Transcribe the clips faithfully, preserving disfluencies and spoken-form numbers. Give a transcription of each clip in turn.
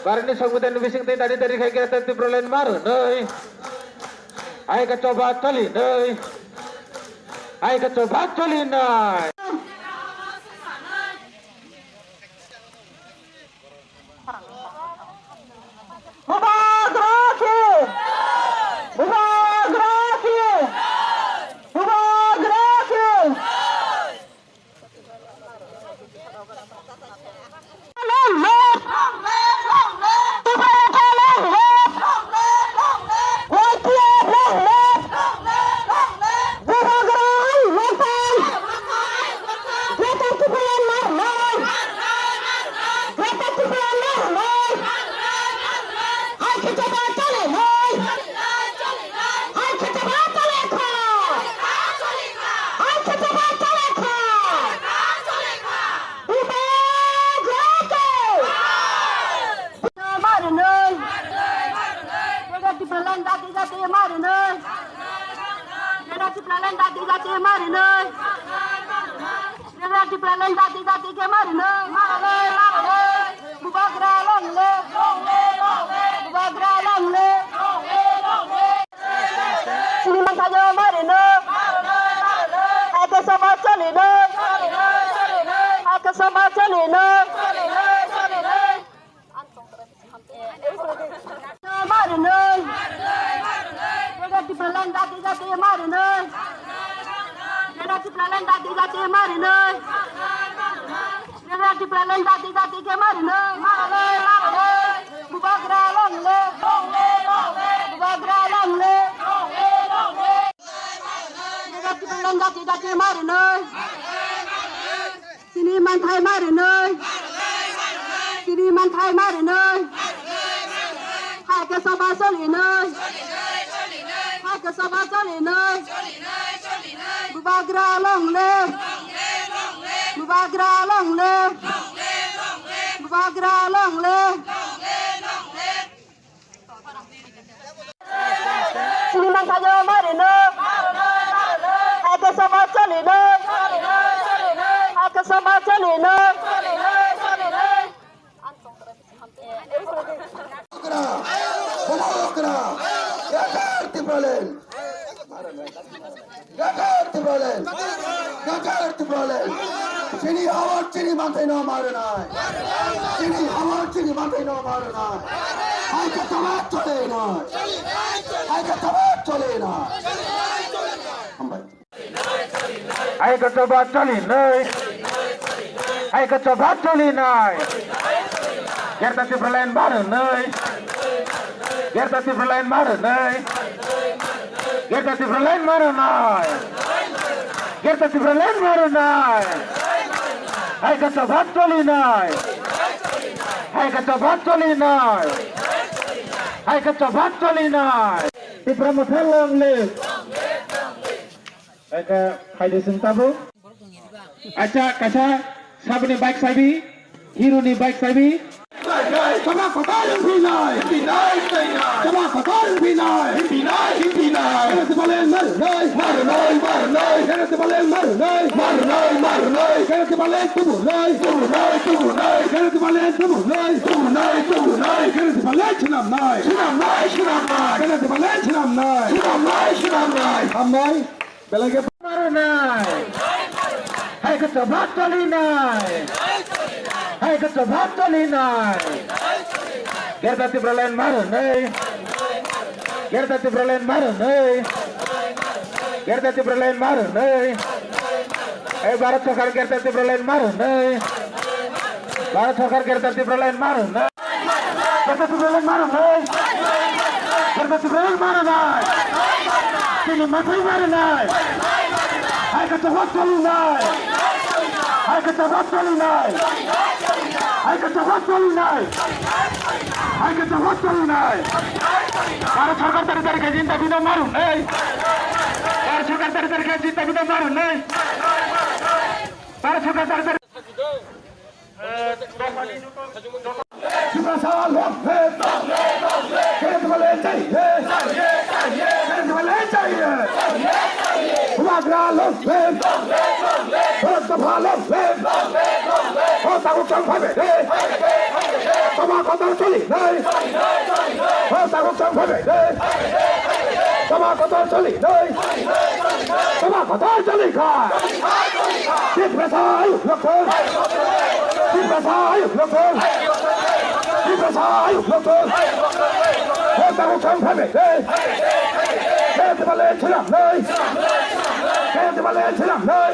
Bharatni Songbidanni bisingtwi dari dari khai Greater Tipraland mar hwnwi. Hai khe choba choli nai. Hai khe choba choli nai. Bubagra ki! Bubagra ki! Bubagra ki! Long live! Tiprasa long live! Y T F long live! Bubagra long live! Greater Tipraland mar hwnwi! Greater Tipraland mar hwnwi! Hai khe choba choli nai! Hai khe choba choli kha! Hai khe choba choli kha! Bubagra ki! Mar hwnwi! Greater Tipraland jati jati mar hwnwi! Greater Tipraland jati jati mar hwnwi! Greater Tipraland jati jati khe mar hwnwi, mar hwnwi, mar hwnwi. Bubagra long live, long live, long live. Bubagra long live, long live, long live. Chini manthai mar hwnwi, mar hwnwi, mar hwnwi. Hai khe choba choli nai, choli nai, choli nai. Hai khe choba choli nai, choli nai, choli nai. Mar hwnwi. Greater Tipraland jati jati mar hwnwi. Greater Tipraland jati jati mar hwnwi. Greater Tipraland jati jati khe mar hwnwi. Mar hwnwi, mar hwnwi. Bubagra long live. Bubagra long live. Greater Tipraland jati jati mar hwnwi. Chini manthai mar hwnwi. Chini manthai mar hwnwi. Hai khe choba choli nai. Hai khe choba choli nai. Bubagra long live. Bubagra long live. Bubagra long live. Chini manthai mar hwnwi. Hai khe choba choli nai. Hai khe choba choli nai. Bubagra, Bubagra, Greater Tipraland. Greater Tipraland! Greater Tipraland! Chini hawar chini manthai no mar hwnwi. Chini hawar chini manthai no mar hwnwi. Hai khe choba choli nai. Hai khe choba choli nai. Hambai. Hai khe choba choli nai. Hai khe choba choli nai. Greater Tipraland mar hwnwi. Greater Tipraland mar hwnwi. Greater Tipraland mar hwnwi. Greater Tipraland mar hwnwi. Hai khe choba choli nai. Hai khe choba choli nai. Hai khe choba choli nai. Tipra Motha long live. Eka phaidi sing tabuk. Acha kaisa saboni bike sabi, hero ni bike sabi. Sama kotor hinai, hinai, hinai. Sama kotor hinai, hinai, hinai. Kena sebalen mar nai, mar nai, mar nai. Kena sebalen mar nai, mar nai, mar nai. Kena sebalen tubu nai, tubu nai, tubu nai. Kena sebalen tubu nai, tubu nai, tubu nai. Kena sebalen chinam nai, chinam nai, chinam nai. Kena sebalen chinam nai, chinam nai, chinam nai. Hambai. Belai khe mar hwnwi. Hai khe choba choli nai. Hai khe choba choli nai. Greater Tipraland mar hwnwi. Greater Tipraland mar hwnwi. Greater Tipraland mar hwnwi. Ei Bharat Sarkar Greater Tipraland mar hwnwi. Bharat Sarkar Greater Tipraland mar hwnwi. Greater Tipraland mar hwnwi. Greater Tipraland mar hwnwi. Chini manthai mar hwnwi. Hai khe choba choli nai. Hai khe choba choli nai. Hai khe choba choli nai. Hai khe choba choli nai. Bharat Sarkar tari tari khe jinta bina mar hwnwi. Bharat Sarkar tari tari khe jinta bina mar hwnwi. Bharat Sarkar tari tari Tiprasa long live! Kena sebalen chahiye! Kena sebalen chahiye! Bubagra long live! Bharat Dopha long live! O taku kang phaibe de! Chaba kotor choli nai. Ho tabuk chang phabe nai. Chaba kotor choli nai. Chaba kotor choli kha. Tiprasa ayuk lokthong. Tiprasa ayuk lokthong. Tiprasa ayuk lokthong. Ho tabuk chang phabe nai. Khe tibale chiram nai. Khe tibale chiram nai.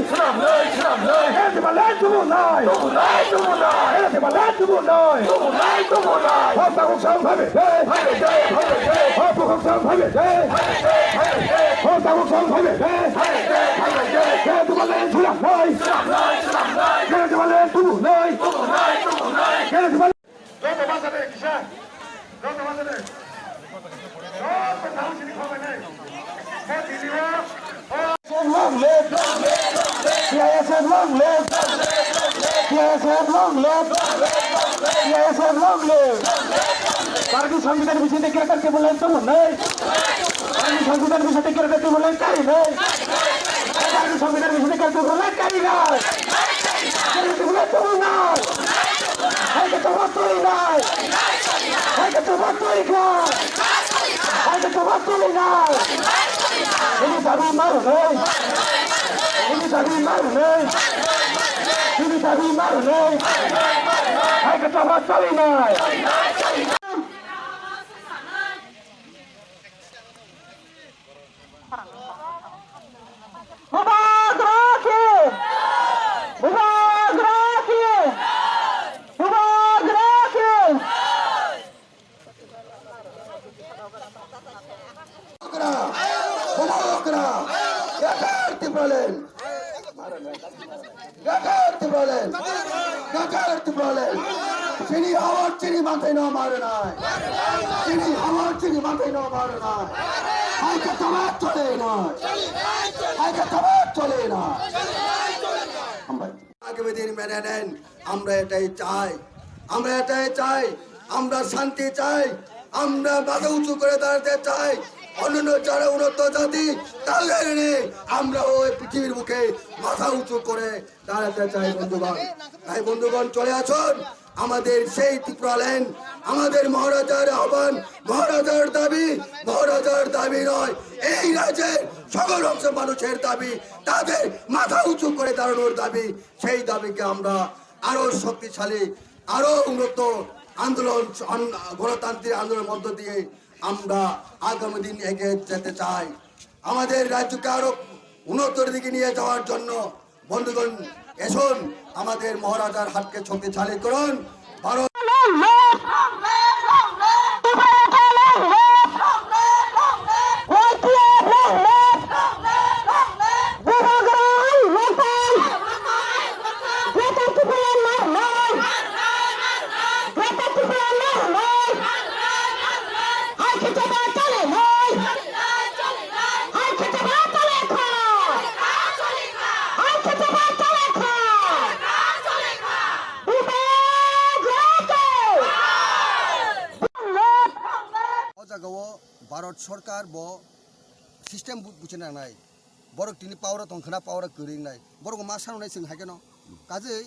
Khe tibale tubu nai. Khe tibale tubu nai. Ho tabuk chang phabe nai. Ho tabuk chang phabe nai. Ho tabuk chang phabe nai. Khe tibale chiram nai. Khe tibale tubu nai. Khe tibale Joto basa de kisa. Joto basa de. Joto thangsini khobai nai. Bo dili o. Long live! T I S F long live! T I S F long live! T I S F long live! Bharatiya Songbidan bisingtwi greater Tipraland tongmung nai. Bharatiya Songbidan bisingtwi greater Tipraland kari nai. Bharatiya Songbidan bisingtwi greater Tipraland kari nai. Greater Tipraland tongmung nai. Hai khe tongma tuli nai. Hai khe tongma tuli kha. Hai khe tongma tuli nai. Ini dabi maru nai. Ini dabi maru nai. Ini dabi maru nai. Hai khe tongma tuli nai. Bubagra ki! Bubagra ki! Bubagra ki! Bubagra! Bubagra! Greater Tipraland! Greater Tipraland! Greater Tipraland! Chini hawar chini manthai no maru nai. Chini hawar chini manthai no maru nai. Hai khe tama chole nai. Hai khe tama chole nai. Hambai. আগামী দিন মেনে নেন, আমরা এটাই চাই, আমরা এটাই চাই, আমরা শান্তি চাই, আমরা মাথা উঁচু করে দাঁড়াতে চাই। অন্যান্য যারা উন্নত জাতি, তাদের নিয়ে আমরা ওই পৃথিবীর বুকে মাথা উঁচু করে দাঁড়াতে চাই বন্ধুগণ। তাই বন্ধুগণ, চলে আসুন, আমাদের সেই ত্রিপুরাল্যান্ড, আমাদের মহারাজার আহ্বান, মহারাজার দাবি, মহারাজার দাবি নয়, এই রাজ্যের সকল অংশ মানুষের দাবি, তাদের মাথা উঁচু করে দাঁড়ানোর দাবি। সেই দাবিকে আমরা আরো শক্তিশালী, আরো উন্নত আন্দোলন, আন-, গণতান্ত্রিক আন্দোলনের মধ্য দিয়ে আমরা আগামী দিন এগিয়ে যেতে চাই। আমাদের রাজ্যকে আরো উন্নতর দিকে নিয়ে যাওয়ার জন্য বন্ধুগণ, এসুন, আমাদের মহারাজার হাতকে শক্তিশালী করুন। Bharat O jaga o Bharat Sarkar bo system bu-, buchina nangnai. Borok tini power o tong khna, power o kwrwi wngnai. Borok ma sanwnai chwng hai kheno. Kajei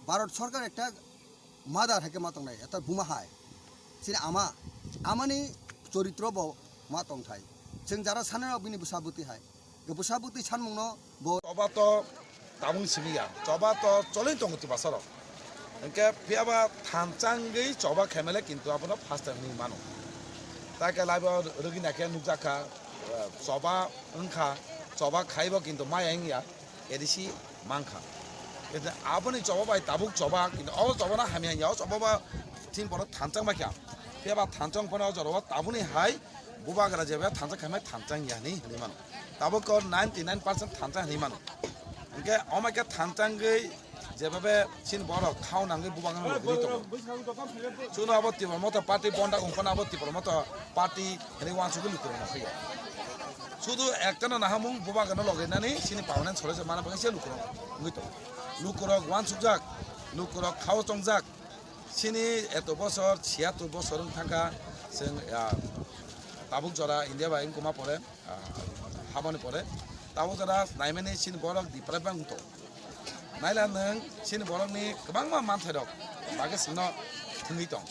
Bharat Sarkar ekta mother hai khe ma tongnai, ekta buma hai. Chini ama, amani choritro bo ma tongthai. Chwng jara sanai rok bini bwsa bwtwi hai. Bwsa bwtwi sanmungno bo. Choba to tabung simi ya. Choba to cholwi tongo twibasa rok. Hwnkhe phiyaba thanchangwi choba khaimale kintu abono first time hinwi mano. Takhe laibo rwgwina khe nukjakha, choba wngkha, choba khaibo kintu maya wngya. A D C mankha. Kintu aboni choba bai tabuk choba, kintu o choba no hamya ya, o choba ba tin borok thanchang bai kha. Phiya ba thanchang phano o jorao tabuni hai bubagra jeba thanchang khaimai thanchang ya hinwi hinwi mano. Tabuk ko ninety nine percent thanchang hinwi mano. Hwnkhe omo khe thanchangwi jebabe chini borok khao nangwi bubagra logwi tongo. Chuno abo Tipra Motha party bonda ongphano abo Tipra Motha party hinwi wansugwi lukurok nokhoyo. Sudu ektano nahamung bubagrano loge nani sini permanent solution mana bagwi se lukurok wngwi tongo. Lukurok wansukjak, lukurok khao chongjak. Sini eto bosor, siyato bosor wng thangkha chwng, ah, tabuk jora India bai wngkuma pore, ah, habani pore. Tabuk jora naimani sini borok development wng tongo. Naila nwng chini borokni kwbangma manthai rok bagwi chwngno thwngwi tong.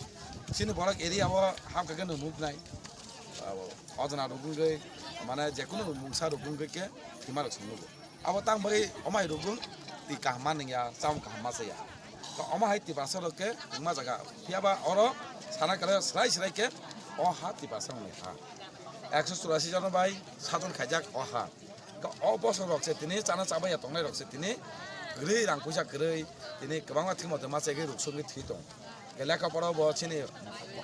Chini borok area o hamkha khe no nuknai. Abo ojona rok wngwi, mane, jekunu mungsa rok wngwi khe thwima rok se nugo. Abo tang bagwi omo hai rok wng twi kaham ma nung ya, chamung kaham ma cha ya. To omo hai Tiprasa rok khe wngma jaga. Phiya ba oro sana khe srai srai khe o ha Tiprasa rokni ha. Ekso churasi jon bai sajon khaijak o ha. Hwnkhe o bosong rok se tini chana chabaiya tongnai rok se tini kwrwi rang puisa kwrwi tini kwbangma thwimo tongma chegwi ruk sugwi thwi tong. Hwnkhe lekha pora bo chini,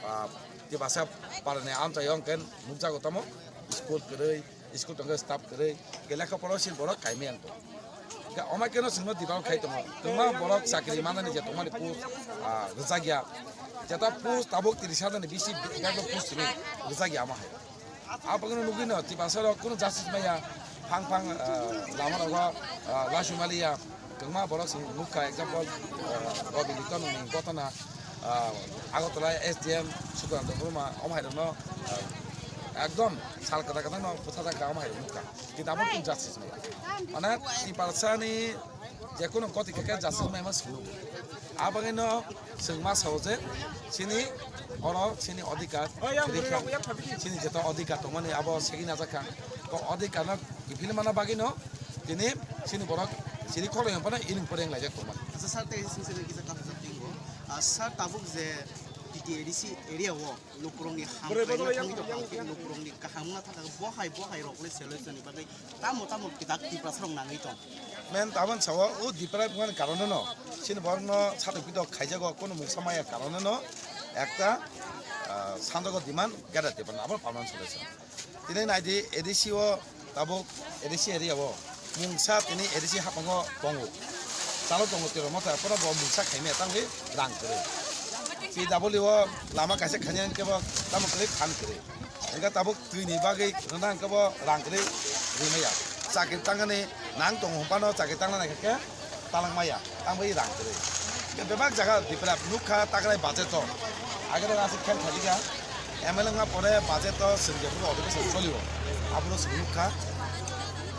ah, Tiprasa parani amchaio hwnkhe nukjago tamo school kwrwi, school tongkhe staff kwrwi, hwnkhe lekha pora sin borok kaimai ang tong. Hwnkhe omo khe no chwngno develop khai tongo, kwbangma borok chakri manani je tongmani post, ah, rwjakya, jeta post tabuk tris hajar ni bisi bebak post simi rwjakya omo hai. Aboni nugwi no Tiprasa rok kunu justice maya, phang phang, ah, lama rogo, ah, lasu maliya, kwbangma borok se nukha, example, ah, Robi Liton ni gotona, ah, Agartala S D M Sukranta Burma, omo hai rokno, ah, ekdom sal kwtal kwtal no bwthajakha, omo hai rok nukha. Kintu abo kunu justice maya. Mane Tiprasa ni jekunu koti khe khe justice maima sulu. Abagino chwng ma sao je chini oro chini odhikar rikha, chini jeto odhikar tongmani abo segwi najakha. Ko odhikar no kiphilmana bagino tini chini borok chini khorang phano iring poreng laijak tongmani. Asa sir, tei sini sini kisa kata jat tingbo. Ah, sir, tabuk je T T A D C area o lukurokni hamkrai wngna thangwi tongkha, lukurokni kaham wngna thangkha, bo hai bo hai rokni solution ni bagwi tamo tamo kidak Tiprasa rok nangwi tong. Men tabon sao o Tiprasa wngmani karone no chini borokno satok pitok khaijago, kono mungsa maya karone no ekta, ah, sanjogo demand gada Tiprasa abo permanent solution. Tini naidi A D C o tabuk A D C area o mungsa tini A D C haphango tongo. Chalo tongo tiro motha, phano bo mungsa khaimaya tangwi rang kwrwi. P W o lama kaisa khainai hwnkhe bo tamo kwrwi phan kwrwi. Hwnkhe tabuk twini bagwi rwna hwnkhe bo rang kwrwi rimaya. Chakri tangnani nang tongo hwnphano chakri tangna naikha khe talangmaya, tangwi rang kwrwi. Bebak jaga Tipra nukha takrai budget o. Agre aswk khel thajika. M L A wngma pore budget o chwng jephuru odhibeson cholio. Abono chwng nukha.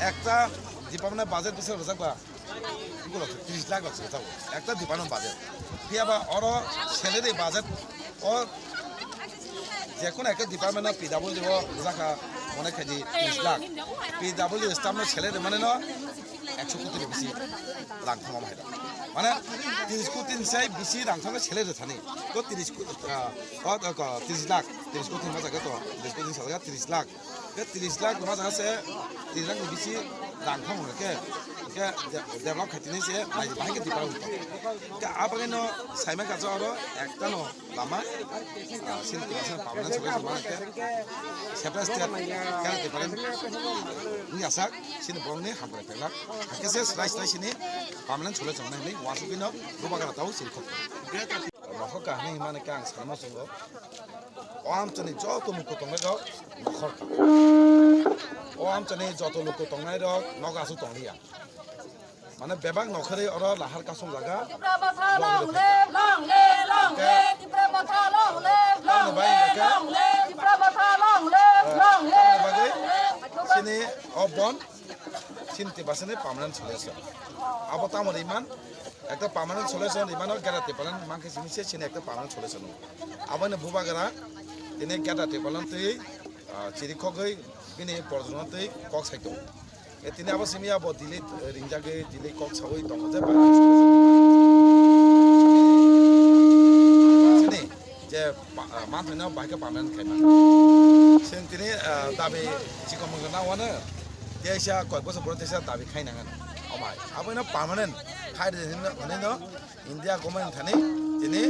Ekta department budget bwswk rwjakba. Tris lakh rok se rwjago. Ekta department budget. Phiya ba oro salary budget o jekunu ekta department no P W o rwjakha mone khaidi tris lakh. P W staff no salary mane no ekso koti ni bisi rang thangma hai. Mane tris koti ni sai bisi rang thangma salary thani. Ko tris ko, ah, ko, ko, tris lakh, tris koti ni masa ko to, tris koti ni sa tris lakh. Ke tris lakh ni masa se tris lakh ni bisi rang thangma ke. Ke de-, develop khaitini se nai bahai ke develop. Ke abagino saima kacha oro ekta no lama, ah, sini tiga sini permanent solution mana ke. Separate state kaya tiparan ni asak sini borong ni hamprai pelak. Ke se slai slai sini permanent solution nai ni wasuk bino bubagra tau sini khok. Nokhor kahini himani ke ang sanma sungo. O amchani joto mukhu tongnai rok nokhor ka. O amchani joto mukhu tongnai rok nogo asuk tongliya. Mane bebak nokhorwi oro lahar kasong jaga. Tipra Motha long live, long live, long live, Tipra Motha long live, long live, long live, Tipra Motha long live, long live, long live. Sini o bon, sini Tiprasa ni permanent solution. Abo tamo riman, ekta permanent solution rimano gada Tiprasa ni mankhe sini se sini ekta permanent solution. Abo ni bubagra, tini gada Tiprasa twi, ah, chiri khogwi, bini porjono twi kok saito. E tini abo simi abo delete, eh, ringjagwi delete kok sawi tongo je ba. Sini je pa-, ah, manthai no bahai khe permanent khaima. Sini tini, ah, dabi chikon mungkha na wano. Teisa koi bosor boro teisa dabi khaina ngan. Omai. Abo no permanent khai de hino, hino India government thani tini.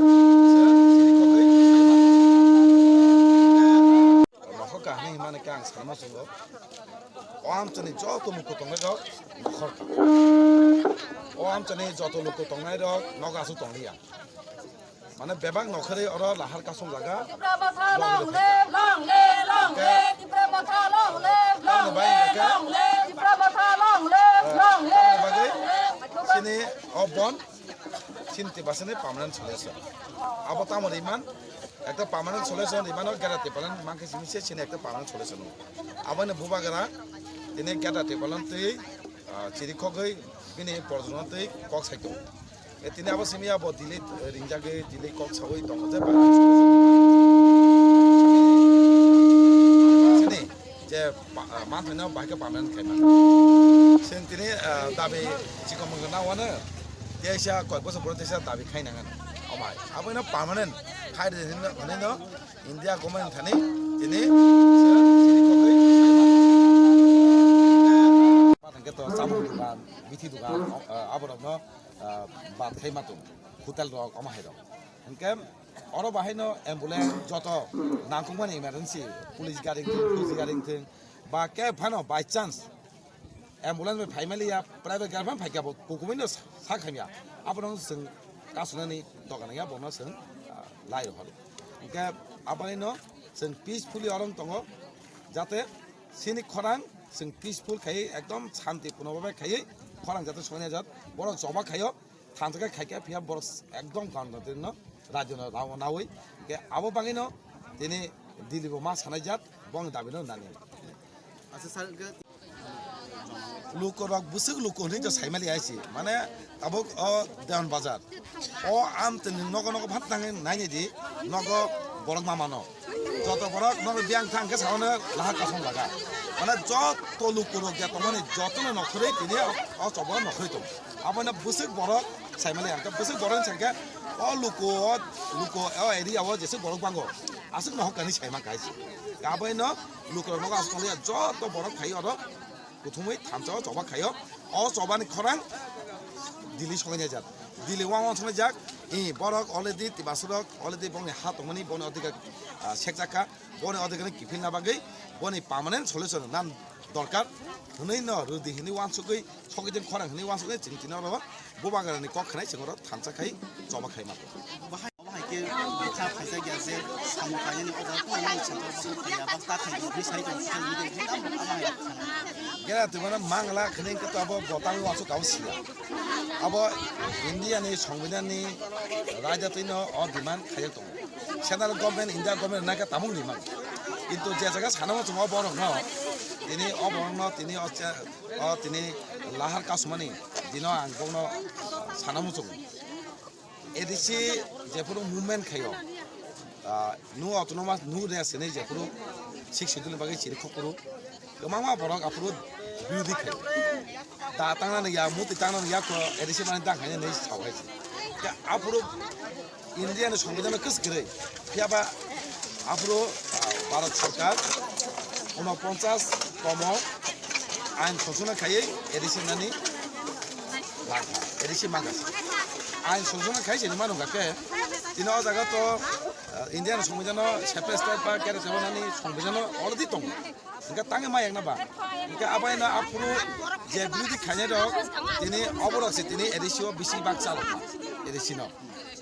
Nokhor kahini himani ke ang sanma sungo. O amchani joto mukhu tongnai rok nokhor ka. O amchani joto mukhu tongnai rok nogo asuk tongliya. Mane bebak nokhorwi oro lahar kasong jaga. Tipra Motha long live, long live, long live, Tipra Motha long live, long live, long live, Tipra Motha long live, long live, long live. Sini o bon. Sini Tiprasa ni permanent solution. Abo tamo riman, ekta permanent solution rimano gada Tiprasa ni mankhe sini se sini ekta permanent solution. Abo ni bubagra tini gada Tiprasa twi, ah, chiri khogwi bini porjono twi kok saito. Tini abo simi abo delay, eh, ringjagwi delay kok sawi tongo je ba. Sini je pa-, ah, manthai no bahai khe permanent khaima. Sini tini, ah, dabi chikon mangkha na wano. Teisa koi bosor boro teisa dabi khaina ngan. Omai. Abo ino permanent khai de hino, hino India government thani tini sini kogwi khaima. Patang khe to chamung dukan, bithi dukan, ah, aborokno ah, bad khai ma tung, hotel rok, omo hai rok. Hingke oro bahai no ambulance joto nangkukmani emergency, police gari wngthung, fauji gari wngthung, ba khe phano by chance ambulance bai phai maliya, private gari phano phaikha bo kukumui no sa khamya, abono chwng kasunani dogan ya bono chwng, ah, lai rohor. Hingke aboni no chwng peacefully oro wng tongo, jate sini khorang chwng peaceful khai ekdom shanti puno bai khai khorang jate sonya jat borok choba khaio. Thansa khe khaikhe phiya borok ekdom kanto tini no rajyo no rao nawi. Hingke abo bangwi no tini Delhi bo ma sanai jat bong dabi no nani. Acha sir, luku rok bwswk luku hinwi to saimali aisi. Mane tabuk o Dewan Bazar. O am tini nogo nogo phat tangwi naini di nogo borok ma mano. Joto borok nogo biyang thang khe saono lahar kasong laga. Mane joto luku rok ya tongmani joto no nokhorwi tini o, o chobo nokhorwi tong. Abo no bwswk borok saimali ang khe bwswk borok ni sangkhe o luku o luku o area o jeswk borok bango aswk no hokani saima kaisi. Abo no luku rok nogo aswk tongya joto borok khai oro kuthumui thansa o choba khaio. O choba ni khorang Delhi songnai jak. Delhi wang wang songnai jak. I borok already tibasarok already bongni ha tongmani boni odhikar, ah, sekjak kha. Boni odhikar ni kiphilna bagwi boni permanent solution nan dorkar. Hwnwi no rwdi hwnwi wansugwi sokijin khorang hwnwi wansugwi chwng tini oro bubagrani kok khnai chwng oro thansa khai choba khai mano. Obo hai khe bwkha phaijak ya je samung kainani o jaga tongmani chwng khe baksa thaiya, baksa thaiya hwnwi sai tongo social media hwnwi tamo omo hai khe. Gera twimano mangla khwnwi hwnkhe to abo botang wansuk abo siya. Abo India ni Songbidan ni raida twino o demand khaijak tongo. Central government, India government naikha tamung rimang. Kintu je jaga sana muchungo borokno, tini o borokno, tini o che-, o tini lahar kasumani dino ang bokno sana muchungo. A D C jephuru movement khaio, ah, nu autonomous, nu rest hinwi jephuru Sixth Schedule ni bagwi chiri khokphuru, kwbangma borok aphuru birodhi khaio. Da tangnani ya, muti tangnani ya, ko A D C mani dang khainani sao hai se. Khe aphuru India ni Songbidan no kwswk kwrwi, phiya ba aphuru, ah, Bharat Sarkar unoponchas tomo ain sosona khaiwi A D C nani langkha, A D C mangkha. Ain sosona khai se manu ga khe, tini o jaga to, ah, India ni Songbidan no separate state ba kere tebo nani Songbidan no already tongo. Hingke tangwi ma yakna ba. Hingke abo eno aphuru je birodhi khainai rok tini oborok se tini A D C o bisi bak chalok ma, A D C no.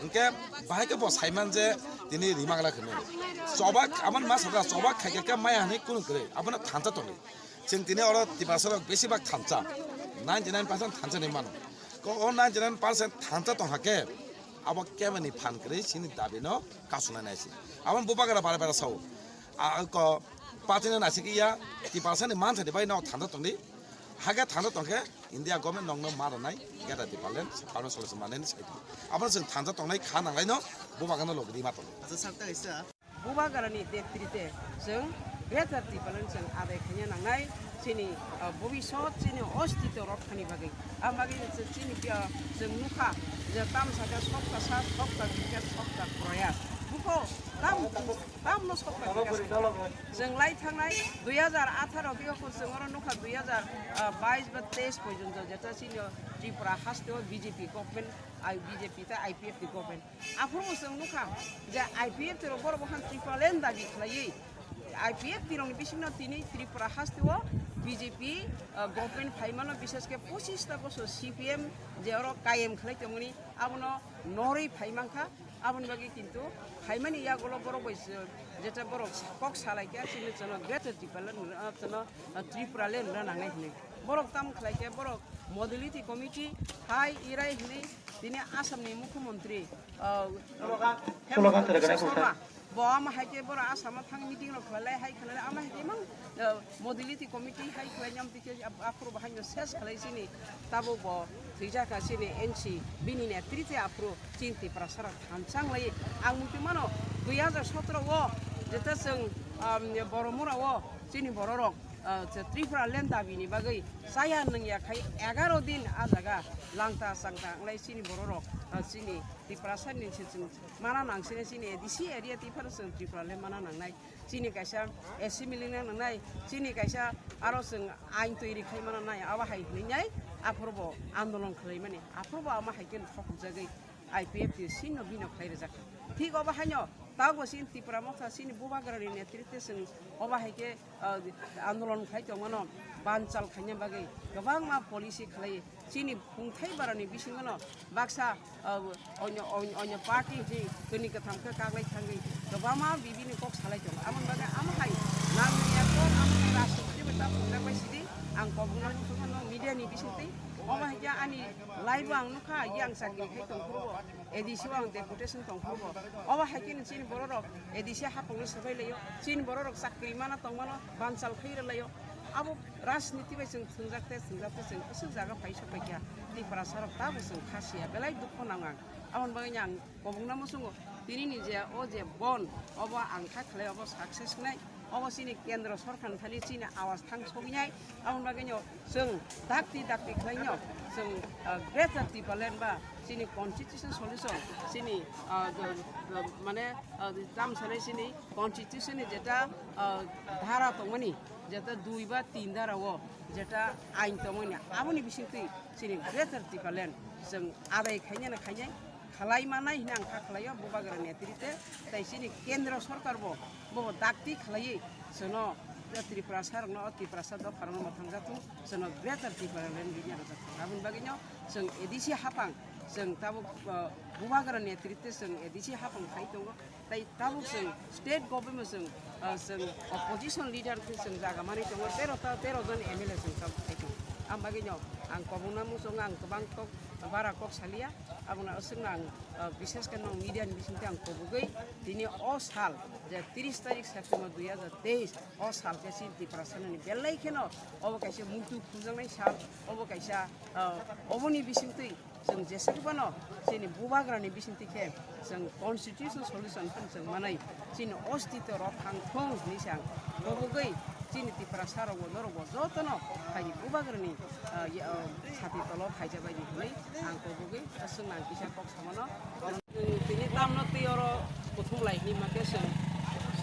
Hingke bahai khe bo saiman je tini rimagla khwno. Chobak aman ma satra chobak khaikhe khe maya hinwi kunu kwrwi abono thansa tongwi. Chwng tini oro Tiprasa rok bisi bak thansa. Ninety nine percent thansa ni mano. Ko o ninety nine percent thansa tong hakhe abo kemani phan kwrwi chini dabi no kasuna nai se. Abo bubagra bara bara sao. A ko Patino naisik iya, Tiprasa ni mantha ni bai no thanda tongdi. Hake thanda tongkhe India government nokno ma rwnai, Greater Tipraland, Arunachal manani side. Abono chwng thanda tongnai kha nanglai no, bubagra no logri ma tongo. Acha sak ta kaisa. Bubagra ni netrite chwng Greater Tipraland chwng adai khaina nangnai, chini, ah, bobisot chini ostito rok thani bagwi. Ang bagwi chwng chini, ah, chwng nukha je tam saka sokta sa, sokta bikya, sokta proyas. Buko tam Tamno sokha bikha se. Chwng lai thangnai dui hajar atharo biyokho chwng oro nukha dui hajar bais ba teis porjonto jeta chini Tripura hasteo B J P government, I, B J P tei I P F ni government. Aphuru chwng nukha je I P F T rok borok bokhan Tripura land dabi khlaiwi I P F T rokni bisingno tini Tripura hasteo B J P, ah, government phaimano, bishesh khe pochista bosor C P M je oro kayem khlai tongmani abono norwi phai mankha. Aboni bagwi kintu phaimani yagulo borok bai se, jeta borok kok salai khe chini chwngno Greater Tipraland, ah, chwngno, ah, Tripuraland rwna nangnai hwnwi. Borok tamo khlai khe borok Modality Committee hai irai hwnwi tini Assamni Mukhyamantri, ah, Hemanta Biswa Sarma Bo ama hai khe borok Assam o thang meeting rok khlai lai, hai khlai lai, ama hai khe mang, eh, modality committee hai khlai nyam tike ap-, aphuru bo haino ses khlai chini tabuk bo thwijak kha chini N C bini netrite aphuru chini Tiprasa rok thansa wng lai. Ang muitu mano dui hajar sotro o jeta chwng, um, Boromura o chini borok rok, ah, je Tripura land dabi ni bagwi chaya nungya khai egaro din ah jaga langta changta wng lai chini borok rok, ah, chini Tiprasa ni se chwng mana nang sini chini A D C area twi phano chwng Tripura land mana nang nai. Chini kaisa assembly na nang nai, chini kaisa aro chwng ain twi ri khai mana nai, abo hai hwnwi nai aphuru bo andolon khlai mani, aphuru bo ama hai khe thok jagwi I P F T sino bino khlai rijak. Thik obo haino tabuk bo chini Tipra Motha chini Bubagra ni netrite chwng obo hai khe, ah, andolon khlai tongmano banchal khaina bagwi kwbangma policy khlai chini hwnthai barani bisingono baksa, ah, onyo, onyo, onyo party hi kwnwi kwtham khe kaglai thangwi kwbangma bibini kok salai tongo. Amoni bagwi amo hai nangni ekdom amo hai rajniti bai ta phungjak bai sidi ang kobokno muchungmano media ni bisingtwi. Omo hai khe ani live o ang nukha, yang chakri khai tongphuru bo, A D C o ang deputation tongphuru bo. Obo hai khe chini borok rok A D C hapang no swbai laio, chini borok rok chakri mana tongmano banchal khai rwlaio. Abo rajniti bai chwng thwngjak te, thwngjak te chwng aswk jaga phai sok bai kha. Tiprasa rok tabuk chwng kha siya, belai dukho nango ang. Aboni bagwi ang kobokno muchungo, tini ni je o je bon, obo ang kha khlai, obo success nai, obo chini kendro sorkar ni thani chini awas thang sogwi nai. Aboni bagwi no chwng dakti dakti khlai no chwng, ah, Greater Tipraland ba chini constitution solution, chini, ah, do, do, mane, ah, tam sanai chini constitution ni jeta, ah, dhara tongmani, jeta dui ba tin dhara o jeta ain tongmani, aboni bisingtwi chini Greater Tipraland chwng adai khainai na khainai khalai manai hwnwi ang kha khlaio Bubagra netrite, tai chini kendro sorkar bo bo dakti khlaiwi chwngno Tripura sarokno, o Tiprasa dopharokno mwthangjathung, chwngno Greater Tipraland bini rwjathung. Aboni bagwino chwng A D C hapang, chwng tabuk, ah, Bubagra netrite chwng A D C hapang khai tongo. Tai tabuk chwng state government chwng, ah, chwng opposition leader khe chwng jaga manwi tongo, tero ta, tero jon M L A chwng tabuk khai tongo. Ang bagwino ang kobokno muchungo, ang kwbang kok, bara kok salia, abono aswkno ang, ah, bishesh khe nwng media ni bisingtwi ang kobogwi tini o sal je tris tarik September dui hajar teis o sal khe chini Tiprasa ni belai kheno obo kaisa muitu khuljaknai sal, obo kaisa, ah, oboni bisingtwi chwng jesa khe phano chini Bubagra ni bisingtwi khe chwng constitution solution phano chwng manai, chini ostitw rok thang thung hwnwi se ang kobogwi chini Tiprasa rok bo norok bo jotono phaidi Bubagra ni, ah, ye, ah, sati tolo phaijak bai di hwnwi ang kobogwi aswk nang kisa kok samano. Tini tamno twi oro kuthum lai hwnwi ma khe chwng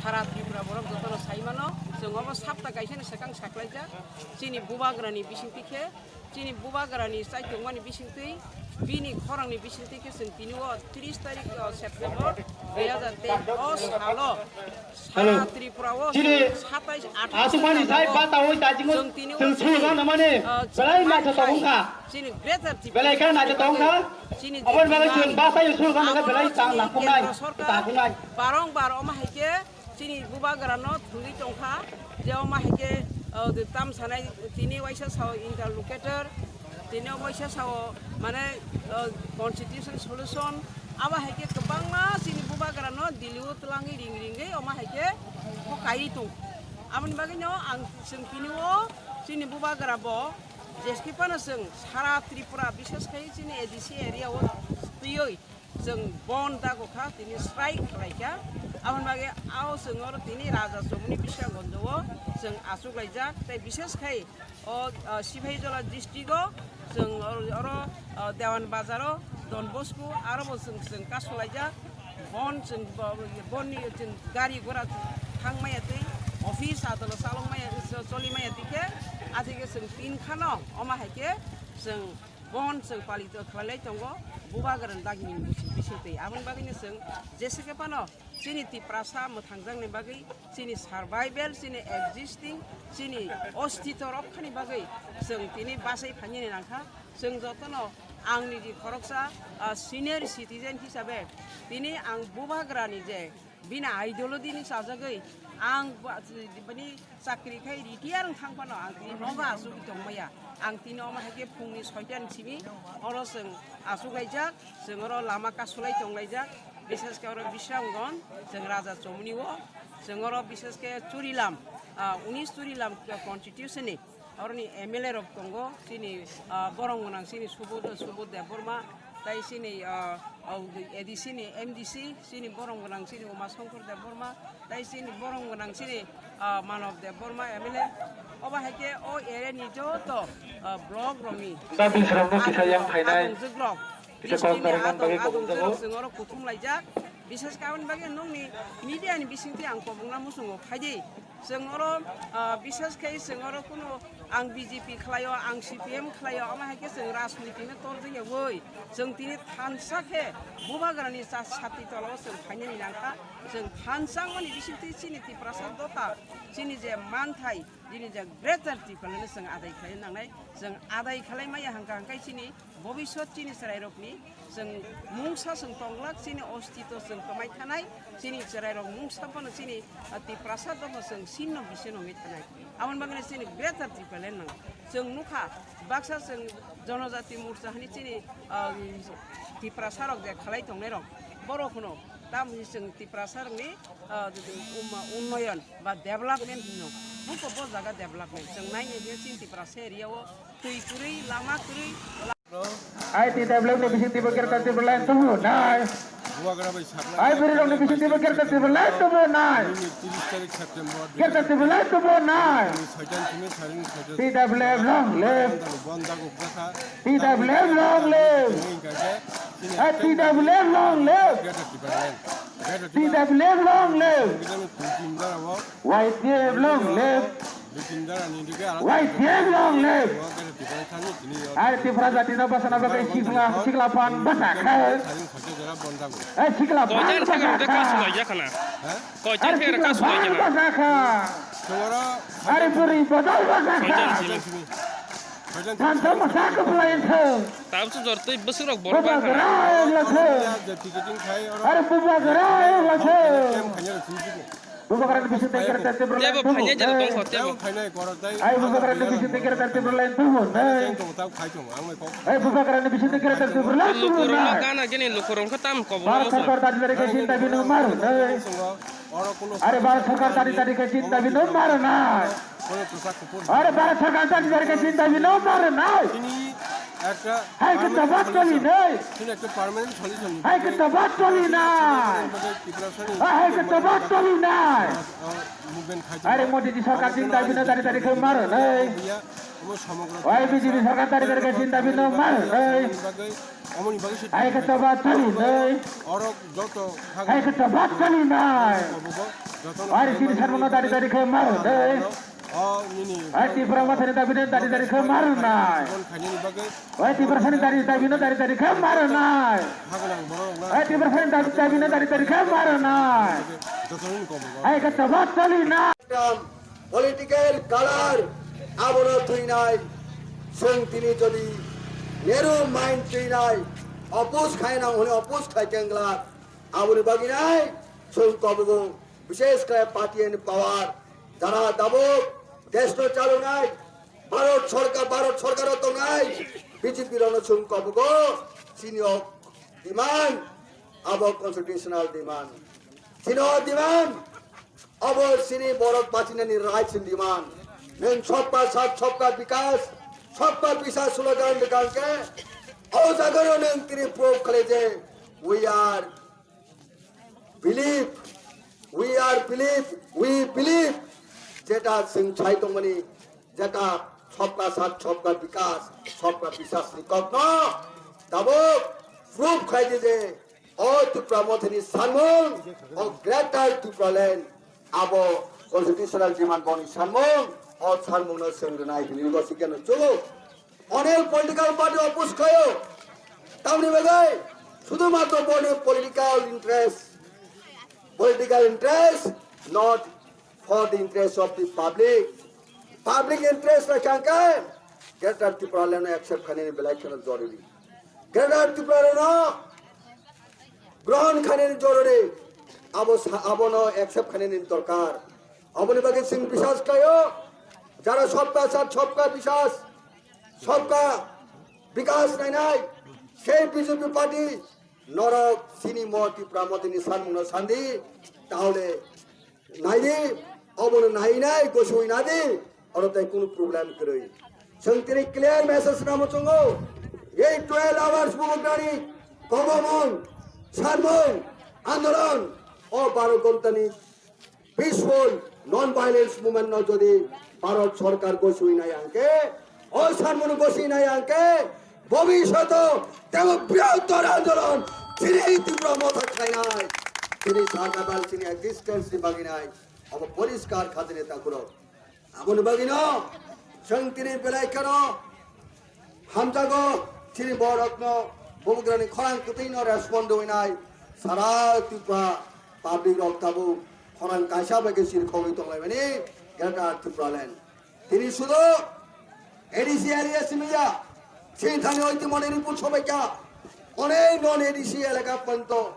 sara Tripura borok jotono sai mano, chwng obo sapta kaisa ni swkang saklaijak chini Bubagra ni bisingtwi khe. Chini Bubagra ni chai tongmani bisingtwi bini khorang ni bisingtwi khe chwng tini o tris tarik o September dui hajar teis o salo sara Tripura o chini satais athais aswkmani jagao sai bata oi tajingo chwng tini o chwng chini, sulu gana mane, ah, belai chini nacha tongkha. Chini Greater Belai kha nacha tongkha. Chini aboni bagwi chwng basa yo sulu gana belai ta langkhungnai, ta khungnai. Barong bar omo hai khe chini Bubagra no thwngwi tongkha, je omo hai khe, o, tam sanai tini waisa sao interlocutor, tini waisa sao mane, o, constitution solution, abo hai khe kwbangma chini Bubagra no Delhi o twlangwi ring ringwi omo hai khe kok kaiwi tong. Aboni bagwi no ang chwng tini o chini Bubagra bo jeski phano chwng sara Tripura, bishesh khai chini A D C area o twiwi chwng bon dago kha, tini strike khlai kha. Aboni bagwi ao chwng oro tini Raja Chomoni Bishagonjo o chwng achuk laijak, tei bishesh khai o, o, Sipahijola district o chwng oro, oro, o, Dewan Bazar o Don Bosco aro bo chwng, chwng kasu laijak. Bon chwng bo, boni chwng gari gora thang maya twi, office adolo chalok maya, choli maya twi khe, athike chwng tin khano omo hai khe chwng bon chwng palito khlai lai tongo, Bubagra ni dagini bising, bising twi. Aboni bagwino chwng jesa khe phano chini Tiprasa mwthangjakni bagwi, chini survival, chini existing, chini ostitw rokkhani bagwi chwng tini bachai phainani nangkha. Chwng jotono ang niji khoroksa, ah, senior citizen hisabe tini ang Bubagrani je bini ideology ni chajagwi ang ba-, bini chakri khai retire wng thang phano ang tini nogo achugwi tongmaya. Ang tini omo hai khe phungni soita ni simi oro chwng achuk laijak, chwng oro lama kasulai tong laijak. Bishesh khe oro Bisramganj, chwng Raja Chomni o, chwng oro bishesh khe Churilam, ah, unis Churilam constitution ni, oroni M L A rok tongo, chini, ah, borom gwnang chini Subodh, Subodh Debbarma, tai chini, ah, au, A D C ni M D C, chini borom gwnang chini Uma Shankar Debbarma, tai chini borom gwnang chini, ah, Manav Debbarma M L A. Obo hai khe o area ni joto, ah, block rokni Da Bisramno kisa yang phainai. Adongjwk rok, Kisa district ni kok karwi man bagwi adong, adongjwk rok kubunjago. Chwng oro kuthum laijak. Bishesh khe aboni bagwi nokni media ni bisingtwi ang kobongna muchungo phaidi. Chwng oro, ah, bishesh khe chwng oro kunu ang B J P khlaio, ang C P M khlaio, omo hai khe chwng rajniti no torjak yaui. Chwng tini thansa khe Bubagrani cha sati tolao chwng phainani nangkha. Chwng thansa wngmani bisingtwi chini Tiprasa dopha, chini je manthai, chini je Greater Tipraland no chwng adai khlai nangnai. Chwng adai khlai maya hangkha hangkai chini bobiswt chini chwrairokni chwng mungsa chwng tonglak, chini ostito chwng kwmai thanai, chini chwrairok mungsa phano chini, ah, Tiprasa dopha chwng sinno bisino wngwi thanai. Aboni bagwino chini Greater Tipraland nang chwng nukha, baksa chwng Jonojati Morcha hani chini, ah, Tiprasa rok je khalai tongnai rok, borok hwno tamni chwng Tiprasa rokni, ah, um, unnoyon ba development hino, buko bo jaga development chwng naina hino chini Tiprasa area o twi kwrwi, lama kwrwi. Ai T W F ni bising twi bo Greater Tipraland tubu nai. Bubagra bai sakla Ai bwrwi rok ni bising twi bo Greater Tipraland tubu nai. Nini tiris tarik September Greater Tipraland tubu nai. Soitan simi saring soitan. T W F long live. Bondago bwkha. T W F long live. Nini kake sini Ai T W F long live. Greater Tipraland. Greater T W F long live. Tipraland. Songwidhan ni kunti mdara o. Y T F long live. Y T F long live. Ar Tipra jati no bwsana bagwi sikla, sikla phan bwsa kha. Ai sikla phan bwsa kha. Ar sikla phan bwsa kha. Ar bwrwi bodol bwsa kha. Thansa mwsa kwplai thung. Bubagra wngla thung. Ar bubagra wngla thung. Bubagrani bising twi Greater Tipraland tubu nai. Ai bubagrani bising twi Greater Tipraland tubu nai. Ai bubagrani bising twi Greater Tipraland tubu nai. Bharat sarkar tari tari khe chini dabi no mar nai. Are Bharat sarkar tari tari khe chini dabi no mar nai. Are Bharat sarkar tari tari khe chini dabi no mar nai. Hai khe tobat toli nai. Hai khe tobat toli nai. Hai khe tobat toli nai. Are Modi ji sarkar chini dabi no tari tari khe mar nai. Oi B J P sarkar tari tari khe chini dabi no mar nai. Hai khe tobat toli nai. Hai khe tobat toli nai. Are chini sarmung no tari tari khe mar nai. Hai Tipra Mothani dabi no tari tari khe mar nai. Hai Tiprasani dabi dabi no tari tari khe mar nai. Hai Tiprasani dabi dabi no tari tari khe mar nai. Hai khe tobat toli nai. Political color abono twinai, chwng tini jodi narrow mind twinai, oppose khainang hwnwi oppose khai khe wngla, aboni bagwi nai chwng kobogo, bishesh khe party and power, jara tabuk desh no chalonai, Bharat sarkar, Bharat sarkar o tongnai B J P rokno chwng kobogo, chini o demand, abo constitutional demand. Chini o demand, abo chini borok bachinani rights ni demand. Nwng sabka sath, sabka bikas, sabka biswas slogan rwkha hwnkhe, o jagao nwng tini prove khlai je, we are believe, we are believe, we believe, jeta chwng sai tongmani, jeta sabka sath, sabka bikas, sabka biswas ni kokno tabuk prove khlai di je, o Tipra Mothani sanmung, o Greater Tipraland, abo constitutional demand boni sanmung, o sanmungno chwng rwnai hwnwi bo sikhe no chugo. Onel political party oppose khlaio. Tamni bagwi sudhumatro boni political interest. Political interest, not for the interest of the public. Public interest rwkha hwnkhe Greater Tipraland no accept khainani belai kheno jorori. Greater Tipraland no grohon khainani jorori. Abo sa-, abono accept khainani dorkar. Aboni bagwi chwng biswas khlaio, jara sabka sath, sabka biswas, sabka bikas nainai, sei B J P party Norok chini mo Tipra Mothani sanmungno sandi, tahole naidi, obono nainai gosui nadi, oro tai kunu problem kwrwi. Chwng tini clear message ramo chwngo, ei twelve hours bubagrani kobomung, sanmung, andolon, o baro gontani peaceful non-violence movement no jodi Bharat Sarkar gosui nai angke, o sanmung gosui nai angke, bhobishoto tebo brihottor andolon chini Tipra Motha khlainai, chini survival, chini existence ni bagwi nai, obo poriskar khatini takhurok. Aboni bagwino chwng tini belai kheno hamjago, chini borokno bubagrani khorang kwtwino respond rwinai sara Tripura public rok tabuk khorang kaisa bai khe sirkhogwi tonglaimani Greater Tipraland. Tini sudo A D C area simiya, sini thani oiti mone report sobaikha, onek non A D C elaka panto.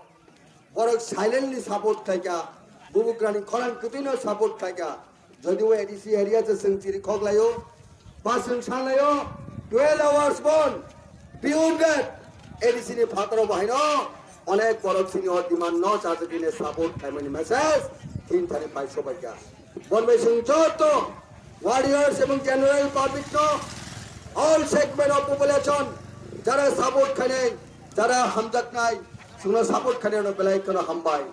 Borok silently support khlaikha, bubagrani khorang kwtwino support khlaikha. Jodi o A D C area se chwng chiri khoklaio, ba chwng sanlaio, twelve hours bon, beyond that, A D C ni phataro bahaino onek borok sini o demand no chajagwini support khlaimani message thin thani pai sobaikha. Bonbai chwng joto warriors ebong general public no, all segment of population, jara support khainai, jara hamjaknai, chwngno support khainai no belai kheno hambai.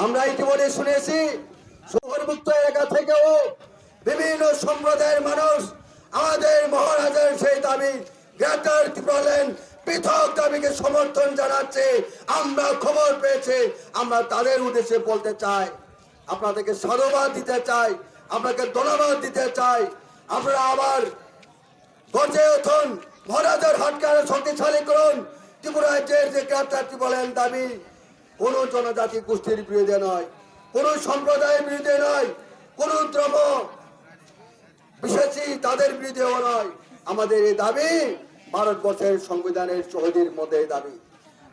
আমরা ইতিমধ্যে শুনেছি, শহরমুক্ত এলাকা থেকেও বিভিন্ন সম্প্রদায়ের মানুষ আমাদের মহারাজার সেই দাবি, গ্রেটার ত্রিপুরাল্যান্ড পৃথক দাবিকে সমর্থন জানাচ্ছে। আমরা খবর পেয়েছি, আমরা তাদের উদ্দেশ্যে বলতে চাই, আপনাদেরকে সাধুবাদ দিতে চাই, আপনাকে ধন্যবাদ দিতে চাই। আপনারা আবার গর্জে উঠুন, মহারাজার হাতকে আরো শক্তিশালী করুন। ত্রিপুরা রাজ্যের যে গ্রেটার ত্রিপুরাল্যান্ড দাবি কোনো জনজাতি গোষ্ঠীর বিরুদ্ধে নয়, কোনো সম্প্রদায়ের বিরুদ্ধে নয়, কোনো ধর্ম বিশেষী তাদের বিরুদ্ধেও নয়। আমাদের এই দাবি ভারতবর্ষের সংবিধানের চৌহদ্দির মধ্যে এই দাবি।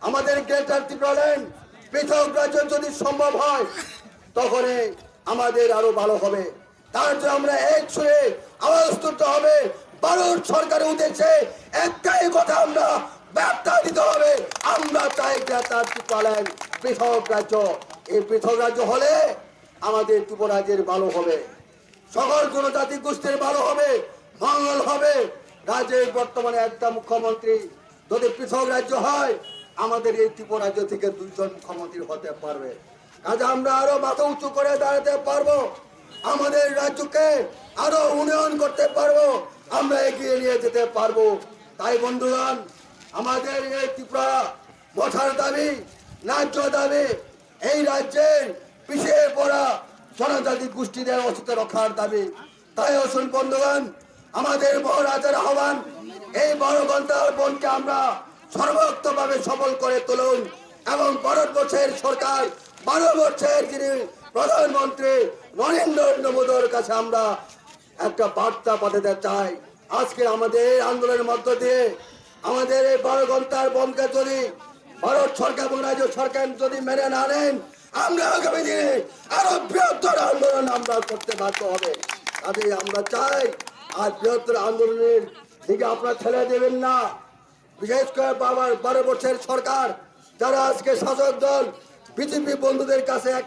আমাদের গ্রেটার ত্রিপুরাল্যান্ড পৃথক রাজ্য যদি সম্ভব হয়, তখনই আমাদের আরো ভালো হবে। তার জন্য আমরা এক সুরে আওয়াজ তুলতে হবে। ভারত সরকারের উদ্দেশ্যে একটাই কথা আমরা বার্তা দিতে হবে, আমরা চাই গ্রেটার ত্রিপুরাল্যান্ড পৃথক রাজ্য। এই পৃথক রাজ্য হলে আমাদের ত্রিপুরা রাজ্যের ভালো হবে, সকল জনজাতি গোষ্ঠীর ভালো হবে, মঙ্গল হবে। রাজ্যের বর্তমানে একটা মুখ্যমন্ত্রী, যদি পৃথক রাজ্য হয়, আমাদের এই ত্রিপুরা রাজ্য থেকে দুইজন মুখ্যমন্ত্রী হতে পারবে। কাজে আমরা আরো মাথা উঁচু করে দাঁড়াতে পারবো, আমাদের রাজ্যকে আরো উন্নয়ন করতে পারবো, আমরা এগিয়ে নিয়ে যেতে পারবো। তাই বন্ধুগণ, আমাদের এই ত্রিপুরা মথার দাবি, ন্যায্য দাবি, এই রাজ্যের পিছিয়ে পড়া জনজাতি গোষ্ঠীদের অস্তিত্ব রক্ষার দাবি। তাই আসুন বন্ধুগণ, আমাদের মহারাজার আহ্বান, এই বারো ঘন্টার বনকে আমরা সর্বোক্তভাবে সফল করে তুলুন এবং ভারতবর্ষের সরকার, ভারতবর্ষের যিনি প্রধানমন্ত্রী নরেন্দ্র মোদীর কাছে আমরা একটা বার্তা পাঠাতে চাই। আজকে আমাদের এই আন্দোলনের মধ্য দিয়ে আমাদের এই বারো ঘন্টার বনকে যদি ভারত সরকার এবং রাজ্য সরকার যদি মেনে না নেন, আমরা আগামী দিনে আরো বৃহত্তর আন্দোলন আমরা করতে বাধ্য হবে। কাজেই আমরা চাই আর বৃহত্তর আন্দোলনের দিকে আপনারা ঠেলে দেবেন না। বিশেষ করে বাবার বারো বছরের সরকার, যারা আজকে শাসক দল বিজেপি বন্ধুদের কাছে এক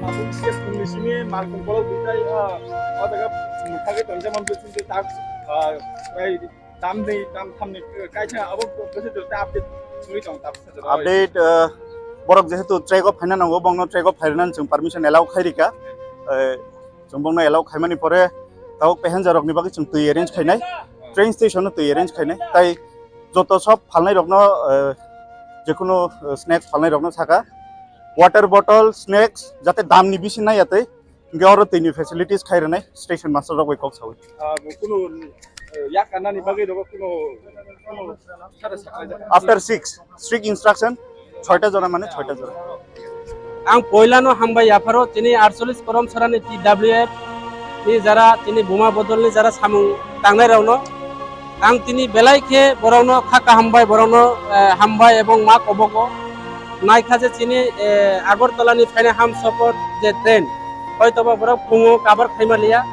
Tabuk stage ni simi malkhung kolok duitai, ah, o jaga thagwi tonjak man bising tei tak, ah, bai tamni, tamthamni kaisa abo bwswk ta update wngwi tong tabuk. Update, ah, borok jehetu track o phaina nango, bongno track o phairwnani chwng permission allow khairika. Eh, Chwng bongno allow khaimani pore tabuk passenger rokni bagwi chwng twi arrange khainai, train station o twi arrange khainai, tai joto sob phalnai rokno, eh, Jekunu, uh, snacks phalnai rokno saka, water bottle, snacks, jate damni bisi nai yatwi, hingke oro tini facilities khai rwnai station master rok bai kok sawi. Ah, bo kunu, eh, yak anani bagwi rogo kunu, kunu sare saklai jak. After six, strict instruction, soita jora mane soita jora. Ang poilano hambai yapharo tini aatcholish Korom Sarani T W F ni jara tini buma bodolni jara samung tangnai rokno. Ang tini belai khe borokno kha kaham bai borokno, eh, hambai ebong ma kobogo. Naikha je chini, eh, Agartala ni phainai Hamsapar je train, hoitoba borok phungo kabar khaima liya.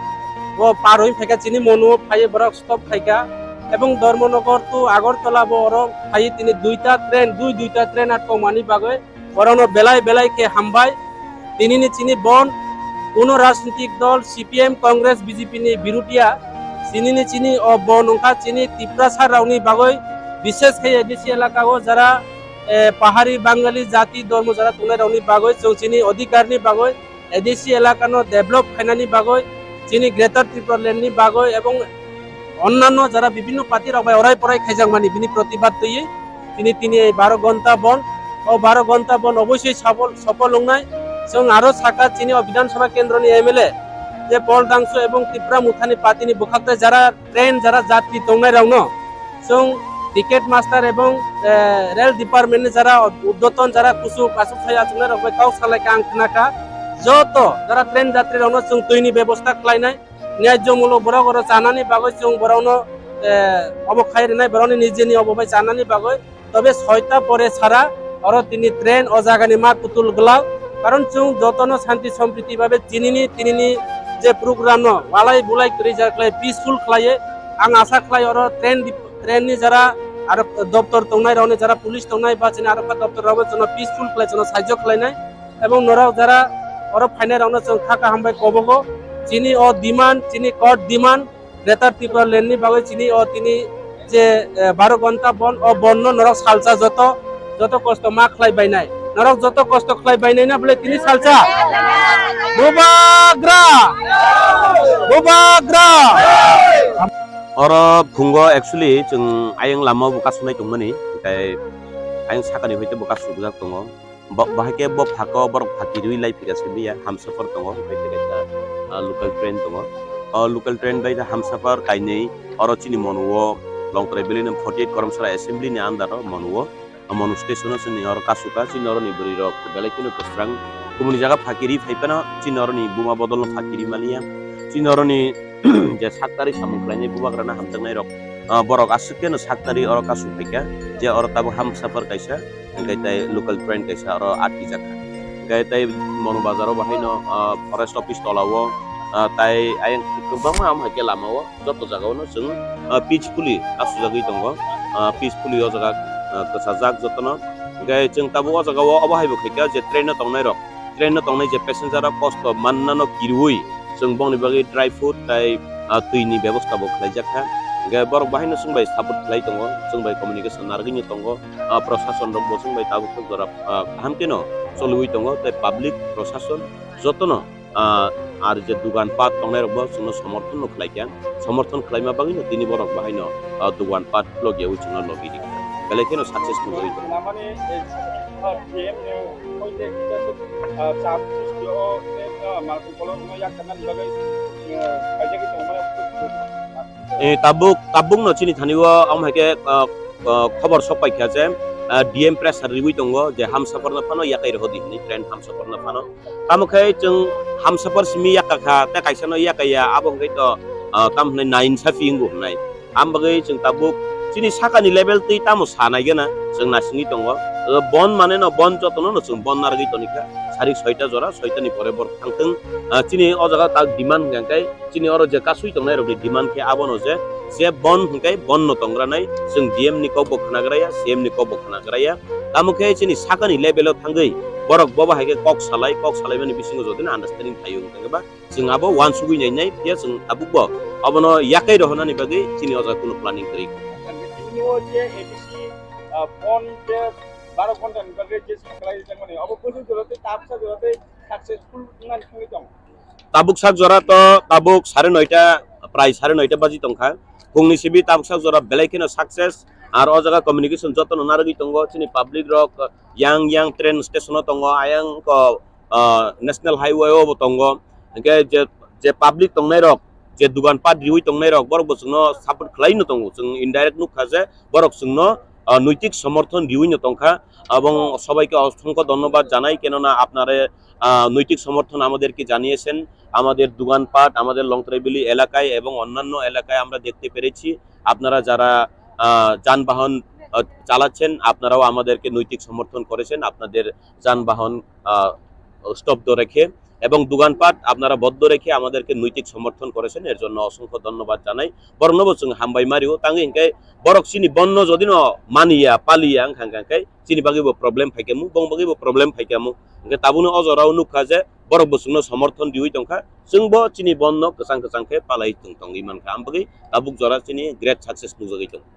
Bo par oi phaikha chini Monu o phaiwi borok stop khaikha. Ebong Dharmanagar to Agartala bo oro phaiwi tini duita train, dui duita train atkokmani bagwi borokno belai belai khe hambai. Tinini chini bon kuno rajnitik dol C P M, Congress, B J P ni birutia. Tinini chini o bon wngkha chini Tiprasa rokni bagwi, bishes khe A D C elaka o jara, eh, pahari Bangali jati dormo jara tongnai rokni bagwi, chwng chini odhikar ni bagwi, A D C elaka no develop khainani bagwi, chini Greater Tripura Land ni bagwi ebong onnanno jara bibhinno party rok bai orai porai khaijakmani bini protibad twiwi tini, tini ei baro ghonta bon, o baro ghonta bon obosoi safol, sofol wngnai. Chwng aro saka chini o Bidhan Sabha kendro ni M L A je Paul Dangsu ebong Tipra Motha ni party ni bwkhak tai jara train jara jatri tongnai rok no chwng ticket master ebong, eh, rail department ni jara urdhwton jara kuchuk aswk sai achuknai rok bai kok salai kha ang khna kha. Joto jara train jatri rok no chwng twi ni bebosta khlai nai. Nyajomulok borok oro chanani bagwi chwng borokno, eh, obo khai rwnai, borokni nijeni obo bai chanani bagwi. Tobe soita pore sara oro tini train o jagani ma kutul glak. Karon chwng jotono shanti sompriti babe chinini tinini je program no walai bulai kwrwi jak khlai peaceful khlaiwi. Ang asa khlai oro train dip-, train ni jara aro doptor tongnai rokni jara police tongnai ba chini aro doptor rokbo chwngno peaceful khlai chwngno saijo khlainai. Ebong norok jara oro phainai rokno chwng kha kaham bai kobogo. Chini o demand, chini court demand, Greater Tripura Land ni bagwi chini o tini je, eh, baro ghonta bon, o bon no norok salsa joto, joto kosto ma khlai bainai. Norok joto kosto khlai bainai na bole tini salsa? Bubagra! Bubagra! Oro phungo actually chwng ayang lama bo kasunai tongmani, tei ayang sakani hoite bo kasubjak tongo. Bo-, bahai khe bo phakao borok phakirwi lai phika se biya, Hamsapar tongo, hai khe kaisa, ah, local train tongo. O local train bai Hamsapar kainwi oro chini Monu o Longtrai Valley ni forty eight Koromsara Assembly ni under o Monu o, o Monu station o chini oro kasuka, chini oro ni bwrwi rok belai kheno kwsrang. Kumuni jaga phakiri phai phano chini oro ni buma bodol no phakiri maliya. Chini oro ni je saktari samung khlainai bubagra no hamjaknai rok, ah, borok aswk kheno saktari oro kasuk phaikha, je oro tabuk Hamsapar kaisa. Hingke tei local train kaisa oro athijak kha. Hingke tei Monu bazar o bahaino, ah, forest office tola o, ah, tai ayang kwbangma am hai khe lama o joto jaga o no chwng, ah, peacefully kasujagwi tongo. Ah, peacefully o jaga, ah, kwchajak jotono. Hingke chwng tabuk o jaga o obo hai bo khaikha je train o tongnai rok, train o tongnai je passenger rok kosto manna no kirwi chwng bongni bagwi dry food tai, ah, twi ni bebosta bo khlaijak kha. Hingke borok bahaino chwng bai support khlai tongo, chwng bai communication narwgwi no tongo. Ah, prosason rok bo chwng bai tabuk tok jora, ah, kaham khe no choliwi tongo, tei public prosason jotono, ah, ar je dugan pat tongnai rok bo chwngno somorthon no khlai kha, somorthon khlaima bagwi no tini borok bahaino, ah, dugan pat logyawi chwngno logi rikha, belai kheno successful wi tongo. Namani, eh, ah, D M ni hoite kisa, ah, cham sristi o, eh, ah, malkhung kolokno yak kana bagwi, eh, kaijagwi tongmani. Eh, tabuk, tabuk no chini thani o, omo hai khe, ah, ah, khobor sok pai kha je, ah, D M pressure riwi tongo je Hamsapar no phano yakai rw di hwnwi, train Hamsapar no phano. Tamo khe chwng Hamsapar simi yakha kha, tei kaisa no yakaya, abo hwnkhe to, ah, tamo hwnwi nainsa phi wngo hwnwi. Am bagwi chwng tabuk chini sakani level twi tamo sa nai gana chwng nasingwi tongo. Ah, bon mane no bon jotono no chwng bon narwgwi toni kha. Sarik soita jora, soita ni pore borok thang thung. Ah, chini o jaga tak demand hwnkhe chini oro je kasui tongnai rokni demand khe abono je, je bon hwnkhe bon no tongranai, chwng D M ni kok bo khwnagraya, C M ni kok bo khwnagraya. Tamo khe chini sakani level o thangwi borok bobo hai khe kok salai, kok salaimani bisingo jodi no understanding phaio hwnkhe ba chwng abo uansugwi nainai, phiya chwng tabuk bo abono yakai rohornani bagwi chini o jaga kunu planning kwrwi. Tini o je A D C, ah, bon je baro ghonta ni bagwi je saklai rijak mani, abo bwswk jora tei tabuksa jora tei successful wngnani thangwi tong. Tabuk sak jora to tabuk sare noita, prai sare noita baji tongkha. Phungni sibi tabuk sak jora belai kheno success, Ar o jaga communication jotono narwgwi tongo, chini public rok yang yang train station o tongo, ayang ko, ah, national highway o bo tongo. Hingke je, je public tongnai rok, je dugan pat riwi tongnai rok, borok bo chwngno support khlai no tongo. Chwng indirect nukha je borok chwngno, ah, noitik somorthon riwi no tongkha. Abong sobaike osongkho dhonnobad janai, kenona apnare, ah, noitik somorthon amaderke janiyesen. আমাদের দোকানপাট, আমাদের লংতরাইবেলি এলাকায় এবং অন্যান্য এলাকায় আমরা দেখতে পেরেছি, আপনারা যারা, আহ, যানবাহন, আহ, চালাচ্ছেন, আপনারাও আমাদেরকে নৈতিক সমর্থন করেছেন। আপনাদের যানবাহন, আহ, স্তব্ধ রেখে এবং দোকানপাট আপনারা বন্ধ রেখে আমাদেরকে নৈতিক সমর্থন করেছেন, এর জন্য অসংখ্য ধন্যবাদ জানাই। Borokno bo chwng hambai mario, tangwi hinkhe borok chini bonno jodi no maniya, paliya wngkha, hinkhe chini bagwi bo problem phaikhamu, bong bagwi bo problem phaikhamu. Hinkhe tabukno o jorao nukha je borok bo chwngno somorthon riwi tongkha, chwngbo chini bonno kwchang kwchang khe palai tong tongwi mankha, ambagwi tabuk jora chini great success nukjagwi tongo.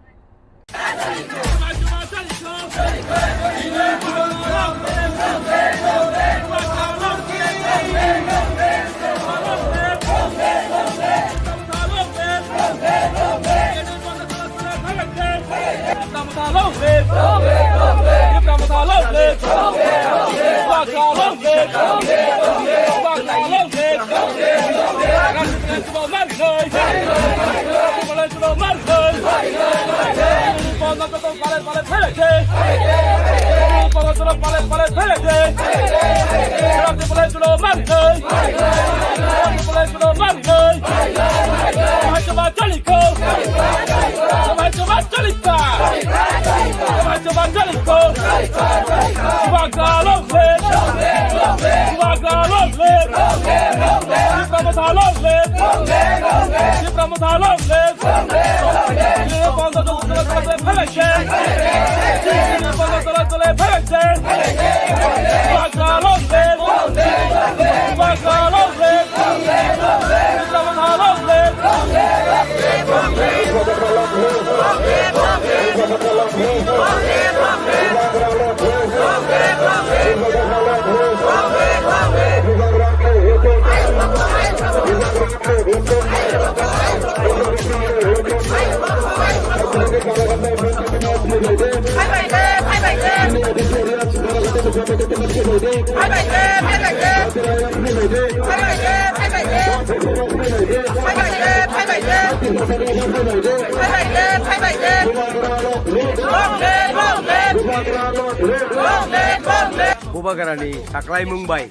Bubagrani saklaimung bai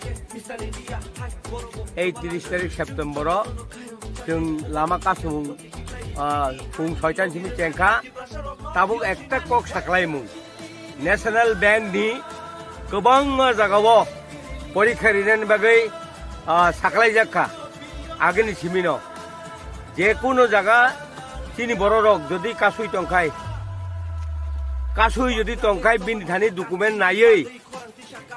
ei tris tarik September o chwng lama kasumung, ah, phung soitan simi chengkha, tabuk ekta kok saklaimung. National Bank ni kwbangma jagao porikha rinani bagwi, ah, saklaijak kha agini simino. Je kuno jaga chini bororok jodi kasui tongkhai, kasui jodi tongkhai bini thani document naiwi,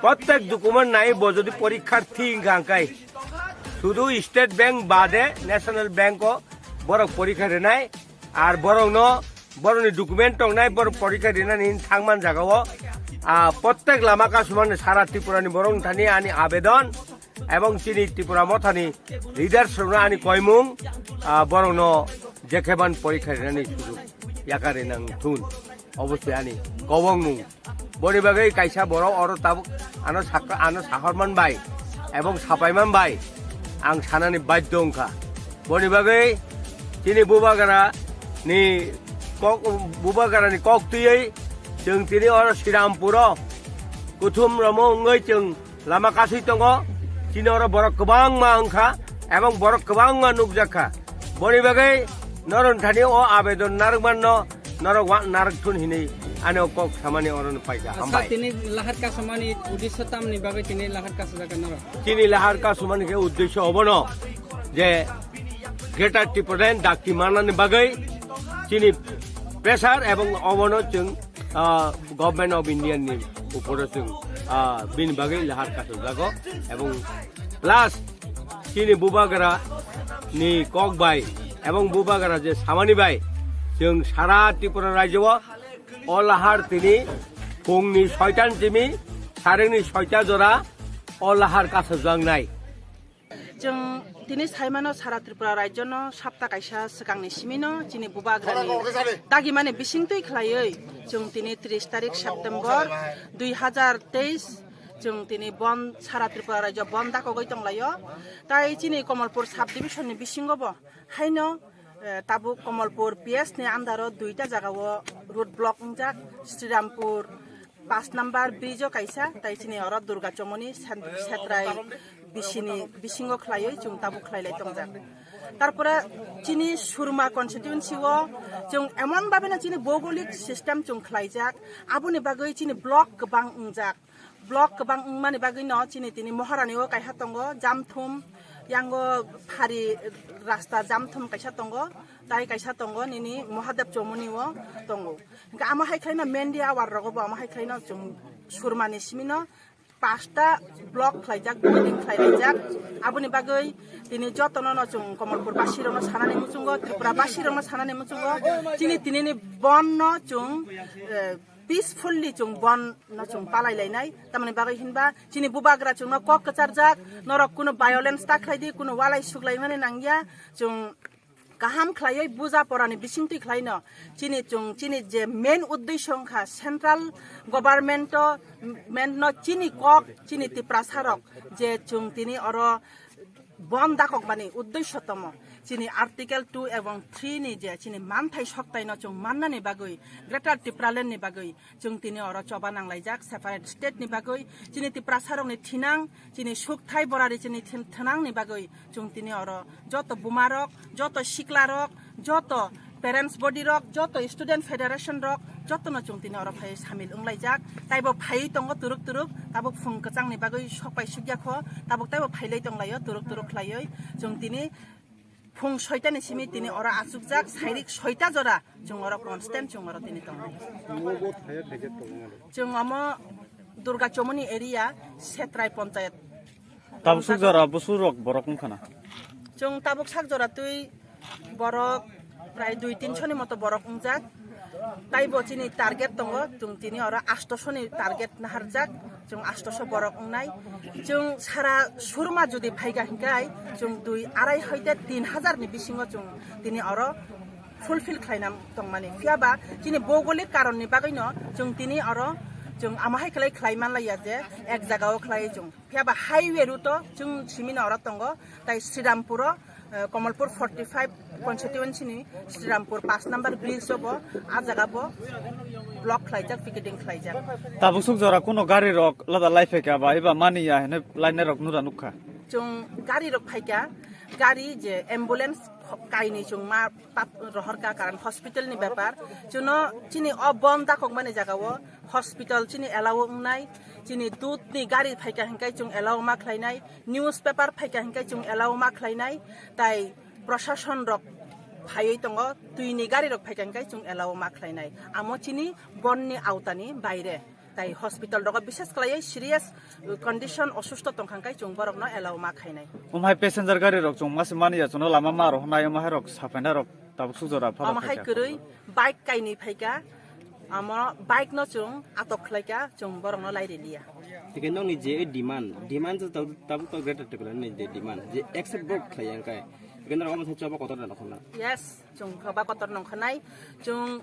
prottek document naiwi bo jodi porikharthi wngkha hwnkhe, sudu State Bank bade National Bank o borok porikha rinai. Ar borokno, borokni document tongnai, borok porikha rinani thangman jagao, ah, prottek lama kasumani sara Tripurani borok thani ani abedon, ebong chini Tripura mothani leaders rokno ani koimung, ah, borokno jekheban porikha rinani sujuk yakarinang thun. Obosoi ani kobongmung. Boni bagwi kaisa borok oro tabuk ano sakha, ano sahorman bai ebong sapaiman bai ang sanani badhyo wngkha. Boni bagwi chini Bubagra ni kok, Bubagra ni kok twiwi chwng tini oro Srirampuro kuthum romo wngwi chwng lama kasui tongo. Chini oro borok kwbangma wngkha ebong borok kwbangma nukjakha. Boni bagwi norok thani o abedon narwkmanno norok wa-, narwk thun hinwi ani o kok samani oro no paikha. Asa hambai. Tini lahar kasumani uddesyo tamni bagwi tini lahar kasujak norok? Chini lahar kasumani khe uddesyo obono je Greater Tipraland dakti manani bagwi chini pressure ebong obono chwng, ah, Government of India ni uporo chwng, ah, bini bagwi lahar kasajago ebong plus chini Bubagra ni kok bai ebong Bubagra je samani bai chwng sara Tripura rajyo o lahar tini phungni soitan simi saringni soita jora o lahar kasajaknai. Chwng Tini saimano sara Tripura rajyono sapta kaisa swkangni simino chini bubagrani dagimani bisingtwi khlaiwi chwng tini tris tarik September dui hazar teis chwng tini bon sara Tripura rajyo bon dakogwi tonglaio. Tai chini Komolpur sub division ni bisingo bo haino, eh, tabuk Komolpur P S ni under o duita jagao road block wngjak, Srirampur pash number bridge o kaisa, tai chini oro Durga Chomoni sen-, Setrai bisini bisingo khlaiwi chwng tabuk khlailai tongjak. Tarpore chini Surma constituency o chwng emon babeno chini bhougolik system chwng khlaijak, aboni bagwi chini block kwbang wngjak. Block kwbang wngmani bagwino chini tini Moharani o kaisa tongo, Jamthum, yango phari rasta Jamthum kaisa tongo, tai kaisa tongo nini Mahadev Chomoni o tongo. Hingke amo hai khlaino media awar rogo bo amo hai khlaino chwng Surmani simino pasta block khlaijak, building khlailaijak. Aboni bagwi tini jotono no chwng Komolpur basi rokno sanani muchungo, Tripura basi rokno sanani muchungo, chini tinini bon no chwng, eh, peacefully chwng bon no chwng palai lainai. Tamoni bagwi hinba chini bubagra chwngno kok kwcharjak, norok kuno violence ta khlai di, kuno walai suklai mani nangya, chwng kaham khlaiwi buja porani bisingtwi khlaino chini chwng chini je main uddesho wngkha central government o, men no chini kok chini Tiprasa rok je chwng tini oro bon dakokmani uddesho tomo chini Article two ebong three ni je chini manthai soktaino chwng mannani bagwi, Greater Tipraland ni bagwi chwng tini oro choba nanglaijak separate state ni bagwi, chini Tiprasa rokni thinang, chini sukthai borari chini thin-, thinang ni bagwi chwng tini oro joto buma rok, joto sikla rok, joto parents body rok, joto student federation rok, jotono chwng tini oro phai samil wnglaijak. Taibo phaiwi tongo turuk turuk, tabuk phung kwchangni bagwi sokpai sukya kho, tabuk taibo phailai tonglaio turuk turuk khlaiwi. Chwng tini phung soitani simi tini oro achukjak, sairik soita jora chwng oro constant chwng oro tini tongnai. Chwng omo Durga Chomoni area, Setrai Ponchayat. Tabuk sak jora busurok borok wngkha na? Chwng tabuk sak jora twi borok prai dui tinso ni moto borok wngjak. Taibo chini target tongo, chwng tini oro astoso ni target naharjak, chwng astoso borok wngnai. Chwng sara Surma jodi phaikha hinkai, chwng dui arai hoite tin hazar ni bisingo chwng tini oro fulfill khlaina tongmani. Phiya ba chini bhougolik karon ni bagwi no chwng tini oro chwng amo hai khlai khlai manlaiya je ek jaga o khlai chwng. Phiya ba highway route o chwng simi no oro tongo, tai Srirampur o, eh, Komolpur forty five constituency ni Srirampur pash number bridge o bo, a jaga bo block khlaijak, picketing khlaijak. Tabuk suk jora kuno gari rok lada lai phaikha ba eba mani ya hene lainai rok nura nukha. Chwng gari rok phaikha, gari je ambulance kainwi chwng ma pap rohorkha, karon hospital ni bepar. Chwngno chini o bon dakokmani jaga o hospital chini allow wngnai, chini dudh ni gari phaikha hinkai chwng allow ma khlainai, newspaper phaikha hinkai chwng allow ma khlainai, tai prosason rok phaiwi tongo, twi ni gari rok phaikha hinkai chwng allow ma khlainai. Amo chini bon ni aota ni baire. Tai hospital rogo bises khlaiwi serious condition osusto tongkha hinkai chwng borokno allow ma khainai. Umhai passenger gari rok chwng masi mani ya chwngno lama ma rohornai, umhai rok sapaina rok tabuk suk jora phano. Omo hai phaikha kwrwi bike kainwi phaikha, amo bike no chwng atok khlaikha, chwng borokno lairiliya. Tike nokni je demand, demand se tabuk, tabuk to Greater Tipraland ni je demand, je accept bo khlaiya hinkai. Tike norok omo sai choba kotor da nokhorna. Yes. Chwng choba kotor nongkha nai, chwng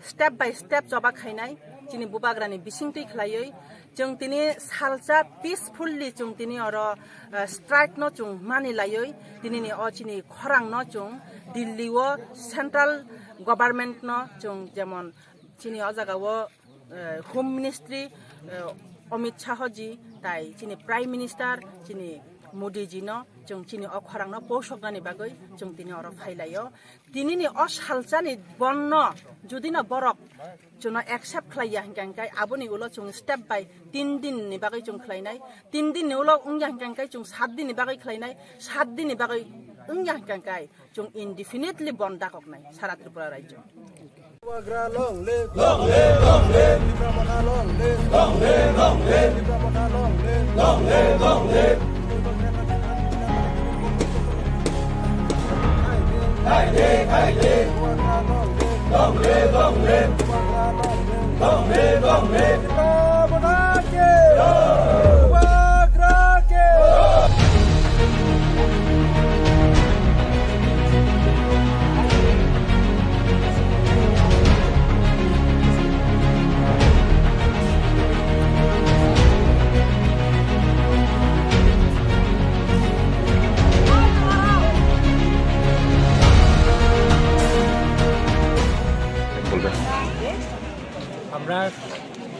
step by step choba khainai, chini bubagrani bisingtwi khlaiwi, chwng tini salsa peacefully chwng tini oro, eh, strike no chwng mani laiwi, tinini o chini khorang no chwng Delhi o central government no chwng jemon chini o jaga o, eh, Home Ministry, eh, Amit Shah ji, tai chini Prime Minister, chini Modi ji no, chwng chini o khorang no posoknani bagwi chwng tini oro phailaio. Tinini o salsani bon no, jodi no borok chwngno accept khlaiya hinkha hinkai, aboni ulo chwng step by tin din ni bagwi chwng khlainai, tin din ni ulo wngya hinkha hinkai chwng sat din ni bagwi khlainai, sat din ni bagwi wngya hinkha hinkai. Chwng indefinitely bon dakoknai sara Tripura rajyo. Bubagra long live. Long live, long live. Tipra Motha long live. Long live, long live. Tipra Motha long live. Long live, long live. Khai de, khai de. Bubagra long live. Long live, long live. Bubagra long live. Long live, long live. Tipra Motha ki. Jai. Bubagra ki. Jai.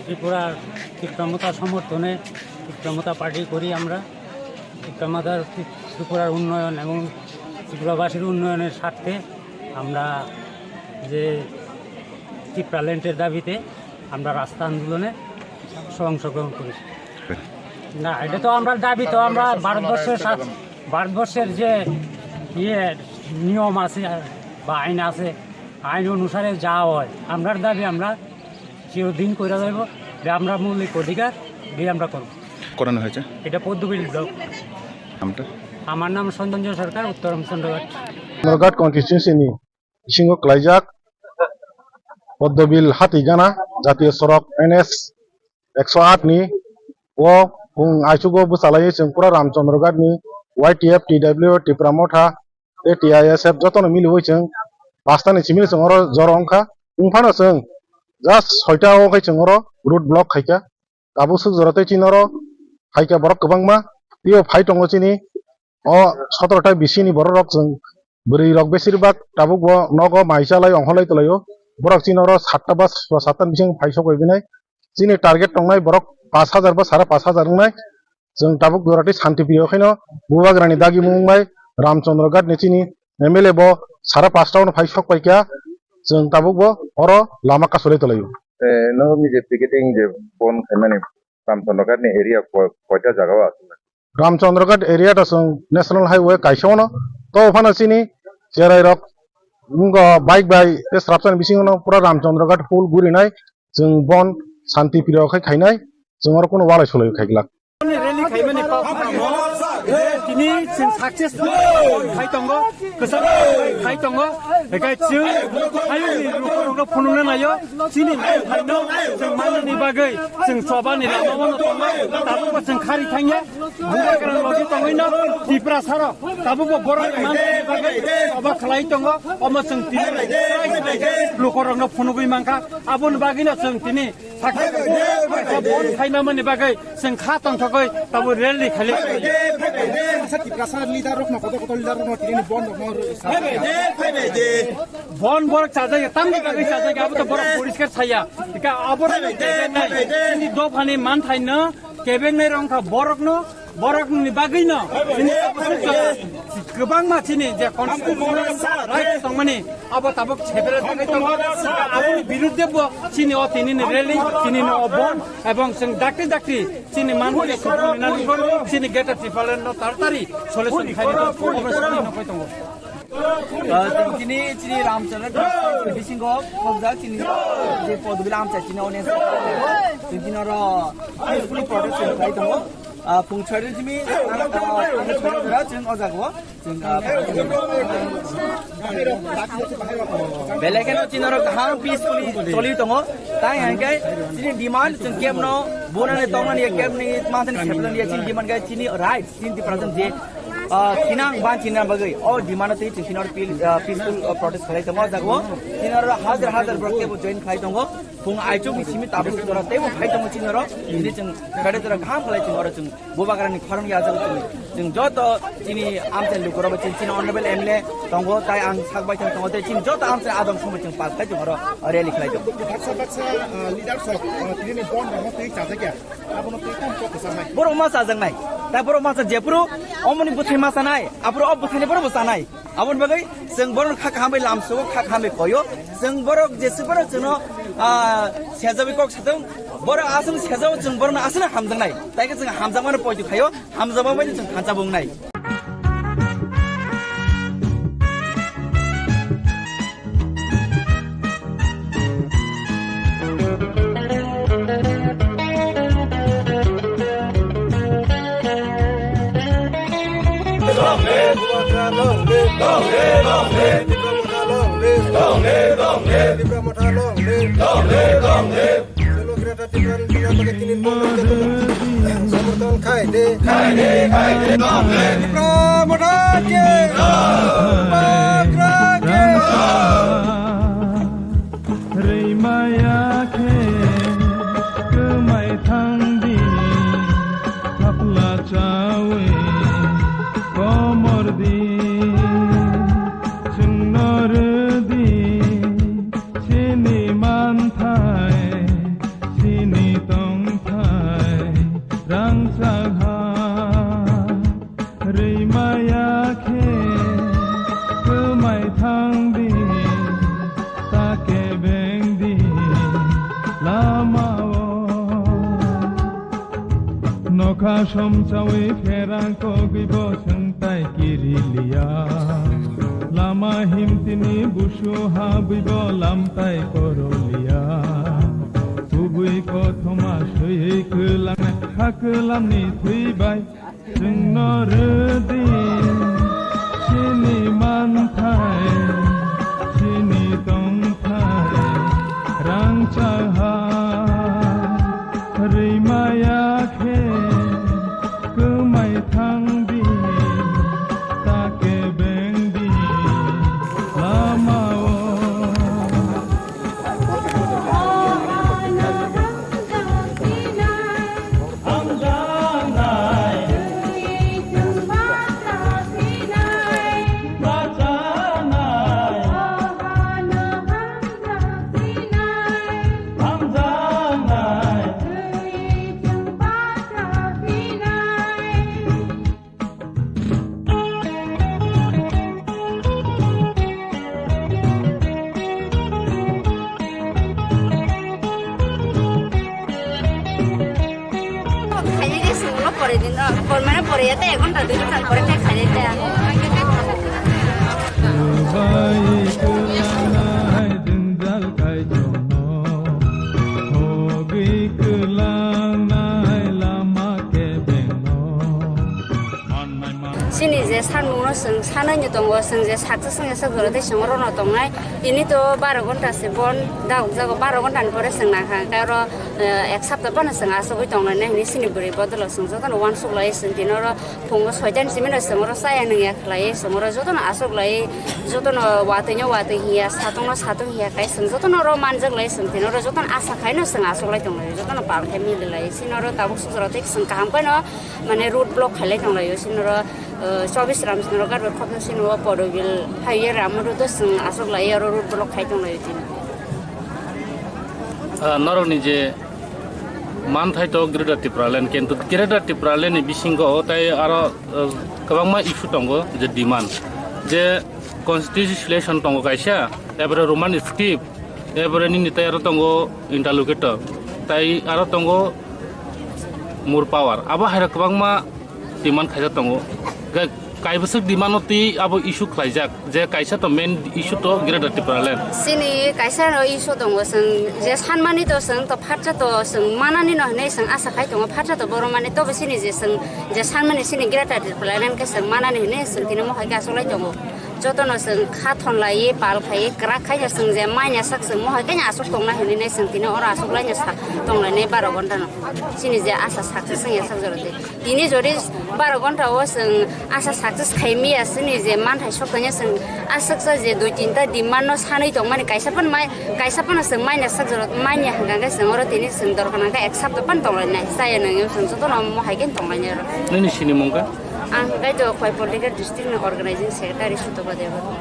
ত্রিপুরার তীব্রমতা সমর্থনে তীব্রমতা পার্টি করি আমরা। তীব্রমতার ত্রি-, ত্রিপুরার উন্নয়ন এবং ত্রিপুরাবাসীর উন্নয়নের স্বার্থে আমরা যে ত্রিপুরা ল্যান্ডের দাবিতে আমরা রাস্তা আন্দোলনে অংশগ্রহণ করেছি। না, এটা তো আমরা দাবি তো আমরা ভারতবর্ষের সাথ-, ভারতবর্ষের যে ইয়ে নিয়ম আছে বা আইন আছে, আইন অনুসারে যা হয়, আমরার দাবি আমরা চিরদিন কইরা যাইব যে আমরা মৌলিক অধিকার দিয়ে আমরা করব। করানো হয়েছে। এটা পদ্মবিল ব্লক। নামটা? আমার নাম সঞ্জয় সরকার, উত্তর রামচন্দ্রঘাট। রামচন্দ্রঘাট কনস্টিটিউয়েন্সি নি bisingo klaijak Poddobil Hatigana jatiyo sorok N S ekso aat ni o bung aichugo bwchalai chwng pura Ramchandraghat ni Y T F, T W, Tipra Motha, tei T I S F jotono miliwi chwng pasta ni simi chwng oro joro wngkha. Wngphano chwng just soita o khe chwng oro road block khaikha. Tabuk swk jora tei chini oro phaikha borok kwbangma. Tei o phai tongo chini o sotoro ta bisini borok rok chwng bwrwi rok besir bak tabuk bo nogo mai chalai ongkholai tolai o. Borok chini oro satta ba satta ni bising phai sok bai binai. Chini target tongnai borok pash hajar ba sara pash hajar wngnai. Chwng tabuk jora tei shanti priyo khaino Bubagrani dagimung bai Ramchandraghat ni chini M L A bo sara pasta o phai sok pai kha. Chwng tabuk bo oro lama kasulai tolai o. Eh, no mi je picketing je bon khaimani Ramchandraghat ni area ko-, koita jaga o aswk? Ramchandraghat area ta chwng National Highway kaisa ono. To phano chini cherai rok wngkha bike bai tei srapsani bisingo no pura Ramchandraghat full gurinai. Chwng bon shanti priyo khai khainai. Chwng oro kuno walai sulai khai glak. Rally khaimani kok samo, tini chwng successful khai tongo, kwchang khai tongo, ekai chwng hayungni rukno phunukna naio, chini thaino chwng manani bagwi chwng chobani lama bono tongo, tabukbo chwng khari thangya, bubagrang logi tongwino Tiprasarok tabukbo borok manani bagwi choba khlai tongo, omo chwng tini lukorokno phunugwi mankha, aboni bagwino chwng tini Sakha bon khaimamani bagwi chwng kha tongthogwi tabo rally khali. Sa Tiprasa leader rokno, kotor kotor leader rokno tini bon rokno. Bon borok chajak ya, tamni bagwi chajak ya, abo to borok poriskar saya. Ika abo tini dophani manthaino kebengnai rongkha borokno. Borokni bagwino chini kwbangma chini je constitutional right tongmani abo tabuk sebere tangwi tongo. Aboni birudde bo chini o tinini rally, tinini o bon, ebong chwng dakti dakti chini manmani subung nani chini Greater Tipraland no taratari solution khaina tongo. Ah, chwng chini, chini Ramchandra bisingo khobjak chini je Podbil amchai chini audience. Chwng chini oro peacefully protest khlai tongo. Ah, phung chhari jimi, ah, ah, chwng o jaga o, chwng, ah, belai kheno chini oro kaham peacefully choli tongo. Tai hwnkhe chini demand chwng camp no bunani tongnani camp ni manthani separately chini demand khe chini right. Chini Tiprasa je, ah, thinang ban chini bagwi o demand twi chini oro pil-, ah, peaceful, ah, protest khlai tongo o jaga o. Chini oro hajar hajar borok teibo join khlai tongo. Phung aichuk ni simi tabuk jora teibo phai tongo chini oro. Chini chwng kare jora kaham khlai chini oro chwng bubagrani khorang ya jaga chini. Chwng joto chini amchai lukurok chini, chini honorable M L A tongo, tai ang sak bai thang tongo, tei chini joto amchai adong somoi chwng pal khlai chwng oro rally khlai tongo. Baksa baksa, ah, leaders rok, ah, tini ni bon rok twi chajakya. Abono twi tamo kok kwchangnai. Borok ma chajaknai. Tai borok ma cha jephuru omoni bwthai ma chanai, aphuru o bwthaini borok bo chanai. Aboni bagwi chwng borok kha kaham bai lamsao, kha kaham bai koyo. Chwng borok jesuk borok chwngno, ah, sejawi kok satung. Borok aswk sejao chwng borokno aswkno hamjaknai. Tai khe chwng hamjakmano poito khaio, hamjakma bai chwng thansa bo wngnai. Long live, long live, long live, long live. Long live, long live, long live. Long live, long live. Long live, long live. Cholo Greater Tipraland tini bondh khe tongmani somorthon khai de. Khai de, khai de, khai de. Tipra Motha ki jai. Bubagra ki jai. Rwimaya khe kwmai thang di, thapla chawi komor di, chwngno rw di. Chini manthai, chini Somchawi pherang kogwi bo swngtai kiriliya. Lama himtini busu habwi bo lamtai koroliya. Kubui kothoma swiwi kwlang ha kwlamni thwibai. Chwngno rwdi chini manthai, chini tongthai, rangchak ha rwimaya khe kwmai thangdi, ta kebengdi lama-o. Khainai de sunglo pore din, o, por mane pore ya te ek ghonta dui ghonta pore te khainai te. Bai kwlangnai jwngjal kaitorno, hogwi kwlangnai lama kebengno. Chini je sanmungno chwng sanai ni tongo, chwng je saksa songya sak jora tei chwng orono tongnai. Tini to baro ghonta se bon, dagok jago baro ghonta ni pore chwng nangkha. Hwnkhe oro, eh, ek sapta phano chwng achugwi tonglainai hinwi chini bwrwi bodolo chwng jotono uansuk lai chwng tini oro phungo soita ni simi no chwng oro chaya nungya khlaiwi chwng oro jotono achuk lai, jotono watwi no watwi hiya, satung no satung hiya khai chwng jotono oro manjak lai chwng tini oro jotono asa khai no chwng achuk lai tong lai, jotono pal khai mili lai. Chini oro tabuk sujaro tei chwng kaham khai no mane road block khailai tonglaio, sinoro, eh, chobis ram sinoro garbek khopno sinoro Porobil highway ram road o chwng aswk lai oro road block khai tonglaio chini. Ah, norokni je manthai to Greater Tipraland, kintu Greater Tipraland ni bisingo o tai aro, eh, kwbangma issue tongo je demand, je constitution tongo kaisa, ebore Roman script, ebore nini tai aro tongo interlocutor, tai aro tongo more power. Abo hai rok kwbangma demand khaijak tongo. Ga-, kaibwswk demand no twi abo issue khlaijak, je kaisa to main issue to Greater Tipraland. Chini kaisa no issue tongo, chwng je sanmani to chwng to phatsa to chwng manani no hinwi chwng asa khai tongo, phatsa to borok mani tobo chini je chwng je sanmani chini Greater Tipraland khe chwng manani hinwi chwng tini mohai khe achuklai tongo. Jotono chwng kha thon laiwi, pal khaiwi, kwrak khai no chwng je manya sak chwng mohai khe no achuk tongna hinwi nai chwng tini oro achuk lai no sak tong lainai baro ghonta no. Chini je asa sak se chwng ya sak jora de. Tini jodi baro ghonta o chwng asa sak se khai miya chini je manthai sok tanya chwng aswk sa je dui tinta demand no sanwi tong mani kaisa phan mai, kaisa phano chwng manya sak jora manya hwnkha khe chwng oro tini chwng dorkha nangkha ek sapta phan tong lainai. Chaya nangya chwng jotono mohai khe tong lainai oro. Nini sinimung kha? Ang kaitor Khowai Political District ni Organizing Secretary Sutoba Debbarma.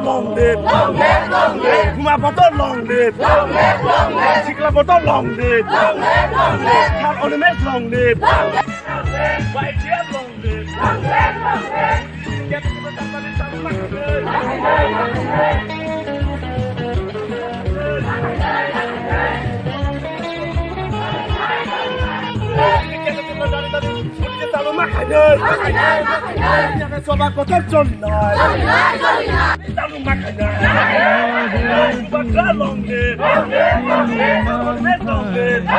Long live! Long live, long live! Buma Bodol long live! Long live, long live! Sikla Bodol long live! Long live, long live! Sir Animesh long live! Long live, long live! Y T F long live! Long live, long live! Choba kotor choli nai. Choli nai, choli nai. Choli nai, choli nai. Bakra long live. Bakra long live.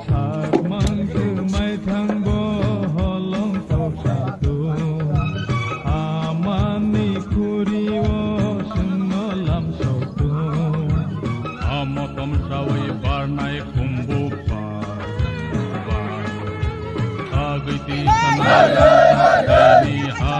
Sakmang kwmai thangbo holong toksa tung. Amani khuri-o chwngno lamsok tung. Amo tomsawi barnai khumbu bar, bar. Agwi twi sanai tini ha.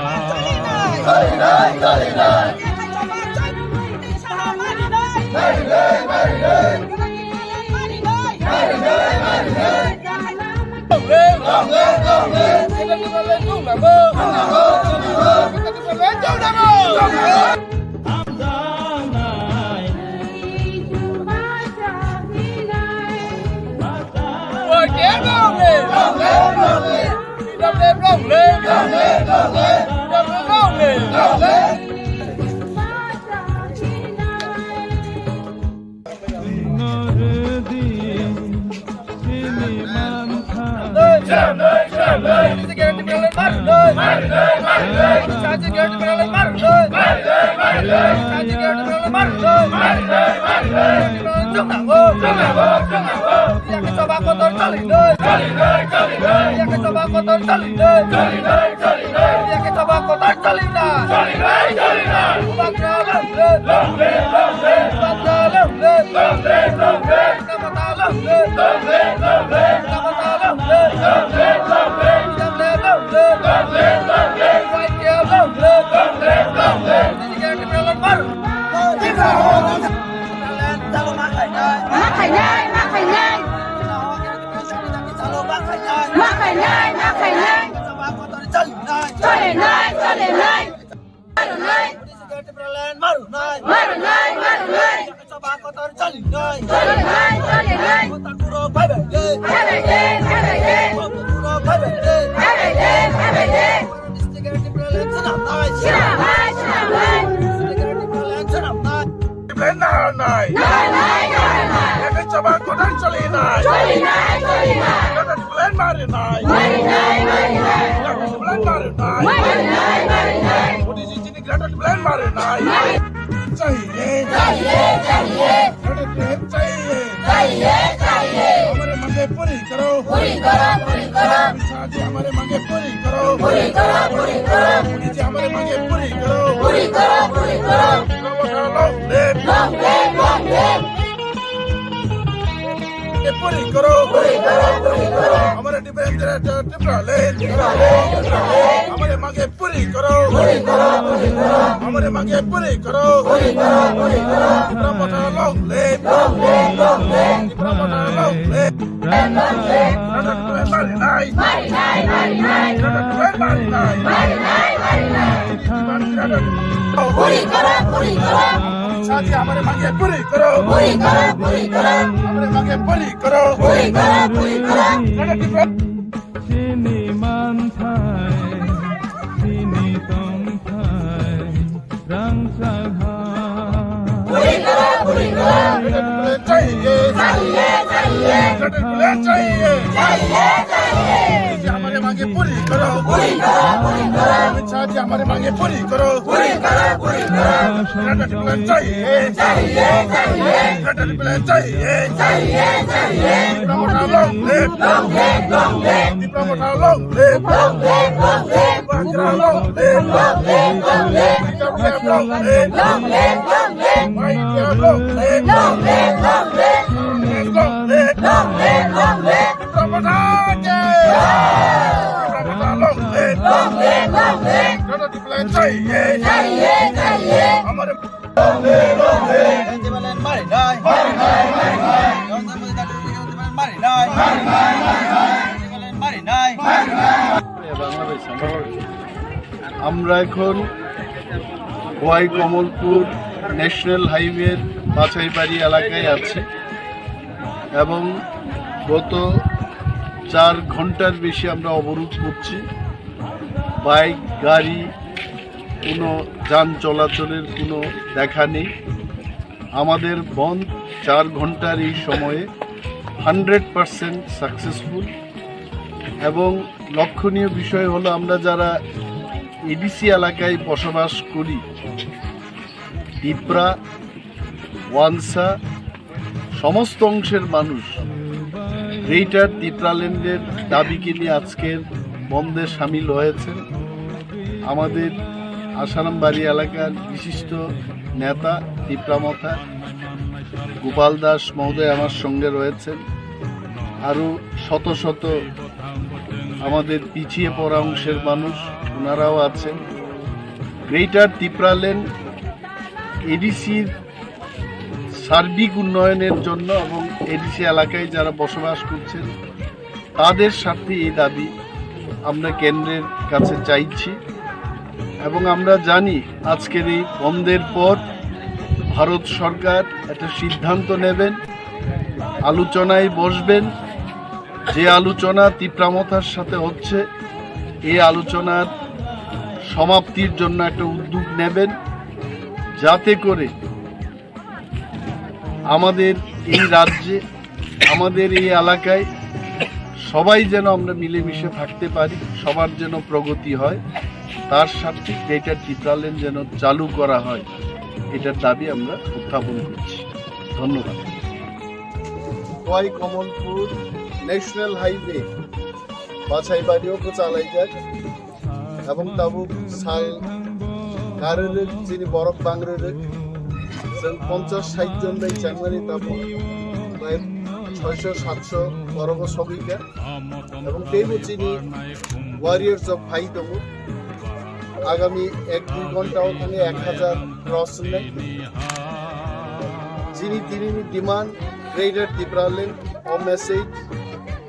Ma khainai, ma khainai. Ma khainai, ma khainai. Chole nai, chole nai. Marunai. Marunai, marunai. Chole nai, chole nai. Bhai bhai de. Bhai bhai de, bhai bhai de. Bhai bhai de, bhai bhai de. Swnam nai, swnam nai. Swnam nai. Nahar nai. Nahar nai, nahar nai. Yakhe choba kotor choli nai. Choli nai, choli nai. Plan marinai. Plan marinai. Plan marinai. Modi ji ni greater plan marinai. Chahiye. Chahiye, chahiye. Greater plan chahiye. Chahiye, chahiye. हमारे मांगे पूरी करो। पूरी करो, पूरी करो। अमित शाह जी हमारे मांगे पूरी करो। पूरी करो, पूरी करो। मोदी जी हमारे मांगे पूरी करो। पूरी करो, पूरी करो। Long live. Long live, long live. ये पूरी करो। पूरी करो, पूरी करो। हमारे Tipraland, हमारे मांगे पूरी करो। पूरी करो, पूरी करो। हमारे मांगे पूरी करो। पूरी करो, पूरी करो। तिप्रा मोर्चा long live। Long live, long live। Tipra मोर्चा long live। Long live। Long live। मारी नाय। मारी नाय, मारी नाय। मारी नाय, मारी नाय। मारी नाय, मारी नाय। पूरी करो, पूरी करो। अमित शाह जी हमारे मांगे पूरी करो। पूरी करो, पूरी करो। हमारे मांगे पूरी करो। पूरी करो, पूरी करो। Chini manthai, chini tongthai, rangchak ha. Puri karo, puri karo. Chahiye, chahiye, chahiye. Chahiye, chahiye. Chahiye, chahiye. ये हमारे मांगे पूरी करो। पूरी करो, पूरी करो। अमित शाह जी हमारे मांगे पूरी करो। पूरी करो, पूरी करो। Greater Tipraland चाहिए। चाहिए, चाहिए। Greater Tipraland चाहिए। चाहिए, चाहिए। Tipraland long live। Long live, long live। Tipraland long live। Long live, long live। Tipraland long live। Long live, long live। Tipraland long live। Long live, long live। Tipraland long live। Long live, long live। Tipraland long live। Long live, long live। Tipraland long live। Tipraland long live। Long live, long live। Greater Tipraland चाहिए। चाहिए, चाहिए। हमारे Tipraland मारी नाय। मारी नाय, मारी नाय। Tipraland मारी नाय। Tipraland मारी नाय। আমরা এখন খোয়াই কমলপুর ন্যাশনাল হাইওয়ের বাছাইবাড়ি এলাকায় আছি এবং গত চার ঘন্টার বেশি আমরা অবরোধ করছি। বাইক, গাড়ি, কোনো যান চলাচলের কোনো দেখা নেই। আমাদের বন্ধ চার ঘন্টার এই সময়ে হান্ড্রেড পার্সেন্ট সাকসেসফুল। এবং লক্ষণীয় বিষয় হলো, আমরা যারা এডিসি এলাকায় বসবাস করি, তিপ্রা, ওয়ানসা, সমস্ত অংশের মানুষ গ্রেটার তিপ্রাল্যান্ডের দাবিকে নিয়ে আজকের বন্ধে সামিল হয়েছেন। আমাদের আশারামবাড়ি এলাকার বিশিষ্ট নেতা তিপ্রা মথা গোপাল দাস মহোদয় আমার সঙ্গে রয়েছেন। আরও শত শত আমাদের পিছিয়ে পড়া অংশের মানুষ, ওনারাও আছেন। গ্রেটার তিপ্রাল্যান্ড এডিসির সার্বিক উন্নয়নের জন্য এবং এডিসি এলাকায় যারা বসবাস করছেন, তাদের স্বার্থে এই দাবি আমরা কেন্দ্রের কাছে চাইছি। এবং আমরা জানি, আজকের এই বন্ধের পর ভারত সরকার একটা সিদ্ধান্ত নেবেন, আলোচনায় বসবেন। যে আলোচনা তিপ্রা মথার সাথে হচ্ছে, এই আলোচনার সমাপ্তির জন্য একটা উদ্যোগ নেবেন, যাতে করে আমাদের এই রাজ্যে, আমাদের এই এলাকায় সবাই যেন আমরা মিলেমিশে থাকতে পারি, সবার যেন প্রগতি হয়, তার স্বার্থে গ্রেটার তিপ্রাল্যান্ড যেন চালু করা হয়, এটার দাবি আমরা উত্থাপন করছি। ধন্যবাদ। খোয়াই কমলপুর ন্যাশনাল হাইওয়ে বাছাইবাড়িও চালাই যাক। Abong tabuk sal karwi rwk, chini borok bang rwk. Chwng ponchash sait jon bai changmani tabuk bai soisho satso borogo sogwi kha. Abong teibo chini warriors rok phai tongo. Agami ek dui ghonta o thangwi ek hajar cross wngnai. Chini tinini demand, Greater Tipraland, o message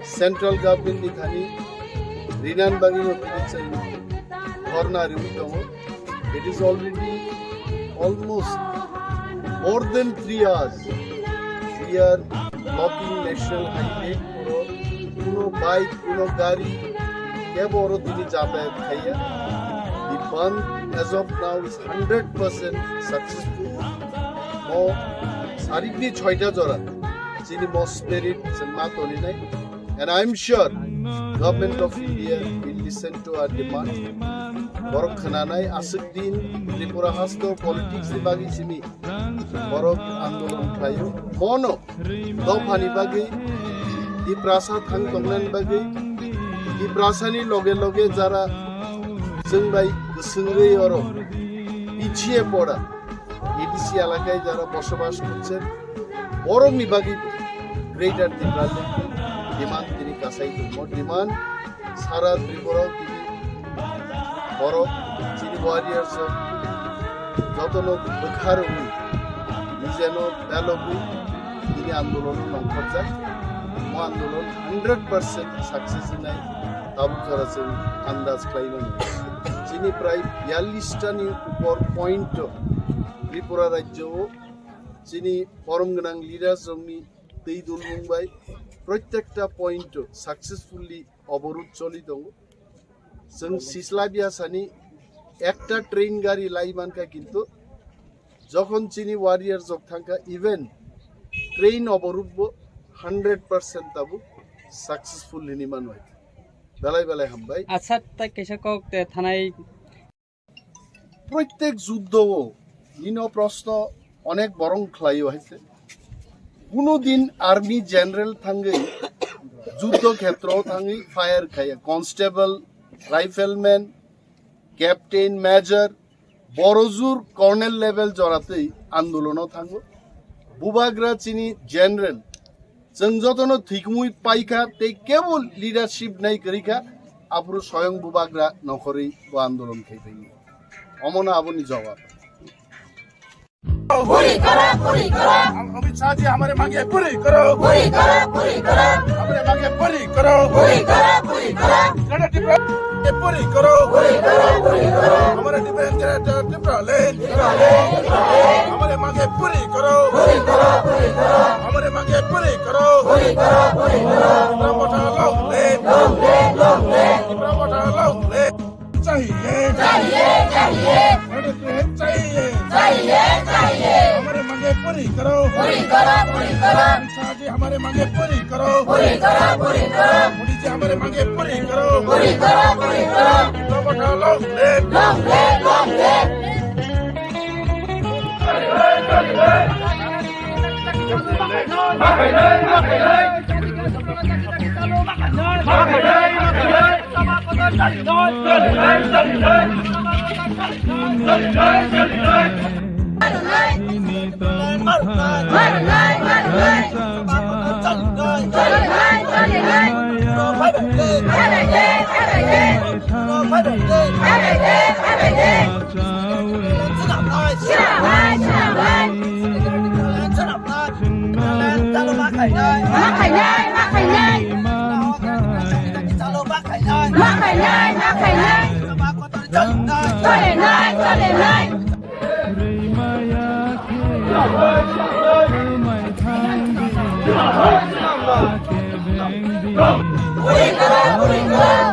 central government ni thani rinani bagwi bo tini chwng dhorna riwi tongo. It is already almost more than three hours we are blocking national highway. Kuno, kuno bike, kuno gari, kebo oro tini jatayat khaiya. The bandh as of now is hundred percent successful. Mo sarikni soita jora chini mo spirit chwng ma toninai. And I am sure Government of India will listen to our demand. Borok khwnanai aswk din Tripura hasto politics ni bagwi simi borok andolon khlaio. Bono dophani bagwi, Tiprasa thang tongnani bagwi, Tiprasani loge loge jara chwng bai kwswngwi oro pichhiye pora, A D C এলাকায় যারা বসবাস করছেন, বরংনি বাকি Greater Tipraland demand tini kasai tongmo demand sara Tripura tini borok chini warriors jotono bwkharwi nijeno belogwi tini andolon nongkhorjak. Mo andolon hundred percent success nai tabuk jora chwng andaj khlaimani. Chini prai biyallish tani upor point Tripura rajyo o chini borom gwnang leaders rokni twi dulmung bai protekta point o successfully oborud choli tongo. Chwng sisla biya sani ekta train gari lai mankha, kintu jokhon chini warrior jok thangkha, even train oborud bo hundred percent tabuk successful hini manwai. Belai belai hambai. Acha, tai kaisa kok te thanai. Protek juddo o nino proshno onek borong khlaio haise. Kuno din army general thangwi juddo khetro thangwi fire khaiya, constable, rifleman, captain, major, borojur colonel level joratwi andolono thango. Bubagra chini general, chwng jotono thwikumui paikha tei kebo leadership nai kwrwikha, aphuru soyong bubagra nokhorwi bo andolon khai phaio. Omono aboni jawab. पूरी करो, पूरी करो। हम अमित शाह जी हमारे मांगे पूरी करो। पूरी करो, पूरी करो। हमारे मांगे पूरी करो। पूरी करो, पूरी करो। Greater Tipraland पूरी करो। पूरी करो, पूरी करो। हमारे Tipraland, Greater Tipraland। हमारे मांगे पूरी करो। पूरी करो, पूरी करो। हमारे मांगे पूरी करो। पूरी करो, पूरी करो। Tipra Motha long live। Long live, long live। Tipra Motha long live। चाहिए। चाहिए, चाहिए। हमारे प्रेम चाहिए। चाहिए, चाहिए। हमारे मांगे पूरी करो। पूरी करो, पूरी करो। अमित शाह जी हमारे मांगे पूरी करो। पूरी करो, पूरी करो। मोदी जी हमारे मांगे पूरी करो। पूरी करो, पूरी करो। Tipra Motha long live। Long live, long live।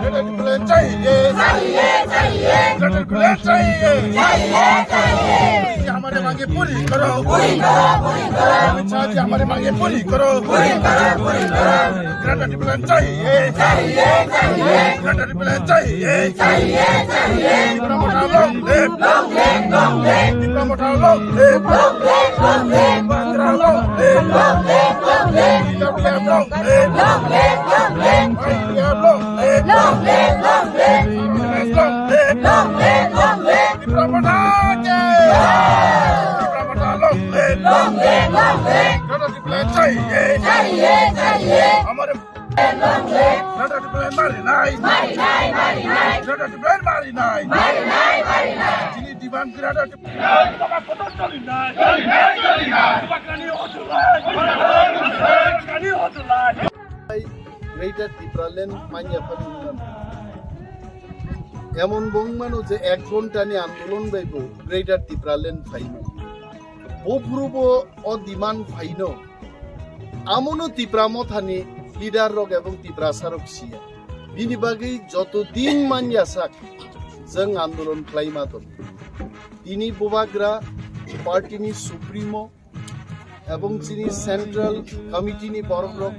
Greater Tipraland चाहिए। चाहिए, चाहिए। Greater Tipraland चाहिए। चाहिए, चाहिए। हमारे मांगे पूरी करो। पूरी करो, पूरी करो। अमित शाह जी हमारे मांगे पूरी करो। पूरी करो, पूरी करो। Greater Tipraland चाहिए। चाहिए, चाहिए। Greater Tipraland चाहिए। चाहिए, चाहिए। Tipra Motha long live। Long live, long live। Tipra Motha long live। Long live, long live। Bubagra long live। Long live, long live। T W F long live। Long live, long live। I T F long live। Long live, long live। Congress long live। Long live, long live। Tipra Motha ki। Tipra Motha long live। Long live, long live। Greater Tipraland चाहिए। चाहिए, चाहिए। हमारे Greater Tipraland मारी नहीं। मारी नहीं, मारी नहीं। Greater Tipraland मारी नहीं। मारी नहीं, मारी नहीं। Chini demand Greater Tipraland. Greater Tipraland manya phani wngmano. Emon bo wngmano je ek ghonta ni andolon bai bo Greater Tipraland phaimano. Bo phuru bo o demand phaino. Amono Tipra Mothani leader rok ebong Tiprasa rok siya. Bini bagwi joto din manya sak jeng andolon khlaima tong. Tini Bubagra party ni supremo ebong chini central committee ni borok rok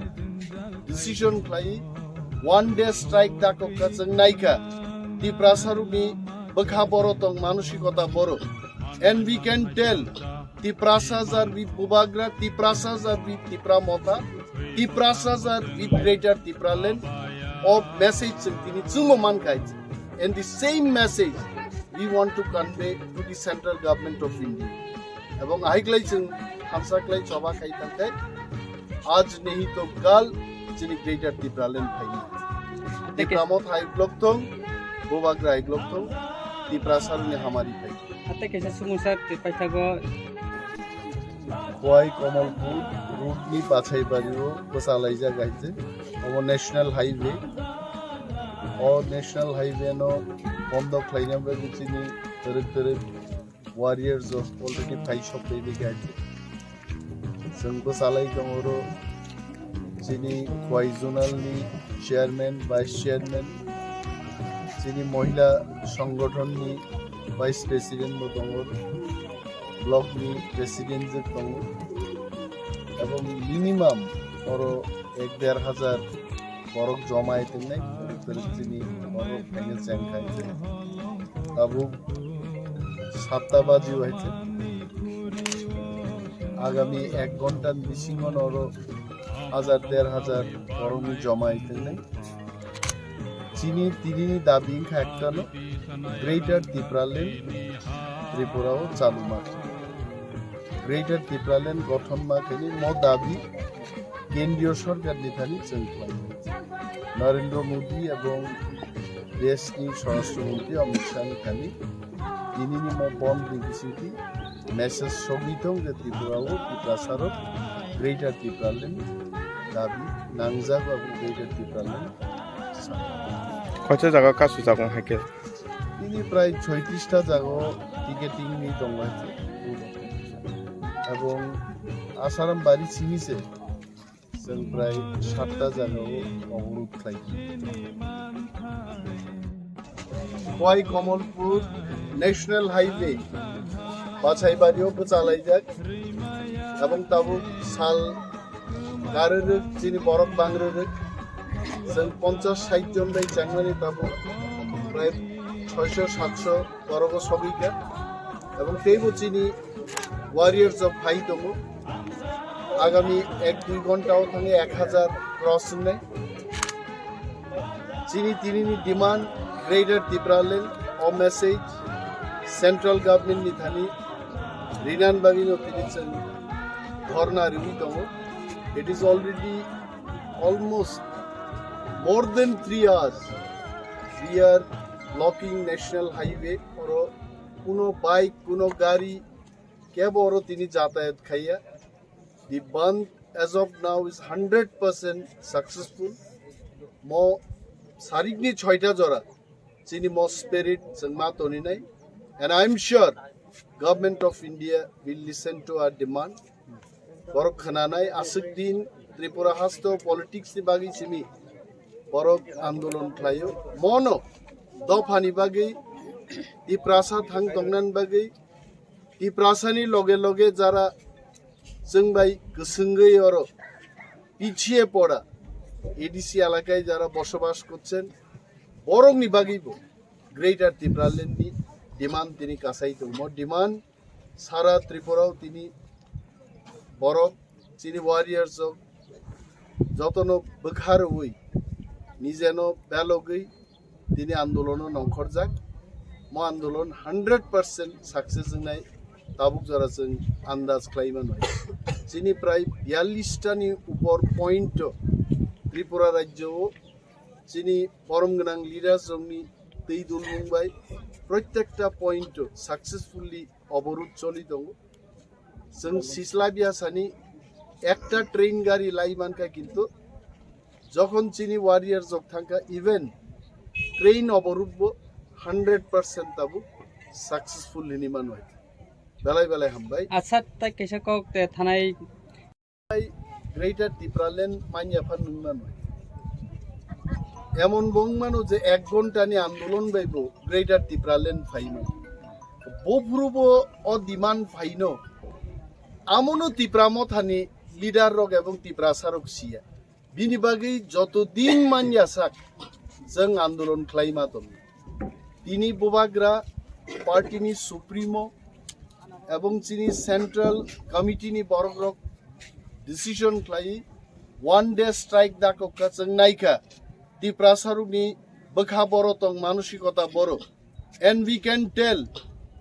decision khlai One day strike dakokha chwng naikha. Tiprasa rukni bwkha boro tong, manusikota boro. And we can tell, Tiprasa jar with Bubagra, Tiprasa jar with Tipra Motha, Tiprasa jar with Greater Tipraland. O message chwng tini chwngmo mankha. And the same message we want to convey to the central government of India. Ebong ahiklai chwng hamsaklai choba khai tangkhe, aaj nahi to kal chini Greater Tipraland phai. Tipra Motha hai block thong, Bubagra hai block thong, Tiprasa rukni hamari phai. Ate kaisa sumungsa tei paithago. Khowai Kamalpur road ni Bachaibario bwchalaijak hai se. Obo National Highway. O National Highway no bondo khlaina bagwi chini twrwk twrwk warriors rok already phai sok tei bikha. Chwng bwchalai tongo oro chini Khowai zonal ni chairman, vice chairman, chini mohila songgothon ni vice president bo tongo, block ni president je tongo, ebong minimum oro ek der hajar borok joma hai tongnai, kwrwk chini borok phaina cheng khai. Tabuk satta baji hai se. Agami ek ghonta ni bisingo oro hajar der hajar borokni joma hai tongnai. Chini tinini dabi wngkha ektano, Greater Tipraland Tripura o chalu ma. Greater Tipraland gothon ma khaini mo dabi kendriyo sorkar ni thani chwng khlai. Narendra Modi ebong deshni Swarashtra Mantri Amit Shah ni thani tinini mo bond ni bisingtwi message sogwi thong je Tripura o Tiprasa rok Greater Tipraland dabi nangjago, abo Greater Tipraland. Koisa jaga kasu jago hai khe? Tini prai soitrista jaga o ticketing ni tongo hai khe. Ebong Asaram bari simi se chwng prai satta jaga o oborod khlai. Khowai Kamalpur National Highway Bachaibario bwchalaijak, ebong tabuk sal karwrwk chini borok bangrwrwk, chwng ponchash sait jon bai chengmani tabuk prai soisho satso borogo sogwikha, ebong teibo chini warriors rok phai tongo. Agami ek dui ghonta o thangwi ek hajar cross wngnai. Chini tinini demand Greater Tipraland, o message central government ni thani rinan bagwi no tini chwng dhorna riwi tongo. It is already almost more than three hours we are blocking National Highway. Oro kuno bike, kuno gari kebo oro tini jatayat khaiya. The bandh as of now is hundred percent successful. Mo sarikni choita jora chini mo spirit chwng ma toninai. And I am sure Government of India will listen to our demand. Borok khwnanai aswk din Tripura hasto politics ni bagwi simi borok andolon khlaio. Mono dophani bagwi, Tiprasa thang tongnan bagwi, Tiprasani loge loge jara chwng bai kwswngwi oro পিছিয়ে পড়া এডিসি এলাকায় যারা বসবাস করছেন, বরংনি বাগিবো গ্রেটার ত্রিপুরাল্যান্ডনি ডিমান্ড তিনি কাছাই দংমো। ডিমান্ড সারা ত্রিপুরাও তিনি বরক চিনি warriors jotono bwkharwi nijeno belogwi tini andolono nongkhorjak. Mo andolon hundred percent success wngnai tabuk jora chwng andaj khlai mano. Chini prai biyallish tani upor point o Tripura rajyo o chini borom gwnang leaders rokni twi dulmung bai protekta point o successfully oborud choli tongo. Chwng sislabya sani ekta train gari lai mankha, kintu jokhon chini warrior jok thangkha, even train oborud bo hundred percent tabuk successful hini manwi. Belai belai hambai. Acha, tai kaisa kok te thanai. Greater Tipraland manya phan nung manwi. Emon bong mano je ek ghonta ni andolon bai bo Greater Tipraland phai mano. Bo phuru bo o demand phaino. Amono Tipra Mothani leader rok ebong Tiprasa rok siya. Bini bagwi joto din manya sak chwng andolon khlai ma tongo. Tini Bubagra party ni supremo ebong chini central committee ni borok rok decision khlai one day strike dakok ka chwng naikha. Tiprasa rok ni bwkha boro tong, manosikota boro. And we can tell,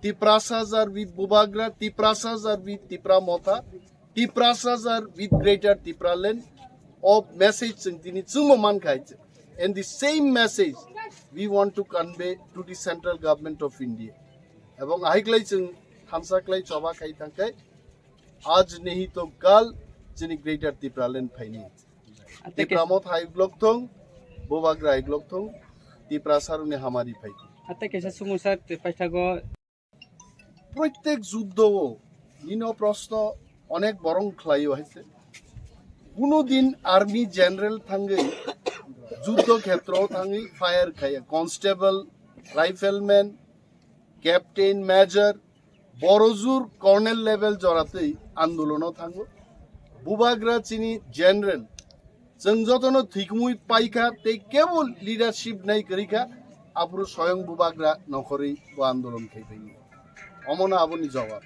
Tiprasas are with Bubagra, Tiprasas are with Tipra Motha, Tiprasas are with Greater Tipraland. O message chwng tini chwngmo mankha hai chwng. And the same message we want to convey to the central government of India. Ebong ahiklai chwng thansa klai choba khai thangkai, aaj nahi to kal chini Greater Tipraland phaini. Ate ke- Tipra Motha hai glok thung, Bubagra hai glok thung, Tiprasa rok ni hamari phai thung. Ate kesa sumung sir, te paithago. Proitek juddo o nini o proshno onek borong khlai o hai se. Kuno din army general thangwi juddo khetro thangwi fire khaiya, constable, rifleman, captain, major, boro jur colonel level joratwi andolono thango. Bubagra chini general, chwng jotono thwikumui paikha tei kebo leadership nai kwrwikha, aphuru soyong Bubagra nokhorwi bo andolon khai phaini. Omono aboni jawab.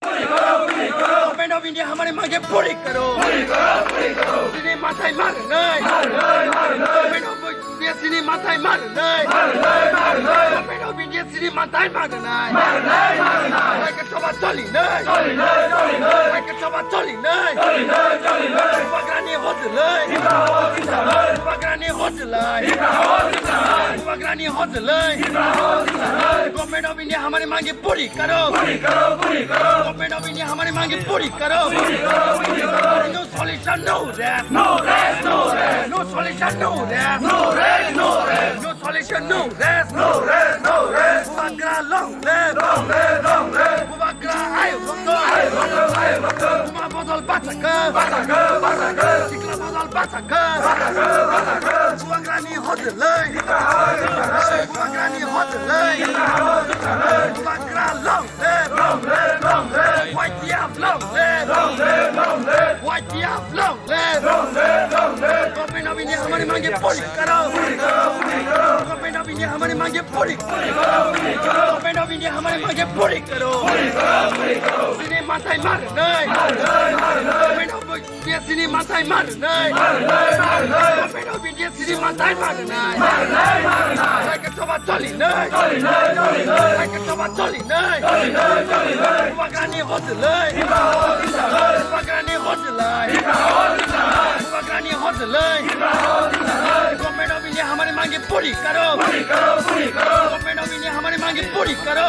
Government of India हमारी मांगे पूरी करो। Sini matai mar nai. Government of India sini matai mar nai. Government of India sini matai mar nai. Raikha choba choli nai. Raikha choba choli nai. Bubagrani hojlai. Bubagrani hojlai. Bubagrani hojlai. Government of India हमारी मांगे पूरी करो। Government of India हमारी मांगे पूरी करो। No solution, no rest. No rest, no rest. No solution, no rest. No rest, no rest. No solution, no rest. No rest, no rest. Bubagra long live. Long live, long live. Bubagra ayo doktor. Ayo doktor, ayo doktor. Buma bodol bacha kha. Bacha kha, bacha kha. Sikla bodol bacha kha. Bacha kha, bacha kha. Bubagrani hojlai. Bubagrani hojlai. Bubagra long live. Long live, long live. Y T F long live. Long live, long live. Y T F long live. Long live, long live. Government of India हमारी मांगे पूरी करो। Government of India हमारी मांगे पूरी करो। Government of India हमारी मांगे पूरी करो। Sini matai mar nai. Government of India sini matai mar nai. Government of India sini matai mar nai. Raikha choba choli nai. Raikha choba choli nai. Bubagrani hojlai. Bubagrani hojlai. Bubagrani hojlai. Government of India हमारी मांगे पूरी करो। Government of India हमारी मांगे पूरी करो।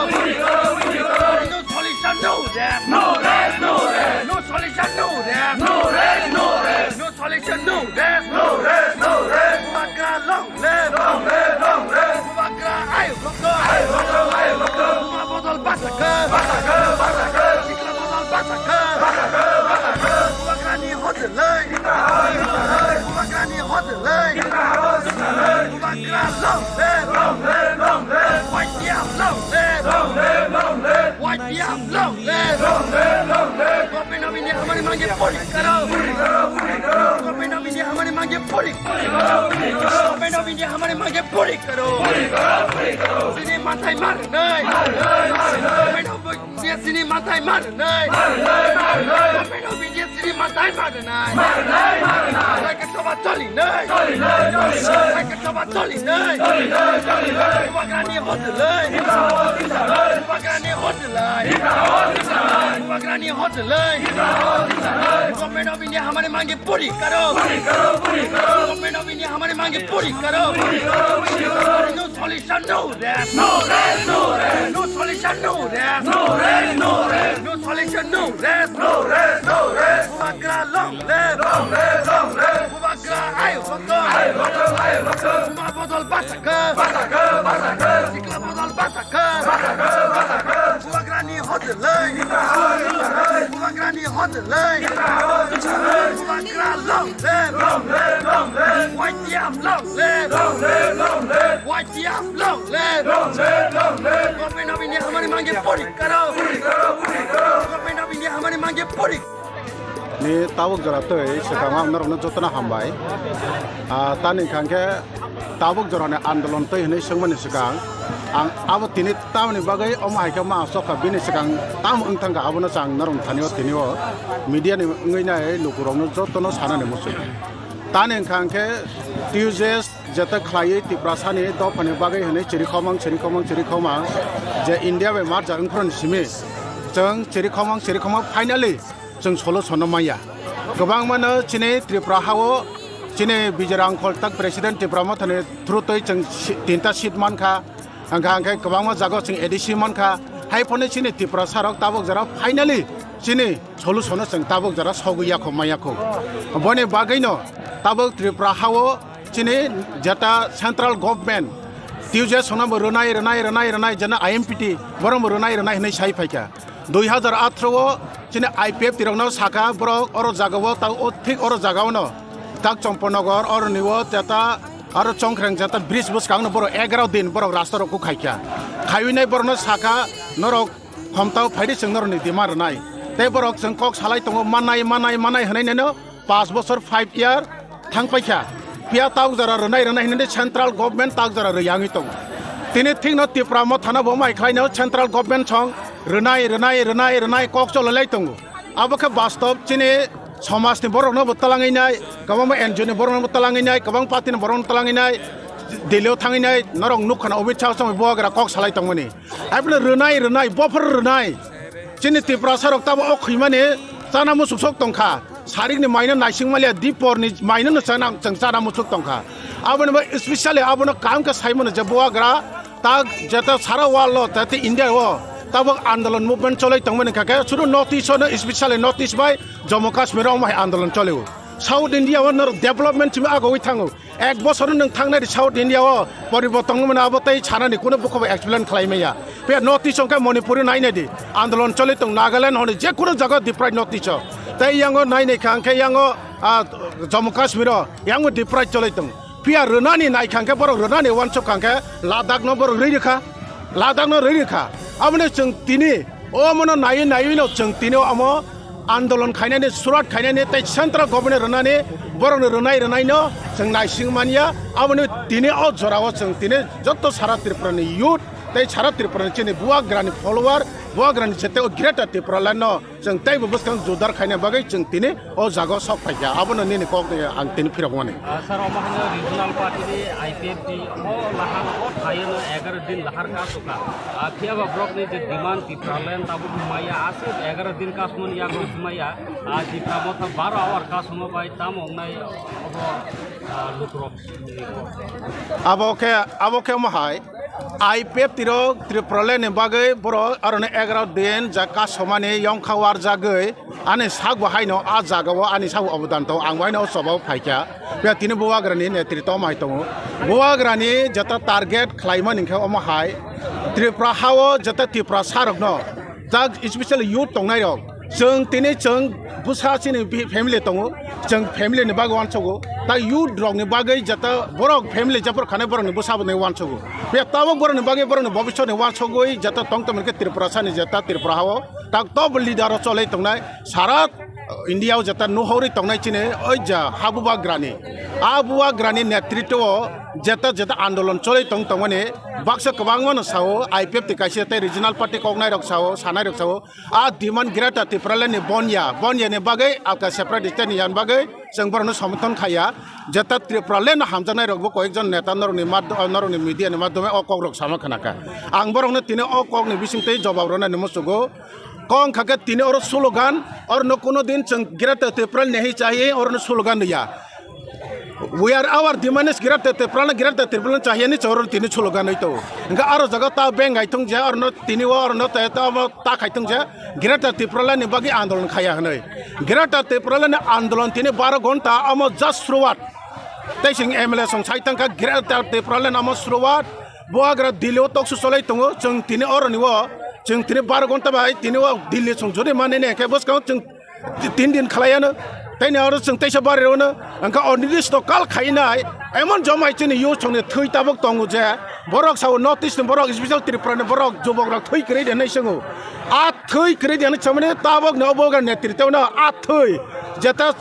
No solution, no rest. No rest, no rest. No solution, no rest. No rest, no rest. No solution, no rest. No rest, no rest. Bubagra long live. Long live, long live. Bubagra ayo doktor. Ayo doktor, ayo doktor. Buma bodol bacha kha. Bacha kha, bacha kha. Sikla bodol bacha kha. Bacha kha, bacha kha. Bubagrani hojlai. Bubagrani hojlai. Bubagra long live. Long live, long live. Y T F long live. Long live, long live. Y T F long live. Long live, long live. Government of India हमारी मांगे पूरी करो। Government of India हमारी मांगे पूरी। Government of India हमारी मांगे पूरी करो। Sini matai mar nai। Government of India sini matai mar nai। Government of India sini matai mar nai। Raikha choba choli nai. Raikha choba choli nai. Bubagrani hojlai. Bubagrani hojlai. Bubagrani hojlai. Government of India हमारी मांगे पूरी करो। Government of India हमारी मांगे पूरी करो। No solution, no rest. No rest, no rest. No solution, no rest. No rest, no rest. No solution, no rest. No rest, no rest. Bubagra long live. Long live, long live. Bubagra ayo doktor. Ayo doktor, ayo doktor. Buma bodol bacha kha. Bacha kha, bacha kha. Sikla bodol bacha kha. Bacha kha, bacha kha. Bubagrani hojlai. Bubagrani hojlai. Bubagra long live. Long live, long live. Y T F long live. Long live, long live. Y T F long live. Long live, long live. Government of India हमारी मांगे पूरी करो। Government of India हमारी मांगे पूरी। Ni tabuk jora twi swkang ang norokno jotono hambai. Ah, tani hwnkha khe tabuk jorani andolon twi hwnwi swngmani swkang ang abo tini tamoni bagwi omo hai khe ma sok kha, bini swkang tamo wng thang kha, abono chwng norok thani o tini o media ni wngwi nai lukurokno jotono sanani muchung. Tani hwnkha khe T U J S jeta khlaiwi Tiprasani dophani bagwi hwnwi chirikhomang, chirikhomang, chirikhomang je India bai marjak wngphuru ni simi chwng chirikhomang, chirikhomang finally chwng solution no manya. Kwbangma no chini Tripura ha o chini Bijay Rangkhol tak President Tipra Mothani through twi chwng si-, tinta seat mankha. Hwnkha hwnkhe kwbangma jaga o chwng A D C mankha. Hai phano chini Tiprasa rok tabuk jora finally chini solution no chwng tabuk jora sogwi yakho maya kho. Boni bagwi no tabuk Tripura ha o chini jeta central government T U J S no bo rwnai, rwnai, rwnai, rwnai, jena I M P T borok bo rwnai, rwnai hwnwi sai phaikha. Dui hazar athro o chini I P F T rokno sakha borok oro jaga o ta o thik oro jaga o no tak Chomponogar oro ni o jeta aro Chongkreng jeta bridge bwskang no borok egaro din borok rasta rok khaikha. Khaiwi nai borok no sakha norok khomtao phaidi chwng norok ni demand rwnai. Tei borok chwng kok salai tongo manai, manai, manai hwnwi nai no pas bosor five year thang paikha. Phiya tabuk jora rwnai rwnai hinwi central government tabuk jora rwya wngwi tongo. Tini thikno Tipra Mothano bo mai khlaino central government song rwnai, rwnai, rwnai, rwnai kok chololai tongo. Abo khe bastob chini somajni borokno bo twlangwi nai, kwbangma N G O ni borokno bo twlangwi nai, kwbang party ni borokno twlangwi nai, Delhi o thangwi nai, norok nukha na Amit Shah song bubagra kok salai tongmani. Aibole rwnai, rwnai, bophor rwnai. Chini Tiprasa rok tabo o khwimani chana muchuk sok tongkha. Sarikni maino naising maliya, diporni maino no chana, chwng chana muchuk tongkha. Aboni bai specially abono kaham khe saimano je bubagra tak jeta sara world o, jeta India o tabuk andolon movement cholai tongmani kha khe, sudu North East o no, specially North East bai Jammu Kashmir o omo hai andolon cholio. South India o norok development simi agogwi thango. Ek bosor nwng thangnai di South India o poriborton wngmani abo tei sanani kuno bukhuk bai explain khlai maya. Phiya North East hwnkhe Manipur o nainai di andolon choli tong, Nagaland hwnwi je kuno jaga deprived North East o. Tei yango nainai kha hwnkhe yango, ah, Jammu Kashmir o yango deprived choli tong. Phiya rwnani nai kha hwnkhe borok rwnani uansuk kha hwnkhe Ladakh no borok rwi rwkha, Ladakh no rwi rwkha. Aboni chwng tini omono naiwi naiwi no chwng tini omo andolon khainani, surat khainani tei central government rwnani borokni rwnai rwnaino chwng naising manya. Aboni tini o jorao chwng tini joto sara Tripurani youth tei sara Tripurani chini bubagrani follower, bubagrani jete o Greater Tipralandno chwng teibo bwskang jodar khaina bagwi chwng tini o jaga o sok phaikha. Abono nini kokni ang tini phirokmani. Ah, sir, omo hai no regional party ni I P F T o lahar o thaio no egaroh din lahar ka suka. Ah, phiya ba borokni je demand Tipraland tabuk maya aswk egaroh din kasmoni yago maya. Ah, Tipra Motha baro hour kasongo bai tamo wngnai obo, ah, lukurok. Abo khe, abo khe omo hai I P F T rok Tipraland ni bagwi borok aroni egaroh din ja kasomani yongkha warjagwi ani sak bo haino a jaga o ani sak bo obodan tongo, ang bo haino o choba o phaikha. Phiya tini bubagrani netritw omo hai tongo. Bubagrani jeta target khlaimani khe omo hai Tripura ha o jeta Tiprasa rokno tak specially youth tongnai rok, chwng tini chwng bwsa chini bi-, family tongo, chwng family ni bagwi uansugo, tak youth rok ni bagwi jeta borok family jabor khanai borok ni bwsa bo ni uansugo. Phiya tabuk borok ni bagwi borok ni bobiswt ni uansugwi jeta tong tongmani khe Tiprasa ni jeta Tripura ha o tak top leader o cholai tongnai sara India o jeta nuhorwi tongnai chini oi ja ha bubagrani. A bubagrani netritw o jeta jeta andolon cholai tong tongmani baksa kwbangma no sao, I P F T kaisa tei regional party koknai rok sao, sanai rok sao, a demand Greater Tipraland ni bonya, bonya ni bagwi alka separate state ni yan bagwi chwng borokno somorthon khaiya. Jeta Tipraland no hamjaknai rok bo koyekjon neta norokni mad-, norokni media ni madhyome o kok rok sama khna kha. Ang borokno tini o kok ni bising twi jobab rwnani muchugo. Kok wngkha khe tini oro slogan, oro no kuno din chwng Greater Tipraland ni hai chahi oro no slogan rwya. We are our demand is Greater Tipraland, Greater Tipraland chahiya ni choro tini slogan oi to. Hingke aro jaga ta beng gai thung je, aro no tini o, aro no ta, ta, ta khai thung je, Greater Tipraland ni bagwi andolon khaya hwnwi. Greater Tipraland ni andolon tini baro ghonta amo just suruwat. Tei chwng M L A song sai tangkha Greater Tipraland amo suruwat. Bubagra Delhi o toksu cholai tongo, chwng tini oro ni o, chwng tini baro ghonta bai tini o Delhi song jodi mani ne khe bwskang chwng tin din khlaiano, tei ni oro chwng teisa bari rwno, hwnkhe o nirdisto kal khainai, emon jomai chini youth songni thwi tabuk tongo je, borok sao North East ni borok, special Tripura ni borok, jubok rok thwi kwrwi de hinwi swngo. A thwi kwrwi de hinwi swmani tabuk ni o bubagra netritw no a thwi, Jeta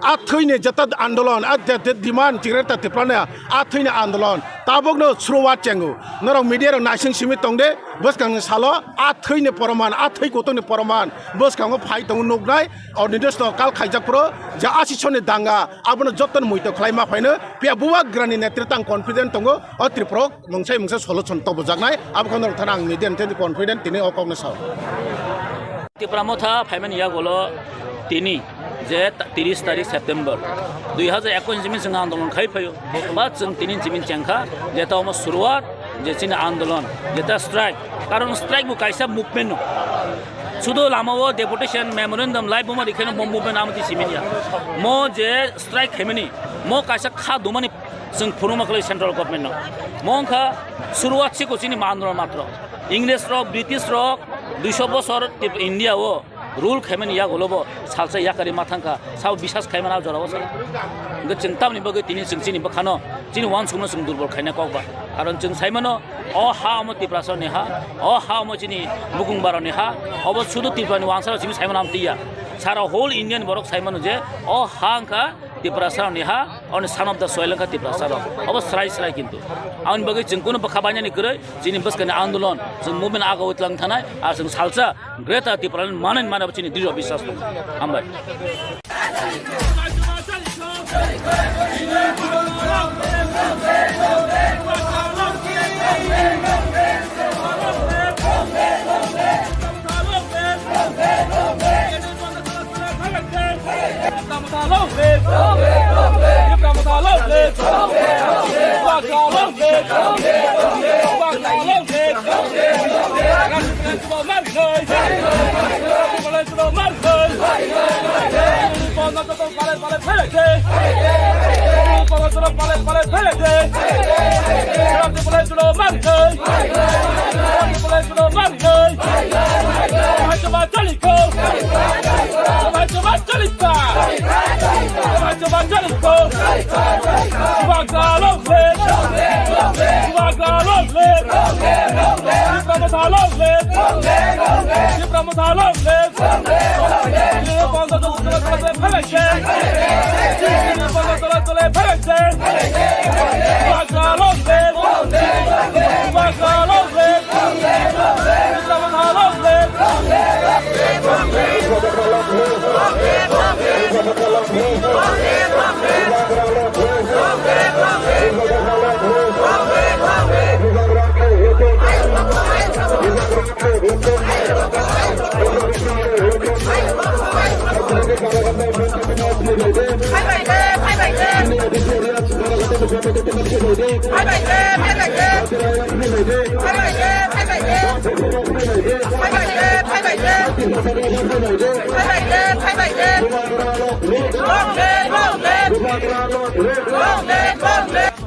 a thwini jeta andolon, a je, je demand Greater Tipraland a thwini andolon. Tabukno suruwat chengo. Norok media rok naising simi tongde, bwskangni salo a thwini poroman, a thwi kutungni poroman bwskango phai tongo nuknai. O nirdisto kal khaijak phuru je asisoni danga, abono jotono muito khlaima phaino, phiya bubagrani netritang confident tongo, o Tripura o mungsa mungsa solution tobojaknai, abo kheno norok thani ang media ni confident tini o kokno sao. Tipra Motha phaimani yagulo tini je ta-, tiris tarik September dui hazar ekkush ni simi chwng andolon khai phaio, ba chwng tini simi chengkha, jeta omo suruwat, je chini andolon, jeta strike, karon strike bo kaisa movement no, sudo lama o deputation memorandum lai buma rikheno mo movement amati simini ya, mo je strike khaimani, mo kaisa kha dumani chwng phunukma khlai central government no. Mo wngkha suruwat siko chini ma andolon matro. Ingres rok, British rok duiso bosor Tip-, India o rule khaimani yagulo bo salsa yakari ma thangkha, sao bisas khaimana jorao sala. Hwnkhe chwng tamni bagwi tini chwng chini bwkhano, chini uansukno chwng durbol khaina kok ba. Karon chwng saimano, o ha omo Tiprasa ni ha, o ha omo chini bukung baroni ha, obo sudu Tripura ni uansara simi saimano amtiya. Sara whole Indian borok saimano je, o ha wngkha Tiprasa ni ha, oni son of the soil wngkha Tiprasa rok. Obo srai srai kintu. Aboni bagwi chwng kunu bwkha bainani kwrwi, chini bwskani andolon, chwng movement aga witlang thanai, ar chwng salsa Greater Tipraland manwi manwi chini drisho biswas tongo. Hambai.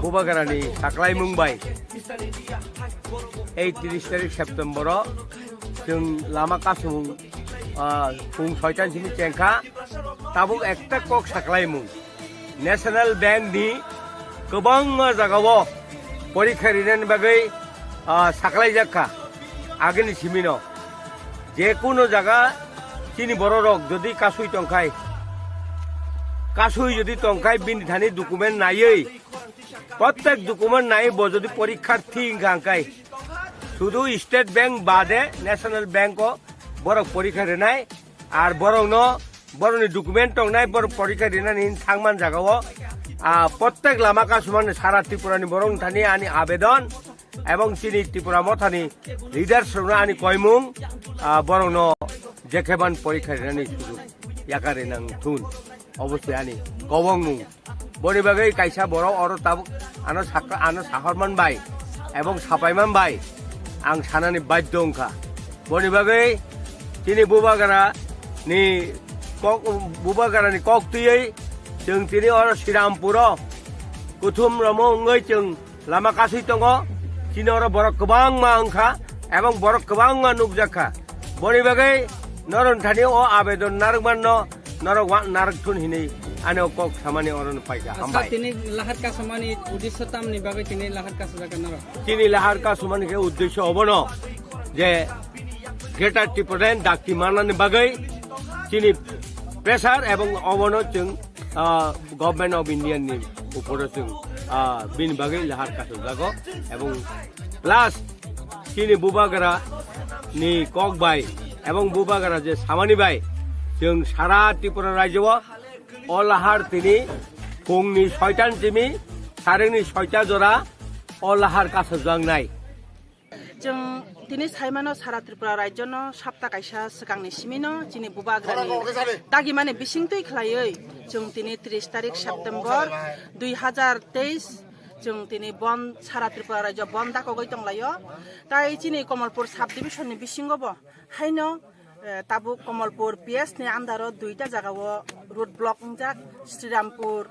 Bubagrani saklaimung bai ei tris tarik September o chwng lama kasumung, ah, pung soitan simi chengkha, tabuk ekta kok saklaimung. National Bank ni kwbangma jagao porikha rinani bagwi, ah, saklaijak kha agini simino. Je kuno jaga chini bororok jodi kasui tongkhai, kasui jodi tongkhai bini thani document naiwi, prottek document naiwi bo jodi porikharthi wngkha hwnkhe, sudu State Bank bade National Bank o borok porikha rinai, ar borokno, borokni document tongnai, borok porikha rinani thangman jagao, ah, prottek lama kasumani sara Tripurani borok thani ani abedon, ebong chini Tripura Mothani leaders rokno ani koimung, ah, borokno jekheban porikha rinani sujuk yakari nang thun, obosoi ani kobongmung. Boni bagwi kaisa borok oro tabuk ano sakha, ano sahorman bai ebong sapaiman bai ang sanani badhyo wngkha. Boni bagwi chini bubagra ni kok, bubagra ni kok twiwi chwng tini oro Srirampuro kuthum romo wngwi chwng lama kasui tongo. Chini oro borok kwbangma wngkha ebong borok kwbangma nukjakha. Boni bagwi norok thani o abedon narwkmanno norok wa-, narwk thun hinwi ani o kok samani oro no paikha. Hambai. Tini lahar kasumani uddesho tamni bagwi tini lahar kasujak norok? Chini lahar kasumani khe uddesho obono je Greater Tipraland dakti manani bagwi chini Pressure ebong obono chwng, ah, Government of India ni uporo chwng, ah, bini bagwi lahar kasajak o ebong plus chini bubagra ni kok bai ebong bubagra je samani bai chwng sara Tripura rajyo o o lahar tini phungni soitan simi sarengni soita jora o lahar kasajak nai. Chwng tini saimano sara Tripura rajyono sapta kaisa swkangni simino chini bubagrani dagimani bisingtwi khlaiwi chwng tini tris tarik September dui hazar teis chwng tini bon sara Tripura rajyo bon dakogwi tonglaio. Tai chini Komolpur sub division ni bisingo bo haino, eh, tabuk Komolpur P S ni under o duita jaga o road block wngjak, Srirampur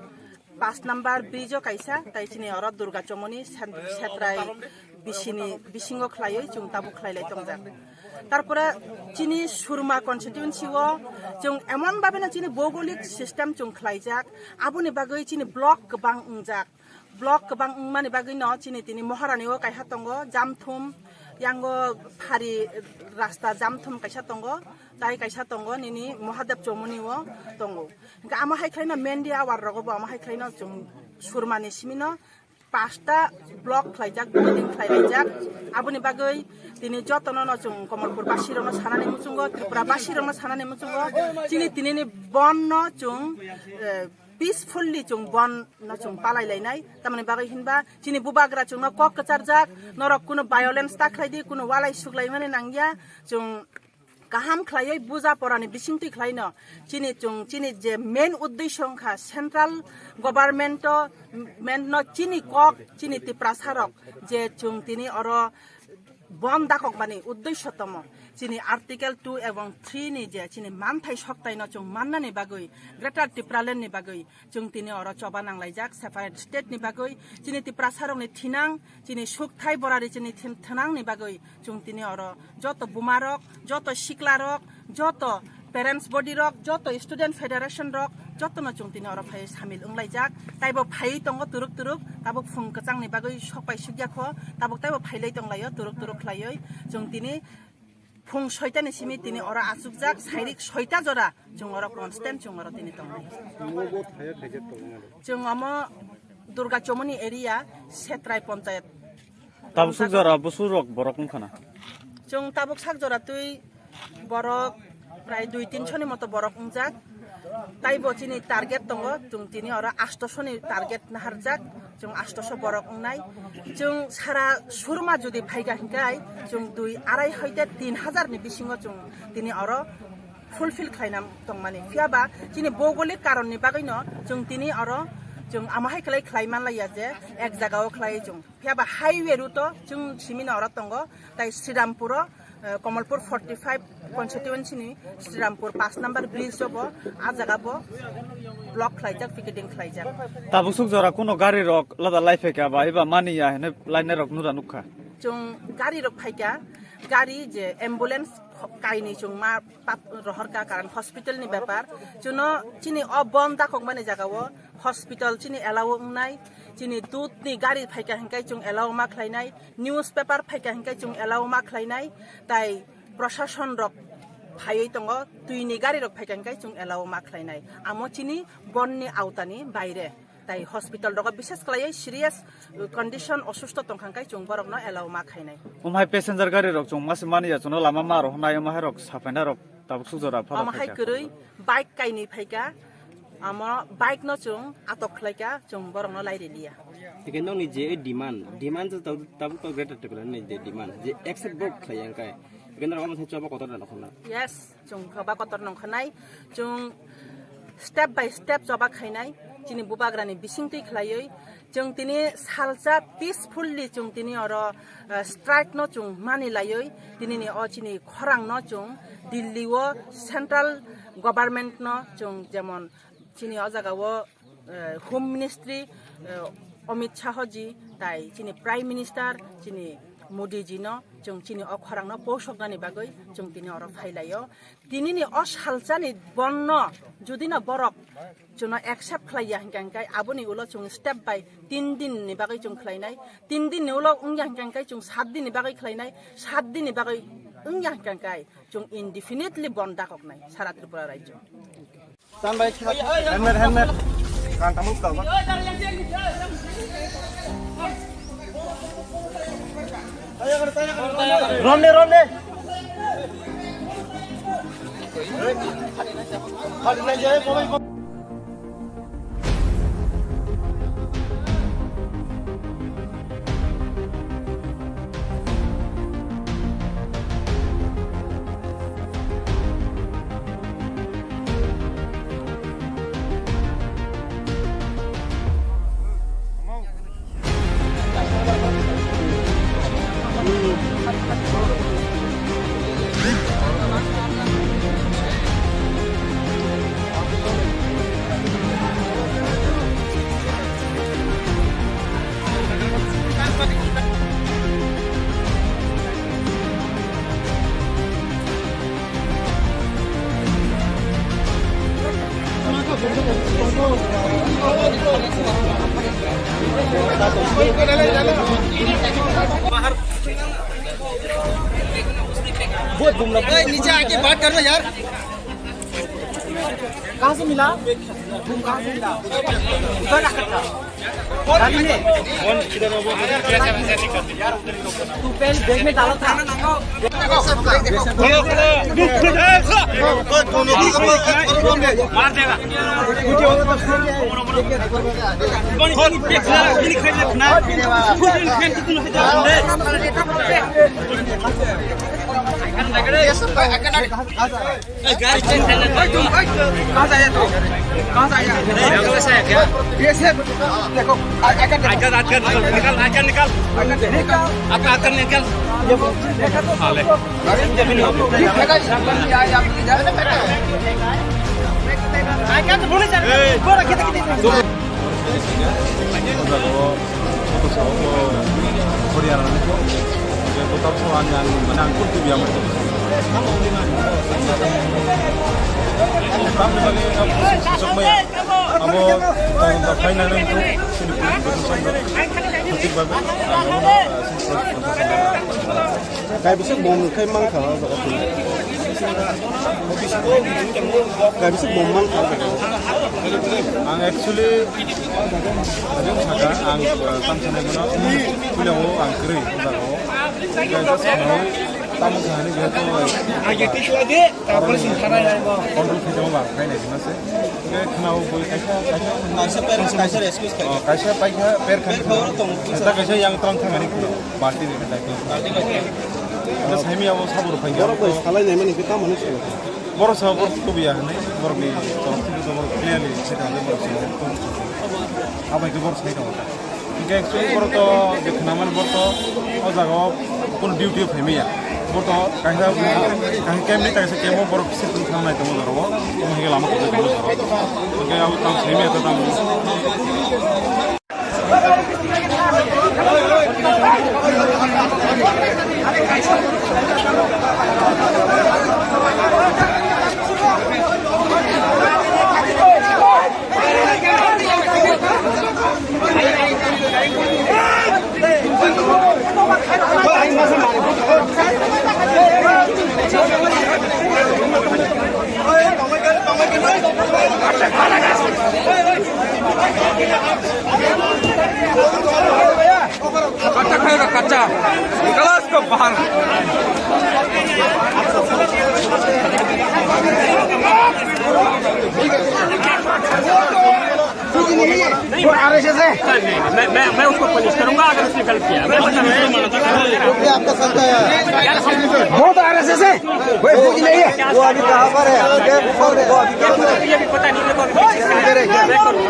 paanch number bridge o kaisa, tai chini oro Durga Chomoni sen-, Setrai bisini bisingo khlaiwi chwng tabuk khlailai tongjak. Tarpore chini Surma constituency o chwng emon babino chini bhougolik system chwng khlaijak, aboni bagwi chini block kwbang wngjak. Block kwbang wngmani bagwi no chini tini Moharani o kaisa tongo, Jamthum, yango phari rasta Jamthum kaisa tongo, tai kaisa tongo nini Mahadev Chomoni o tongo. Hingke amo hai khlaino Mendi awar rogo bo amo hai khlaino chwng Surmani simino pasta block khlaijak, building khlailaijak. Aboni bagwi tini jotono no chwng Komolpur basi rokno sanani muchungo, Tripura basi rokno sanani muchungo. Chini tinini bon no chwng, eh, peacefully chwng bon no chwng palai lainai. Tamoni bagwi hinba chini bubagra chwngno kok kwcharjak, norok kuno violence ta khlai di, kuno walai suklaimani nangya. Chwng kaham khlaiwi buja porani bisingtwi khlaino chini chwng chini je main uddesho wngkha central government o, main no chini kok chini Tiprasa rok je chwng tini oro bon dakokmani uddesho tomo chini article two ebong three ni je chini manthai soktaino chwng mannani bagwi Greater Tipraland ni bagwi chwng tini oro choba nanglaijak separate state ni bagwi chini Tiprasa rokni thinang chini sukthai borari chini thin-, thinang ni bagwi chwng tini oro joto buma rok, joto sikla rok, joto parents body rok, joto student federation rok, jotono chwng tini oro phai samil wnglaijak. Taibo phaiwi tongo turuk turuk, tabuk phung kwchangni bagwi sokpai sukya kho, tabuk taibo phailai tonglaio turuk turuk khlaiwi. Chwng tini phung soitani simi tini oro achukjak, sairik soita jora chwng oro constant chwng oro tini tongo. Chwng omo Durga Chomoni area, Setrai Ponchayat. Tabuk suk jora busu rok borok wngkha na? Chwng tabuk sak jora twi borok prai dui tinso ni moto borok wngjak. Taibo chini target tongo, chwng tini oro astoso ni target naharjak, chwng astoso borok wngnai. Chwng sara Surma jodi phaikha hinkai, chwng dui arai hoite tin hazar ni bisingo chwng tini oro fulfill khlaina tongmani. Phiya ba chini bhougolik karon ni bagwi no chwng tini oro chwng amo hai khlai khlai manlaiya je ek jaga o khlai chwng. Phiya ba highway route o chwng simi no oro tongo, tai Srirampur o, eh, Komolpur forty five constituency ni Srirampur paanch number bridge o bo, a jaga bo block khlaijak, picketing khlaijak. Tabuk suk jora kuno gari rok lada lai phaikha ba eba mani ya hwnwi lainai rok nura nukha. Chwng gari rok phaikha, gari je ambulance kaini chwng ma pap rohorkha, karon hospital ni bepar. Chwngno chini o bon dakokmani jaga o hospital chini allow wngnai, chini dudh ni gari phaikha hinkai chwng allow ma khlainai, newspaper phaikha hinkai chwng allow ma khlainai, tai prosason rok phaiwi tongo, twi ni gari rok phaikha hinkai chwng allow ma khlainai. Amo chini bon ni aota ni baire. Tai hospital rogo bises khlaiwi serious condition osusto tongkha hinkai chwng borokno allow ma khainai. Omo hai passenger gari rok chwng mase mani ya, chwngno lama ma rohornai, omo hai rok saphaina rok tabuk suk jora phano omo hai khaikha. Kwrwi bike kainwi phaikha, amo bike no chwng atok khlaikha, chwng borokno lairiliya. Hingke nokni je demand, demand je tabuk, tabuk to Greater Tipraland ni je demand, je accept bo khlaiya hinkai. Hingke norok omo sai choba kotor da nokhorna. Yes. Chwng choba kotor nongkha nai, chwng step by step choba khainai, chini bubagrani bisingtwi khlaiwi, chwng tini salsa peacefully chwng tini oro, eh, strike no chwng mani laiwi, tinini o chini khorang no chwng Delhi o central government no chwng jemon chini o jaga o eh, Home Ministry, eh, Amit Shah ji, tai chini Prime Minister, chini Modi ji no, chwng chini o khorang no posoknani bagwi chwng tini oro phailaio. Tinini o salsani bon no, jodi no borok chwngno accept khlaiya hinka hinkai, aboni ulo chwng step by tin din ni bagwi chwng khlainai, tin din ni ulo wngya hinka hinkai chwng sat din ni bagwi khlainai, sat din ni bagwi wngya hwnkhe chwng indefinitely bon dakoknai sara Tripura rajyo. Helmet, helmet. Kan tamuk tau. Ronde, ronde. बहुत घूमना। ए, नीचे आके बात कर लो यार। कहाँ से मिला? तुम कहाँ से मिला? उधर रखा था। गाड़ी में। तू पहले बैग में डाला था। मार देगा। ये सब तो कहाँ से आया तू? कहाँ से आया? नहीं, जंगल से आया क्या? ये से, देखो, आ-, आकर देखो। आकर, आकर निकल, निकल, आकर निकल। आकर देखो। आकर, आकर निकल। ये वो, देखा तो? हाँ, ले। गाड़ी में जमीन हो। ये देखा, ये, ये, ये, ये, ये। आकर तो बोले चल। ए। बोला, कितने, कितने? Kotor sao bo Horiana ni ko. Je kotor sao ang, ang, mane ang kurti biya mane. Tamni bagwi ang sok maya. Abo tong da final ni ko. Sini ko. Kotor sao bo. Kotor bagwi. Ang, ang, ang. Kaisa bom khai mankha o jaga o. Kaisa bom mankha o jaga o. Ang actually, ang saka, ang, uh, tang sanai mano, puila o ang kwrwi o jaga o. Kaisa sanai, tamo sanai ni jehetu, age tisla de, tapor sin thara ya. Control khai tamo ba, khai nai sima se. Khe khna o bui kaisa, kaisa. Kaisa parents, kaisa rescue khai. Oh, kaisa paikha, per khai. Per khoro tong. Ta kaisa yang tong thangani khna. Party ni khe daityo. Abo saimi abo sabo rok phai. Borok bai salai nai mani khe tamo hinwi salo. Borok sa borok tubuya hinwi borok ni torok thik borok clearly se tamo borok sa. Abai khe borok sai tamo. Hingke actually borok to je khnaman borok to o jaga o kono duty o phaimaya. Borok to kaisa, kaisa camp ni kaisa camp o borok se thang nai tamo borok o. Omo hingke lama khe tamo borok. Hingke abo tamo saimi ata tamo. कच्चा खाएगा, कच्चा। निकलो इसको बाहर। वो आरएसएस है। सर, नहीं, नहीं, मैं, मैं, मैं उसको पनिश करूंगा अगर उसने गलत किया। मैं बता रहा हूँ। वो भी आपका संघ है। बहुत आरएसएस है। वो अभी कहाँ पर है? वो अभी कहाँ पर है? वो अभी कहाँ पर है? ये भी पता नहीं, मेरे को अभी किस चीज़ का है। मैं करूँ।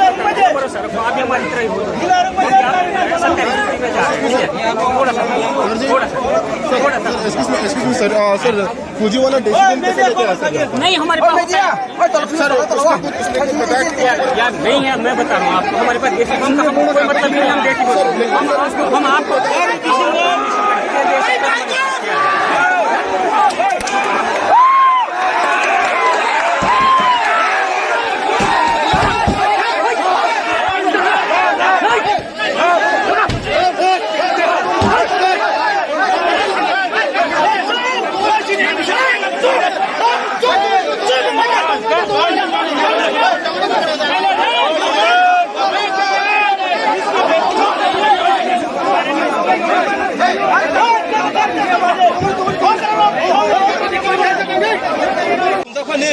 सर, अभी हमारी ट्राई हो रही है। थोड़ा सा, थोड़ा सा, थोड़ा सा। Excuse me, excuse me, sir. Uh, sir, फौजी वाला डिसीजन कैसे लेते हैं, सर? नहीं, हमारे पास होता है। सर, उसमें कुछ, उसमें कुछ बताया कि यार, यार, नहीं है, मैं बता रहा हूँ आपको, हमारे पास देसी, हम, हम कोई मतलब नहीं, हम देसी बोलते हैं। हम, हम आपको और किसी को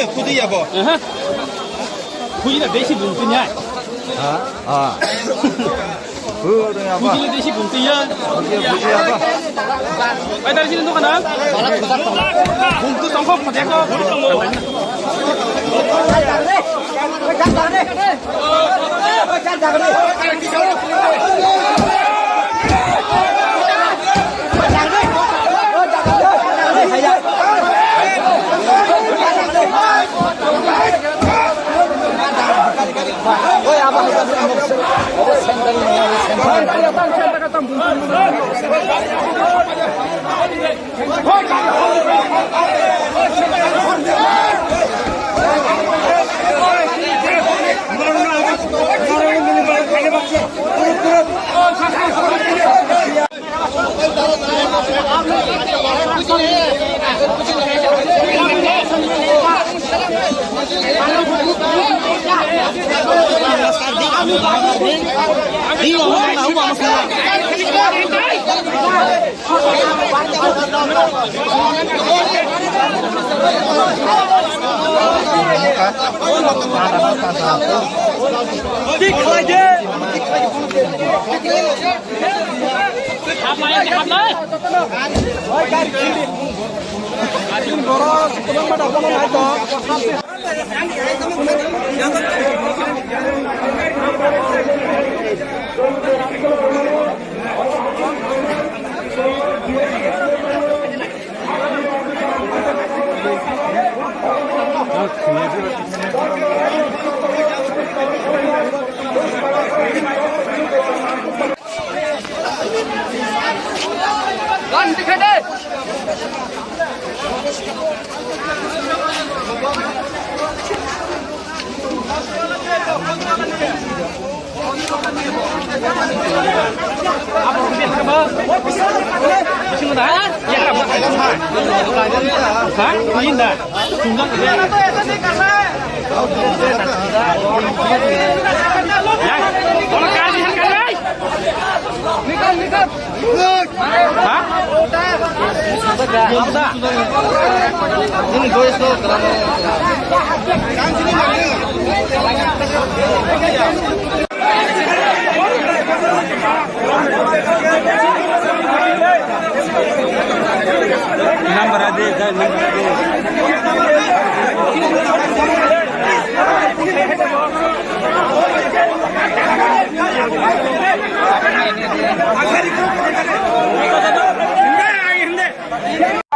Khudu ya bo. Aha. Khudu na besi bung tunya. Ha? Ah. Khudu ya bo. Khudu na besi bung tunya. Khudu ya bo. Ai, dari sini tuh, kenal? Bung tuh tongkok, pakai kok.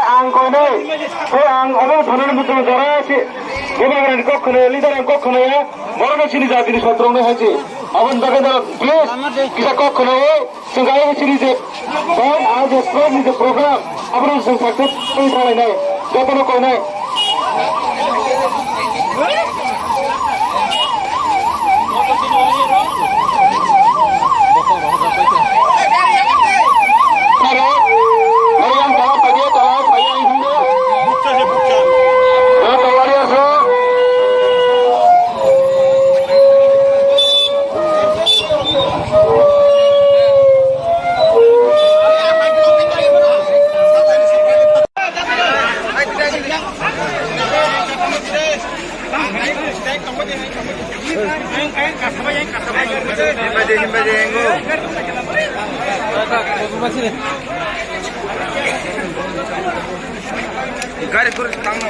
Ang koinai, khe ang obo thani ni bwtwi jora si, bubagrani kok khwnayo, leader ni kok khwnayo, borokno chini jatini sotrokno hai se. Aboni bagwi no please kisa kok khwnawi, chwng kaiwi chini je band, ah, je stage ni je program, abono chwng success khlai thanglainai, jotono koinai. Gari kur tangno.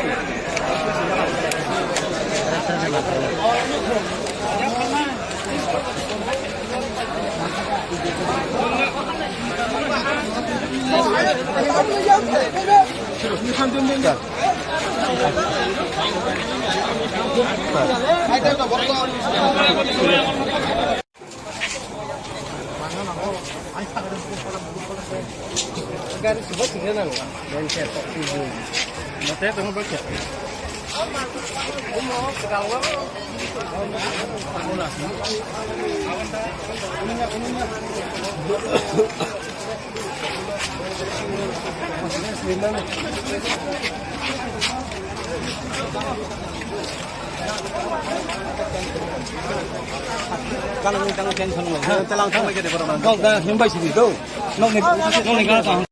Kalang tang tension mo. Talang tang lagi de borok. Kok da himbai sidi do. Nokni, nokni kana tang.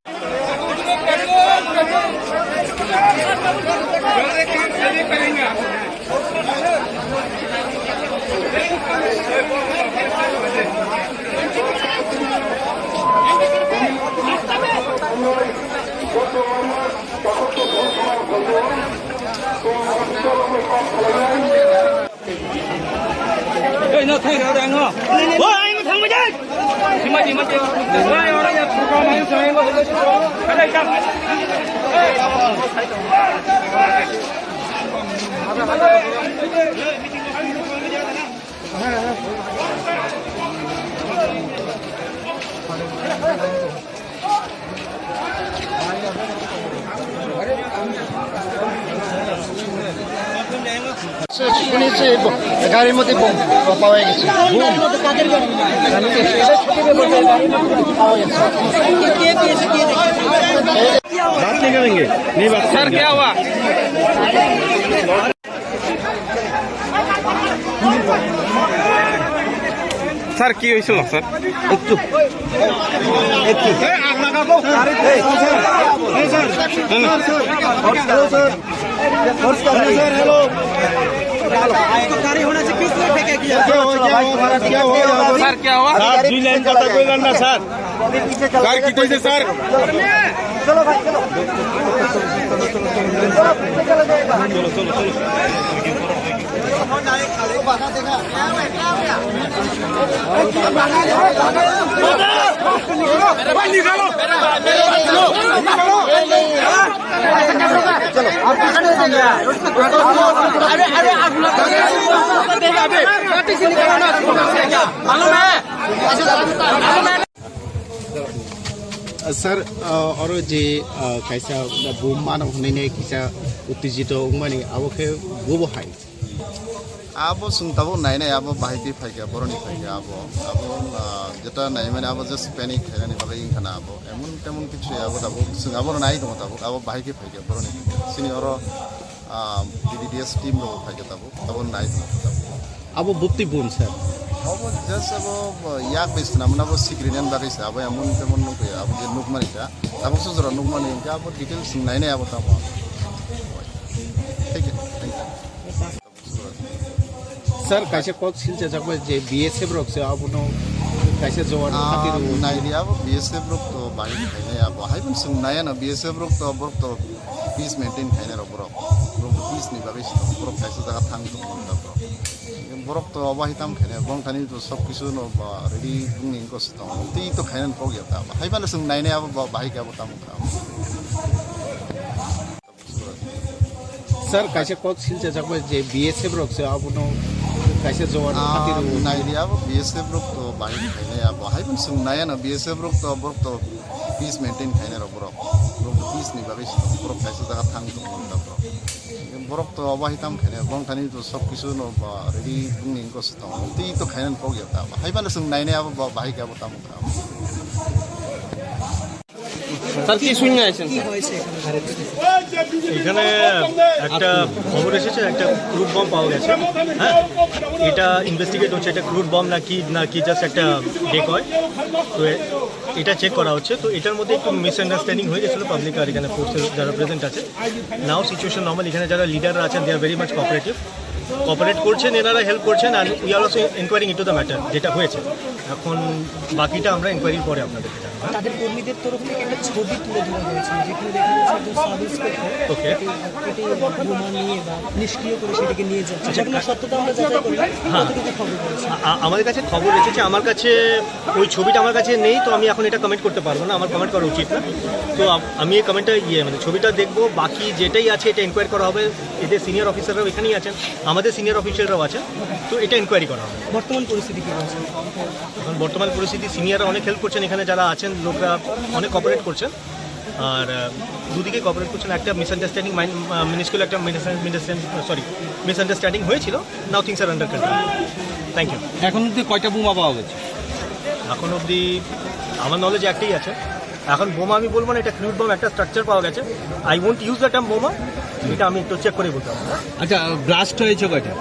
শুনেছি ব-, গাড়ির মধ্যে বোম পাওয়া গেছে। বোম? গাড়ির মধ্যে কাদের গাড়ি? গাড়ির মধ্যে পাওয়া গেছে। बात नहीं करेंगे, नहीं बात। सर, क्या हुआ? স্যার, কি হয়েছিল স্যার? একটু, একটু। স্যার, কি হওয়া? স্যার, দুই লাইন কথা কইলেন না স্যার। স্যার, কি কইছে sir? Sir, uh, oro je, uh, kaisa bum mano hwnwi nai kisa uttejito wngmani, abo khe bobo hai. Abo chwng tabuk nainai, abo bahai khe phaikha, boroni phaikha abo. Abo, uh, jeta naimani abo just panic khainani bagwi wngkha na abo. Emon temon kichu ya abo tabuk, chwng abono nai tongo tabuk, abo bahai khe phaikha, boroni phaikha. Chini oro, uh, B D D S team rok phaikha tabuk, abo nai tongo tabuk. Abo bupti bun, sir. Abo just abo, uh, yak bai swnam na abo sikri nan bagwi sa, abo emon temon nukya, abo je nukmani kha. Abo sujura nukmani kha, abo details nainai abo tamo. Thank you. Thank you. Sir, kaisa kok silchajak bai je B S F rok se abono kaisa jowan Ah, hati rw. Naidi abo B S F rok to bahai khainai abo. Hai pun sung naya na B S F rok to borok to peace maintain khainai rok borok. Borok to peace ni bagwi se borok kaisa jaga thang tong borok. Borok to abo hai tam khainai, borok thani to sob kisu no ba ready bung ni ko se tong. Tei to khainai kok ya ta. Hai pun sung nainai abo ba-, bahai khe abo tam kha. Sir, kaisa kok silchajak bai je B S F rok se abono kaisa jowan Ah, hati rw. Naidi abo B S F rok to bahai khainai abo. Hai pun sung naya na B S F rok to borok to peace maintain khainai rok borok. Borok to peace ni bagwi se borok kaisa jaga thang tong borok. Borok to abo hai tam khainai, borok thani to sob kisu no ba ready bung ni ko se tong. Tei to khainai kok ya ta. Hai pun sung nainai abo ba-, bahai khe abo tam kha. Sir, কি শুনে আছেন, স্যার? এখানে একটা খবর এসেছে, একটা crude bomb পাওয়া গেছে। হ্যাঁ, এটা ইনভেস্টিগেট হচ্ছে, এটা ক্রুড বম নাকি, নাকি জাস্ট একটা ডেকয়। তো এ-, এটা চেক করা হচ্ছে। তো এটার মধ্যে একটু মিসআন্ডারস্ট্যান্ডিং হয়ে গেছিলো পাবলিক আর এখানে ফোর্সের যারা প্রেজেন্ট আছে। নাও সিচুয়েশন নর্মাল, এখানে যারা লিডাররা আছেন, they are very much cooperative. Cooperate করছেন, এনারা হেল্প করছেন, আর we are also inquiring into the matter, যেটা হয়েছে। এখন বাকিটা আমরা ইনকোয়ারির পরে আপনাদেরকে জানাবো, হ্যাঁ? তাদের কর্মীদের তরফ থেকে একটা ছবি তুলে ধরা হয়েছে, যেখানে দেখা যাচ্ছে একজন সাব ইন্সপেক্টর ওকে। একটি, একটি বোমা নিয়ে বা নিষ্ক্রিয় করে সেটিকে নিয়ে যাচ্ছে। আচ্ছা, ঘটনার সত্যতা আমরা যাচাই করলাম। হ্যাঁ। কতটুকু খবর রয়েছে? আ-, আ-, আমাদের কাছে খবর এসেছে, আমার কাছে ওই ছবিটা আমার কাছে নেই, তো আমি এখন এটা কমেন্ট করতে পারবো না, আমার কমেন্ট করা উচিত না। তো আম-, আমি এই কমেন্টটা, ইয়ে, মানে, ছবিটা দেখবো, বাকি যেটাই আছে এটা ইনকোয়ারি করা হবে। এদের সিনিয়র অফিসাররাও এখানেই আছেন, আমাদের সিনিয়র অফিসাররাও আছেন, তো এটা ইনকোয়ারি করা হবে। বর্তমান পরিস্থিতি কি রয়েছে? এখন বর্তমান পরিস্থিতি, সিনিয়ররা অনেক হেল্প করছেন, এখানে যারা আছেন লোকরা অনেক কোঅপারেট করছেন। আর, আহ, দুদিকে কোঅপারেট করছেন। একটা মিসআন্ডারস্ট্যান্ডিং মাইন-, আহ, মিনিসকিউল একটা মিসআন্ডারস্ট্যান্ড-, সরি, মিসআন্ডারস্ট্যান্ডিং হয়েছিল। Now things are under control. Thank you. এখন অব্দি কয়টা বোমা পাওয়া গেছে? এখন অবধি আমার নলেজে একটাই আছে। এখন বোমা আমি বলবো না, এটা ক্রুড বম, একটা স্ট্রাকচার পাওয়া গেছে। I won't use the term বোমা, এটা আমি একটু চেক করে বলতে পারবো। আচ্ছা, ব্লাস্ট হয়েছে কয়টা?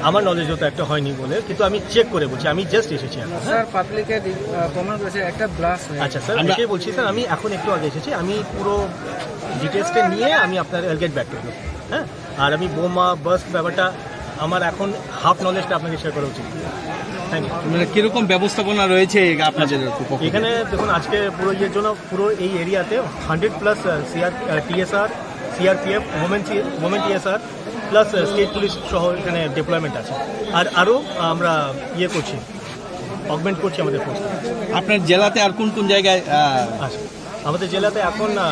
আমার নলেজে তো একটা হয়নি বলে, কিন্তু আমি চেক করে বলছি, আমি জাস্ট এসেছি এখন। স্যার, পাবলিকে দি-, আহ, কমেন্ট করেছে একটা ব্লাস্ট হয়েছে। আচ্ছা স্যার, আমরা এটাই বলছি স্যার, আমি এখন একটু আগে এসেছি, আমি পুরো ডিটেলসটা নিয়ে আমি আপনার গেট ব্যাক করবো। হ্যাঁ, আর আমি বোমা বার্স্ট ব্যাপারটা আমার এখন হাফ নলেজটা আপনাকে শেয়ার করা উচিত। Thank you. মানে কিরকম ব্যবস্থাপনা রয়েছে এই আপনাদের পক্ষ থেকে? এখানে দেখুন, আজকে পুরো ইয়ের জন্য পুরো এই এরিয়াতে hundred plus CR, TSR, CRPF, women, women TSR, plus state police সহ এখানে ডিপ্লয়মেন্ট আছে। আর আরও আমরা ইয়ে করছি, অগমেন্ট করছি আমাদের ফোর্স। আপনার জেলাতে আর কোন কোন জায়গায় আহ, আচ্ছা, আমাদের জেলাতে এখন আহ,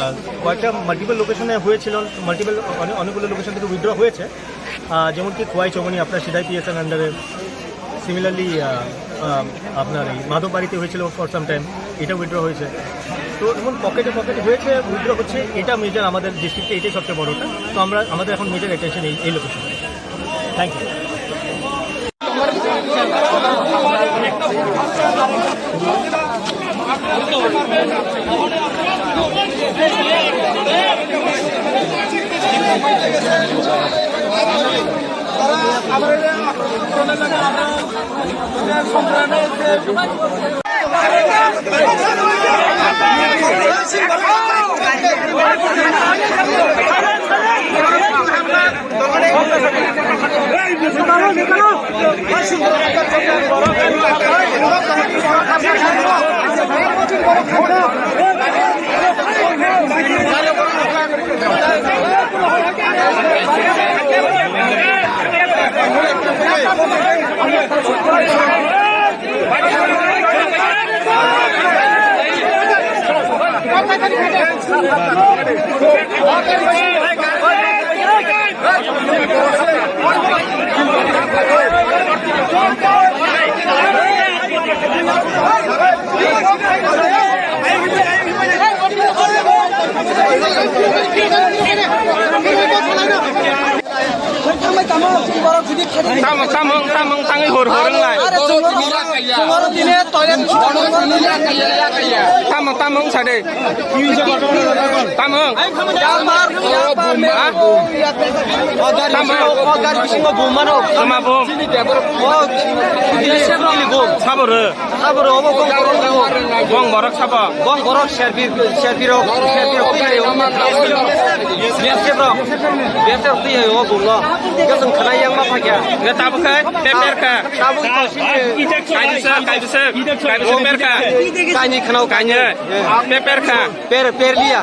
কয়েকটা মাল্টিপল লোকেশনে হয়েছিল, মাল্টিপল অনেকগুলো লোকেশন থেকে উইথড্র হয়েছে। আহ, যেমন কি খোয়াই চৌমনি আপনার সিদাই পিএসএন আন্ডারে, সিমিলারলি আপনার এই মাধববাড়িতে হয়েছিল ফর সাম টাইম, এটা উইথড্র হয়েছে। তো এমন পকেটে পকেটে হয়েছে, উইথড্র হচ্ছে, এটা মেজর আমাদের ডিস্ট্রিক্টে, এটাই সবচেয়ে বড়টা। তো আমরা, আমাদের এখন মেজর অ্যাটেনশন এই এই location. Thank you. Tamung, tamung, tamung, tangwi hor, hor wnglai. Tamung, tamung, sade. Tamung. Ha? Tamung. Tama bum. Sabo rw. Sabo rw, obo gong borok sabo. Gong borok serbi, serbi rok, serbi rok twi ayo. B S F rok, B S F rok twi ayo, obo no. Kesong khwnai yang ma phakya. Nge tabuk khai, paper kha. Tabuk to sini. Kaibisa, kaibisa, kaibisa paper kha. Kaini khwnao kaini. Paper kha. Per, per liya.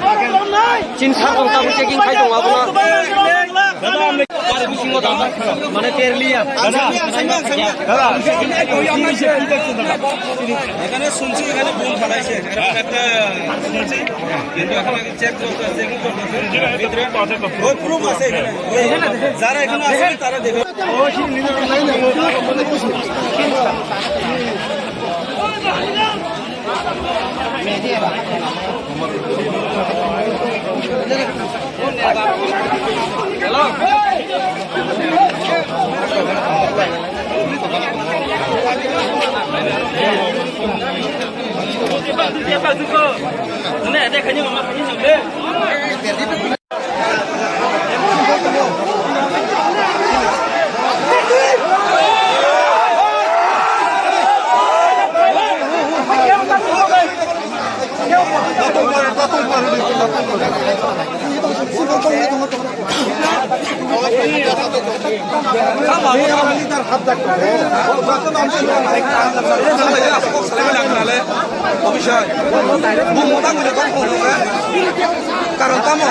Chin sa tong tabuk checking khai tong abono. Mane per liya. এখানে শুনছি এখানে বোম ফালাইছে, এরকম একটা শুনছি, কিন্তু এখন আগে চেক চলতেছে, চেকিং চলতেছে। ভিতরে ওই প্রুফ আছে এখানে, ওই যারা এখানে আছে তারা দেখে। Karon tamo?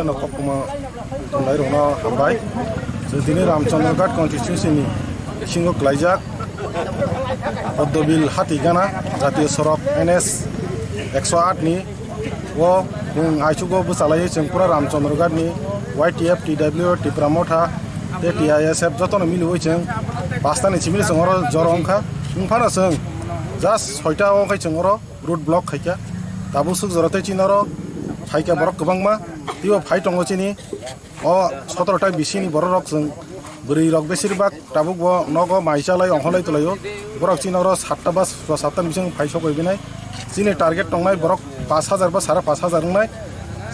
Nokokma tongnai rokno hambai. Chwng tini Ramchandra Ghat constituency ni bisingo klaijak Poddobil Hatigana jatiyo sorok N S ekso aat ni o chwng aichugo bwchalaiwi chwng pura Ramchandra Ghat ni Y T F, T W, Tipra Motha tei T I S F jotono miliwi chwng pasta ni simi chwng oro joro wngkha. Wngphano chwng just soita o khe chwng oro road block khaikha. Tabuk swk jora tei chini oro phaikha borok kwbangma. Teibo phai tongo chini o sotoro ta bisini borok rok chwng bwrwi rok besir bak tabuk bo nogo mai chalai ongkholai twlaio. Borok chini oro satta ba satta ni bising phai sokoi binai. Chini target tongnai borok pash hajar ba sara pash hajar wngnai.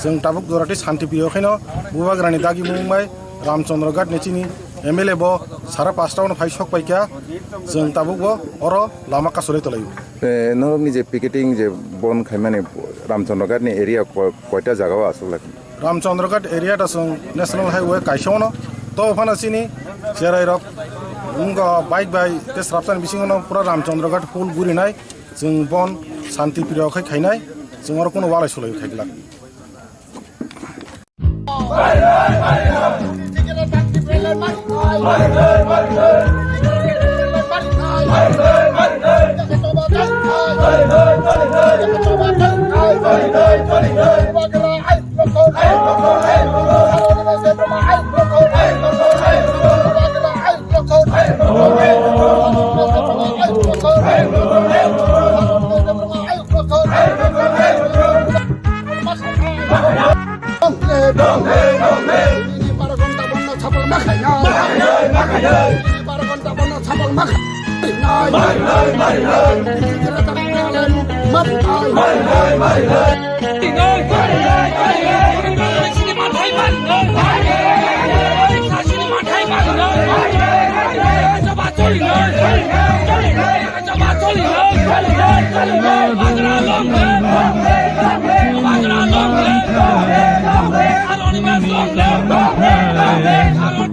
Chwng tabuk jora tei shanti priyo khaino Bubagrani dagi mung bai Ramchandra Ghat ni chini M L A bo sara pasta ono phai sok paikha. Chwng tabuk bo oro lama kasulai twlaio. Eh, norokni je picketing je bon khaimani Ramchandra Ghat ni area ko-, koita jagao aswk lai? Ramchandra Ghat area da chwng National Highway kaisa ono. To phano chini cherai rok wngkha bike bai tei srapsani bisingo no pura Ramchandra Ghat full gurinai chwng bon shanti priyo khai khainai chwng oro kuno walai sulai khai glak.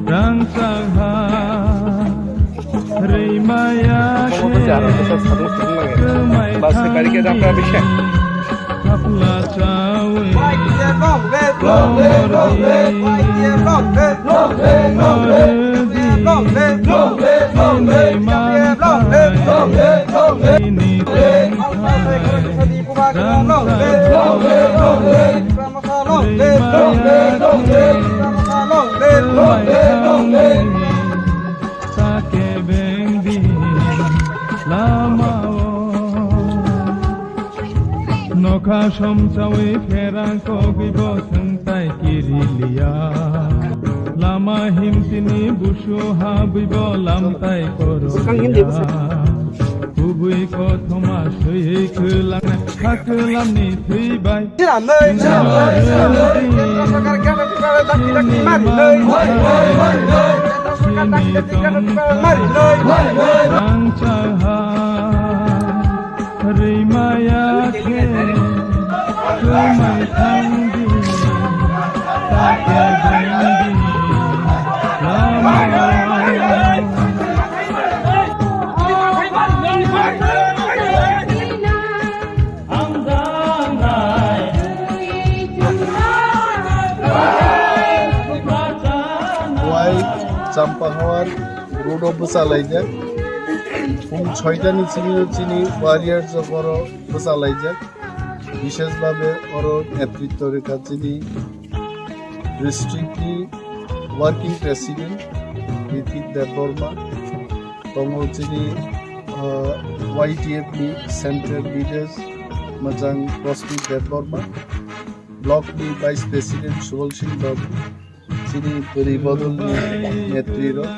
Rangchak ha rwimaya khe kwmai thangdi. Hapla chawi Nokha somsawi pherang kogwi bo swngtai kiriliya. Lama himtini busu habwi bo lamtai koroliya. Kubui kothoma swi kwlang ha kwlamni thwi bai. Rangchak ha rwimaya khe kwmai thangdi, ta khe bengdi lama. Wai Champahawar road o bwchalaijak. Phung soita ni simi o chini warriors o boro bwchalaijak. Bishesh bhabe oro netritto rikha chini district ni working president Ritwik Debbarma, tongo chini, ah, Y T F ni central leaders mwchang Rosmi Debbarma, block ni vice president Subal Singh Babu, chini bwrwi bodolni netri rok,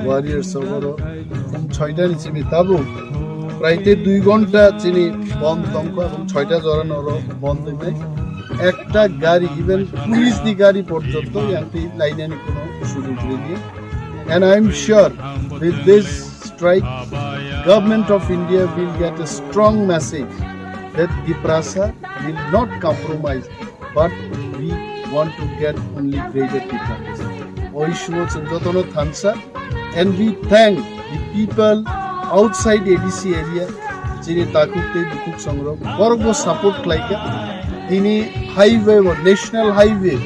warriors rok oro phung soita ni simi tabuk prai tei dui ghonta chini bond tongkha, ebong soita jora no oro bond wngnai. Ekta gari, even police ni gari porjonto yang twi lainani kuno sujog rwliya. And I am sure with this strike, Government of India will get a strong message that Tiprasa will not compromise, but we want to get only greater Tiprasa. O issue o chwng jotono thansa, and we thank the people outside A D C area, chini takhuk tei bukhuk songrok, borokbo support khlaikha. Tini highway o, national highway,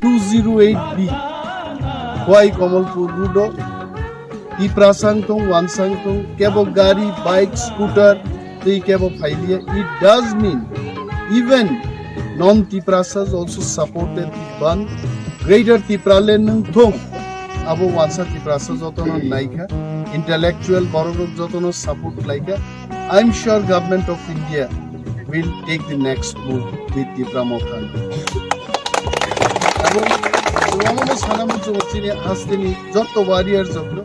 Two zero eight B Khowai Kamalpur road o Tiprasa wngthung, wansa wngthung, kebo gari, bike, scooter, tei kebo phailiya. It does mean even non-Tiprasas also supported the bandh. Greater Tipraland wngthung, abo wansa Tiprasa jotono naikha, intellectual borok jotono support khlaikha. I'm sure Government of India will take the next move with Tipra Motha. Abo chwng omo sana muchungo chini hasteni jotto warriors rokno,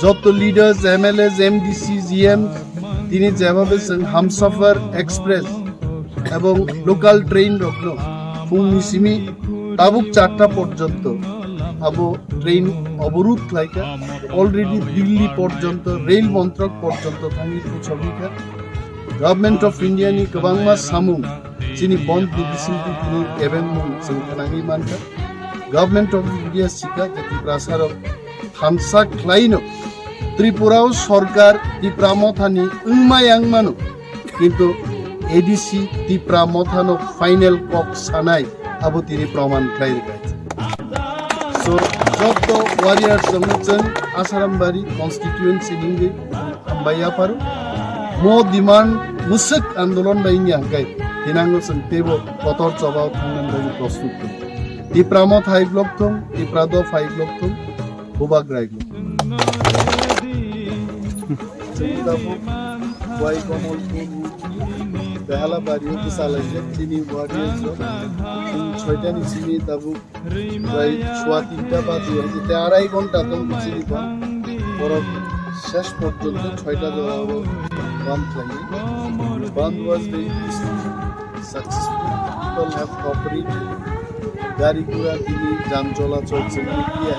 jotto leaders, M L As, M D C, G M, tini jebhabe chwng Hamsafar Express ebong local train rokno phungni simi tabuk charta porjonto abo train oborudh khlaikha. Already Delhi porjonto, rail montrok porjonto thangwi puchogwikha. Government of India ni kwbangma samung chini bandh ni bisingtwi tini kebengmung chwng khnagwi mankha. Government of India sikha je Tiprasa rok thansa khlaino Tripura o sorkar Tipra Motha ni wngma yang mano, kintu A D C Tipra Motha no final kok sanai abo tini proman khlai rwkha. So, jotto warriors rokno chwng Asarambari constituency ni wngwi hambai yapharu. Mo demand mwswk andolon bai wngya hwnkhe thinangno chwng teibo kotor choba o thangna bagwi prostut tongo. Tipra Motha hai block thung, Tipra Dopha hai block thung, Bubagra hai block thung. Chwng tabuk Khowai Kamalpur Behalabari o bwsalaijak chini warriors rok. Chwng soita ni simi tabuk Prai sua tinta baji hai je, te arai ghonta tong chini ba. Borok shesh porjonto soita jora oro bandh khlai. Bandh was very peaceful, successful. People have cooperated. Gari gura tini jam cholachol chwngwi khlai.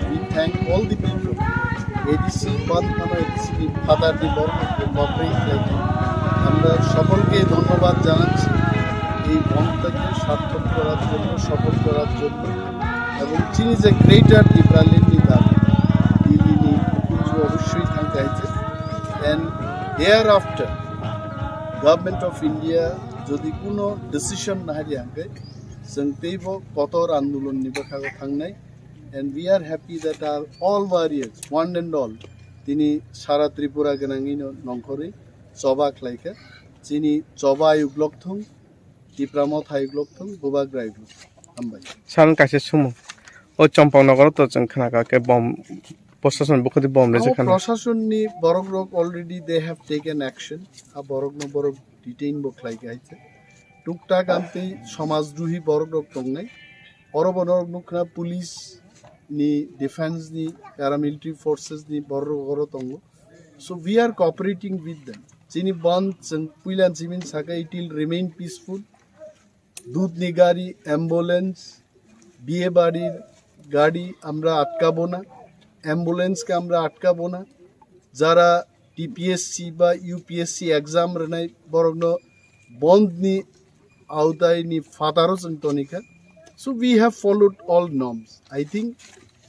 We thank all the people. A D C bandh khano A D C ni phatar ni borok cooperate khlai. Amra sokolke dhonnobad janacchi. Ei bandh theke sarthok korar jonno, sofol korar jonno. Ebong chini je Greater Tipraland ni dabi, Delhi ni hukum ju obossoi thang kaiche. And thereafter, Government of India jodi kuno decision nahari hangke, chwng teibo kotor andolon ni bwkhago thangnai. And we are happy that our all warriors, one and all, tini sara Tripura gwnangino nongkhorwi choba khlaikha. Chini choba ayuk lok thung, Tipra Motha ayuk lok thung, Bubagra ayuk lok thung. Hambai. San kaisa sumung. O Champaknagar to chwng khnakha khe bom, prosason bukhudi bom rejak khana. Prosason ni borok rok already they have taken action. A borok no borok detain bo khlai kha hai. Tuktak amtwi somajdrohi borok rok tongnai. Oro bo norok nukha police ni, defense ni, paramilitary forces ni borok rok oro tongo. So we are cooperating with them. Chini bandh chwng puila chiming saka it will remain peaceful. Dudh ni gari, ambulance, biye barir gari amra atkabo na, ambulance ke amra atkabo na. Jara T P S C ba U P S C exam rwnai borokno bandh ni aotai ni phataro chwng tonikha. So we have followed all norms. I think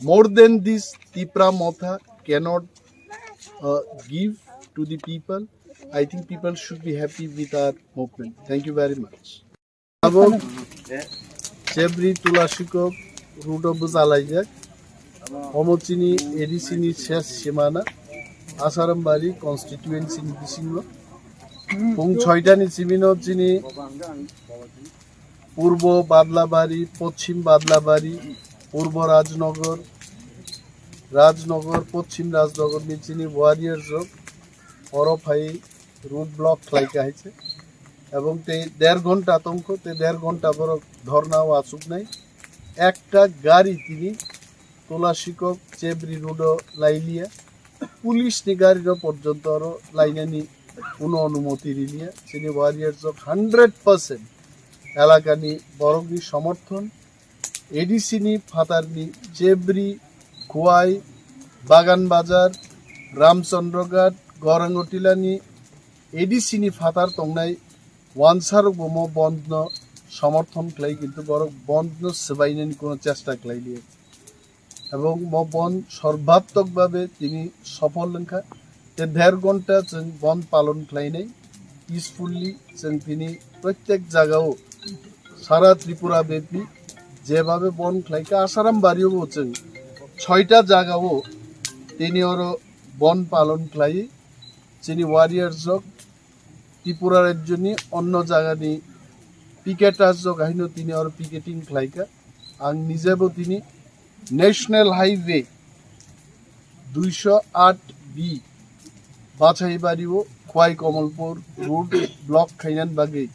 more than this, Tipra Motha cannot uh, give to the people. I think people should be happy with our movement. Thank you very much. Abo Chebri Tulasikok road o bwchalaijak. Omo chini A D C ni ses simana, Asarambari constituency ni bisingo. Pung soita ni chimino chini Purbo Badlabari, Pochim Badlabari, Purbo Rajnagar, Rajnagar, Pochim Rajnagar ni chini warriors rok oro phai road block khlai kha hai se. Ebong tei der ghonta tongkho, tei der ghonta borok dhorna o achuknai. Ekta gari tini Tulasikok Chebri road o lailiya. Police ni gari rok porjonto oro lainani kuno onumoti riliya. Chini warriors rok hundred percent elakani borokni somorthon. A D C ni phatarni Chebri, Khowai, Bagan Bazar, Ramchandra Ghat, Gauranga Tila ni A D C ni phatar tongnai wansa rok bo mo bandh no somorthon khlai, kintu borok bandh no swbainani kuno chesta khlai liya. Ebong mo bandh sorbattok babe tini sofol wngkha. Te der ghonta chwng bandh palon khlainai peacefully, chwng tini prottek jagao sara Tripura bepi Jebabe bon khlaikha, Asaram bario bo chwng soita jagao tini oro bon palon khlai. Chini warriors rok, Tripura rajyoni onno jagani picketers rok haino tini oro picketing khlaikha. Ang nijebo tini National Highway duiso aat B Bachaibario Khwai Komolpur road block khainani bagwi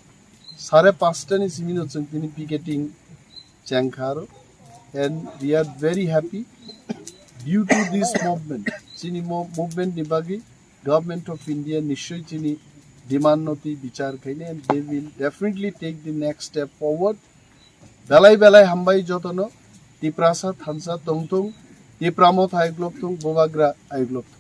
sare panchta ni simino chwng tini picketing chengkha aro. And we are very happy due to this movement. Chini mo-, movement ni bagwi Government of India nischoi chini demand no twi bichar khainai, and they will definitely take the next step forward. Belai belai hambai jotono, Tiprasa thansa tongthung, Tipra Motha ayuk lokthung, Bubagra ayuk lokthung.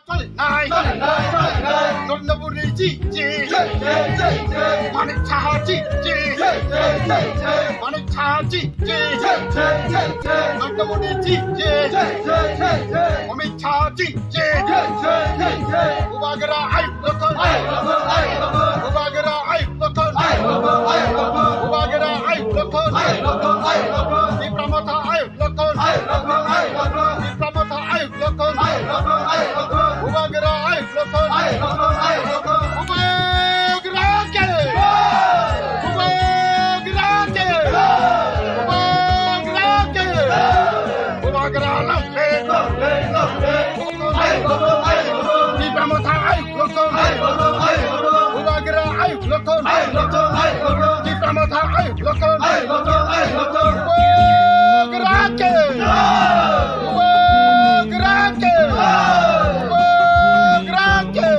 Nai, nai, nai, nai, nai. Notnaburi ji, ji. Jai, jai, jai, jai. Manik Saha ji, ji. Jai, jai, jai, jai. Manik Saha ji, ji. Jai, jai, jai, jai. Notnaburi ji, ji. Jai, jai, jai, jai. Amit Shah ji, ji. Jai, jai, jai, jai. Bubagra ayuk lokthung. Ayuk lokthung, ayuk lokthung. Bubagra ayuk lokthung. Ayuk lokthung, ayuk lokthung. Bubagra ayuk lokthung. Ayuk lokthung, ayuk lokthung. Tipra Motha ayuk lokthung. Ayuk lokthung, ayuk lokthung. Tipra Motha ayuk lokthung. Ayuk lokthung, ayuk lokthung. Bubagra ayuk lokthung. Ayuk lokthung, ayuk lokthung. Bubagra ke. Bubagra ke. Bubagra ke. Bubagra long live. Long live, long live. Tipra Motha ayuk lokthung. Bubagra ayuk lokthung. Tipra Motha ayuk lokthung. Bubagra ke. Bubagra ke. Bubagra ke.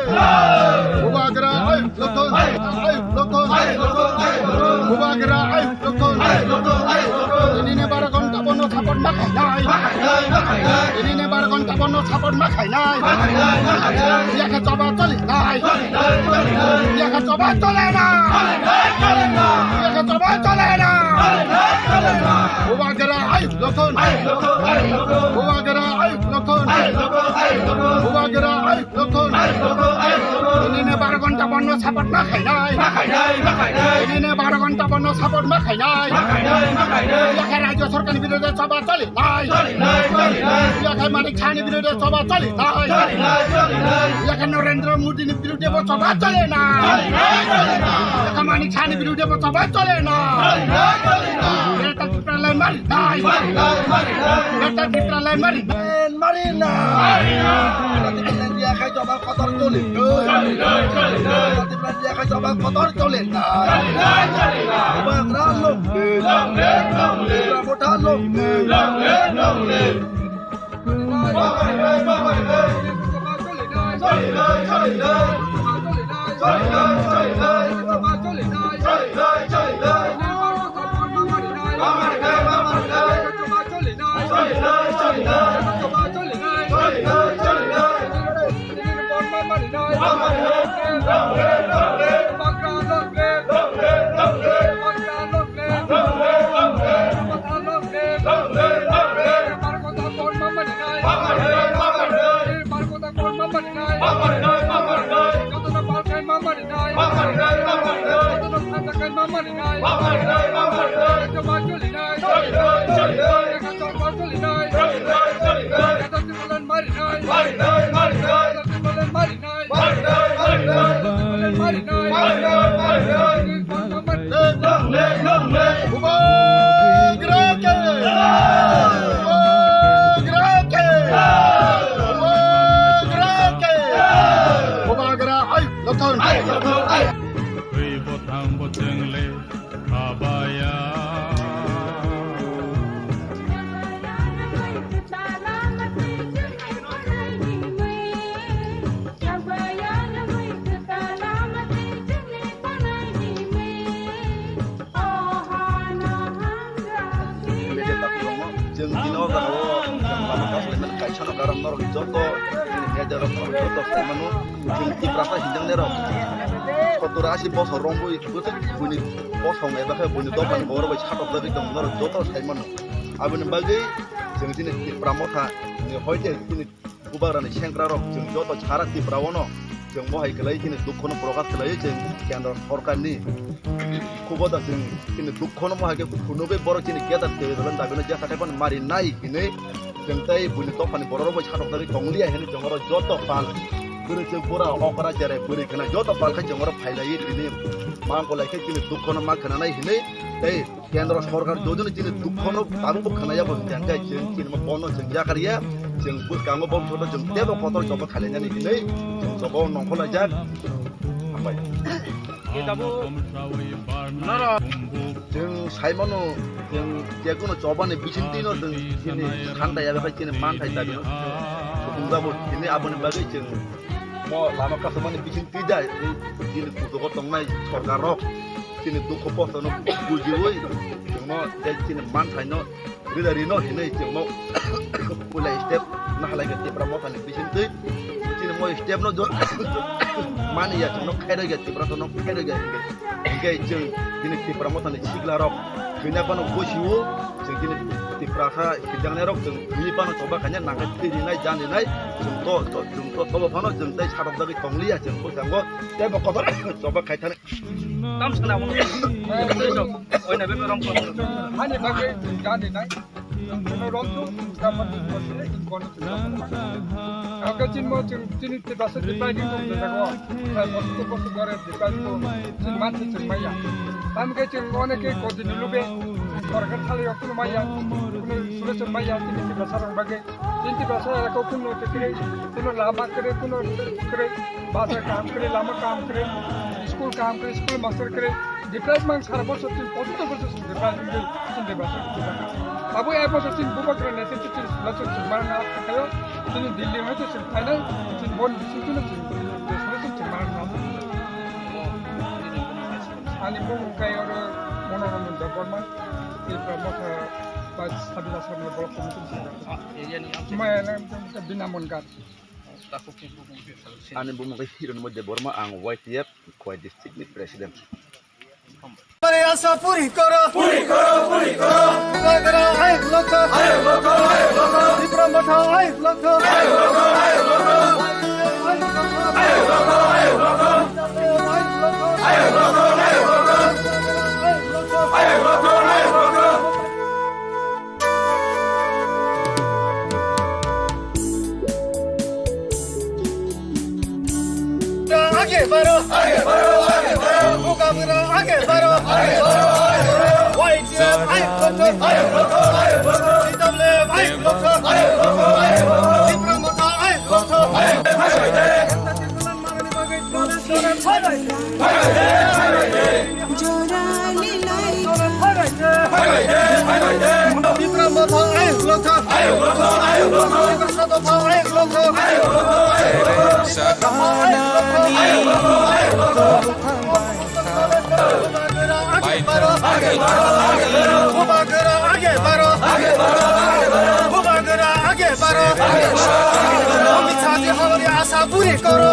Bubagra ayuk lokthung. Ayuk lokthung. Bubagra ayuk lokthung. Ini ni bara ghonta bono support ma khainai. Ini ni bara ghonta bono support ma khainai. Yakha choba choli nai. Yakha choba chole na. Yakha choba chole na. Bubagra ayuk lokthung. Bubagra ayuk lokthung. Bubagra ayuk lokthung. Ini ni bara ghonta bono support ma khainai. Ini ni bara ghonta bono support ma khainai. Yakha rajya sarkar ni biruddhe choba choli nai. Yakha Manik Saha ni biruddhe choba choli nai. Yakha Narendra Modi ni biruddhe bo choba chole na. Yakha Manik Saha ni biruddhe bo choba chole na. Greater Tipraland mari nai. Greater Tipraland mari nai. Mari nai. Yakha choba kotor choli nai. Yakha choba kotor choli nai. Bubagra long live. Tipra Motha long live. Bubagra ke! Bubagra ke! Bubagra ke! Bubagra ayuk lokthung! Twi bwthang bwchwng le khabaya. Chwng tini o jaga o lama kaisa kaisa no karon norok joto media rok joto sai mano. Chwng Tiprasa hinjaknai rok sottor asi bosor romwi bwswk buini bosong eba khe buini dophani borok bai satok jagwi tong norok joto sai mano. Aboni bagwi chwng chini Tipra Motha ni hoite chini Bubagrani sengkra rok chwng joto sara Tripura o no Chwng bo hai khlai chini dukhono prokash khlai chwng kendro sorkarni khubo da chwng chini dukhono mo hai khe phunugwi borok chini keta twi belon dagwino jesa khai phano mari nai hinwi chwng tei buini dophani borok rok bai satok dagwi tong liya hinwi chwng oro joto pal bwrwi chwng bura okra cherai bwrwi khna joto pal khai chwng oro phai lai tini mangko lai khe chini dukhono ma khna nai hinwi tei Kendro sorkar jodi no chini dukhono tabuk bo khwnaya bo hwnkhe, hwnkhe chwng chini bono chwng yakarya, chwng bwskango bo bwskango chwng teibo kotor jobo khailainani hinwi chwng jobo nongkhorlaijak. Hambai. Chwng saimano chwng jekuno chobani bisingtwino chwng chini santa yabe khai chini manthai tabino chwng sukungjabo hinwi aboni bagwi chwng Mo lama kasumani bising twijai, tei chini kuchugo tongnai sorkar rok, chini dukhu kosto no bujiwi, chwngno tei chini manthaino rida rino hinwi chwngno pula step nahalai khe Tipra Mothani bising twi, chini mo step no jo-, mani ya chwngno khairok ya Tipra no khairok ya hinwi, hinkhe chwng chini Tipra Mothani sikla rok thwina phano bosio, chwng chini Tipra kha hijaknai rok chwng thwini phano choba khaina nangkhe thwi rinai jan rinai, chwng to, to, chwng to, tobo phano chwng tei satok dagwi tong liya, chwng bwskango teibo kotor choba khai thani. Tam sana mo. Oina be rong ko. Hani bagwi jan rinai. Kono rong tu, kapan tu, kono tu. Ang ka chin mo chwng chini Tiprasa Tiprasa ni kok jago. Ai bostu bostu gore Tiprasa ko chin man se chin maya. Tam ke chin one ke ko din lube. Kor ke thali yok kuno maya. Kuno sule chin maya chini Tiprasa rong bage. Chini Tiprasa ko kuno te kre, kuno lama kre, kuno kre, bazar kam kre, lama kam kre, school kam kre, school master kre. Deprive mang sara bosor tin pochottor bosor sin deprive wngwi sin deprive wngwi. Abo ek bosor sin bubagra nete te tin sula sin sin marna kayo tin Delhi hoito sin final sin bon sin tuna sin sula sin sin marna. Ani bumung kai oro Monoranjan Debbarma, Tipra Motha bai Sabila Sabila Block Committee sin. Maya na Bina Mongar. Ani bumung kai Hiranmoy Debbarma, ang Y T F Khowai district ni president. Amari asa puri koro. Puri koro, puri koro. Bubagra ayuk lokho. Ayuk lokho, ayuk lokho. Tipra Motha ayuk lokho. Ayuk lokho, ayuk lokho. Ayuk lokho, ayuk lokho. Ayuk lokho, ayuk lokho. Ayuk lokho, ayuk lokho. Age baro, age baro, age baro. Bubagra age baro, age baro, age baro. Y T F ayuk lokho, ayuk lokho, ayuk lokho. T W F ayuk lokho, ayuk lokho, ayuk lokho. Tipra Motha ayuk lokho, ayuk lokho. Bubagra age baro. Amit Shah ji hamari asa puri koro.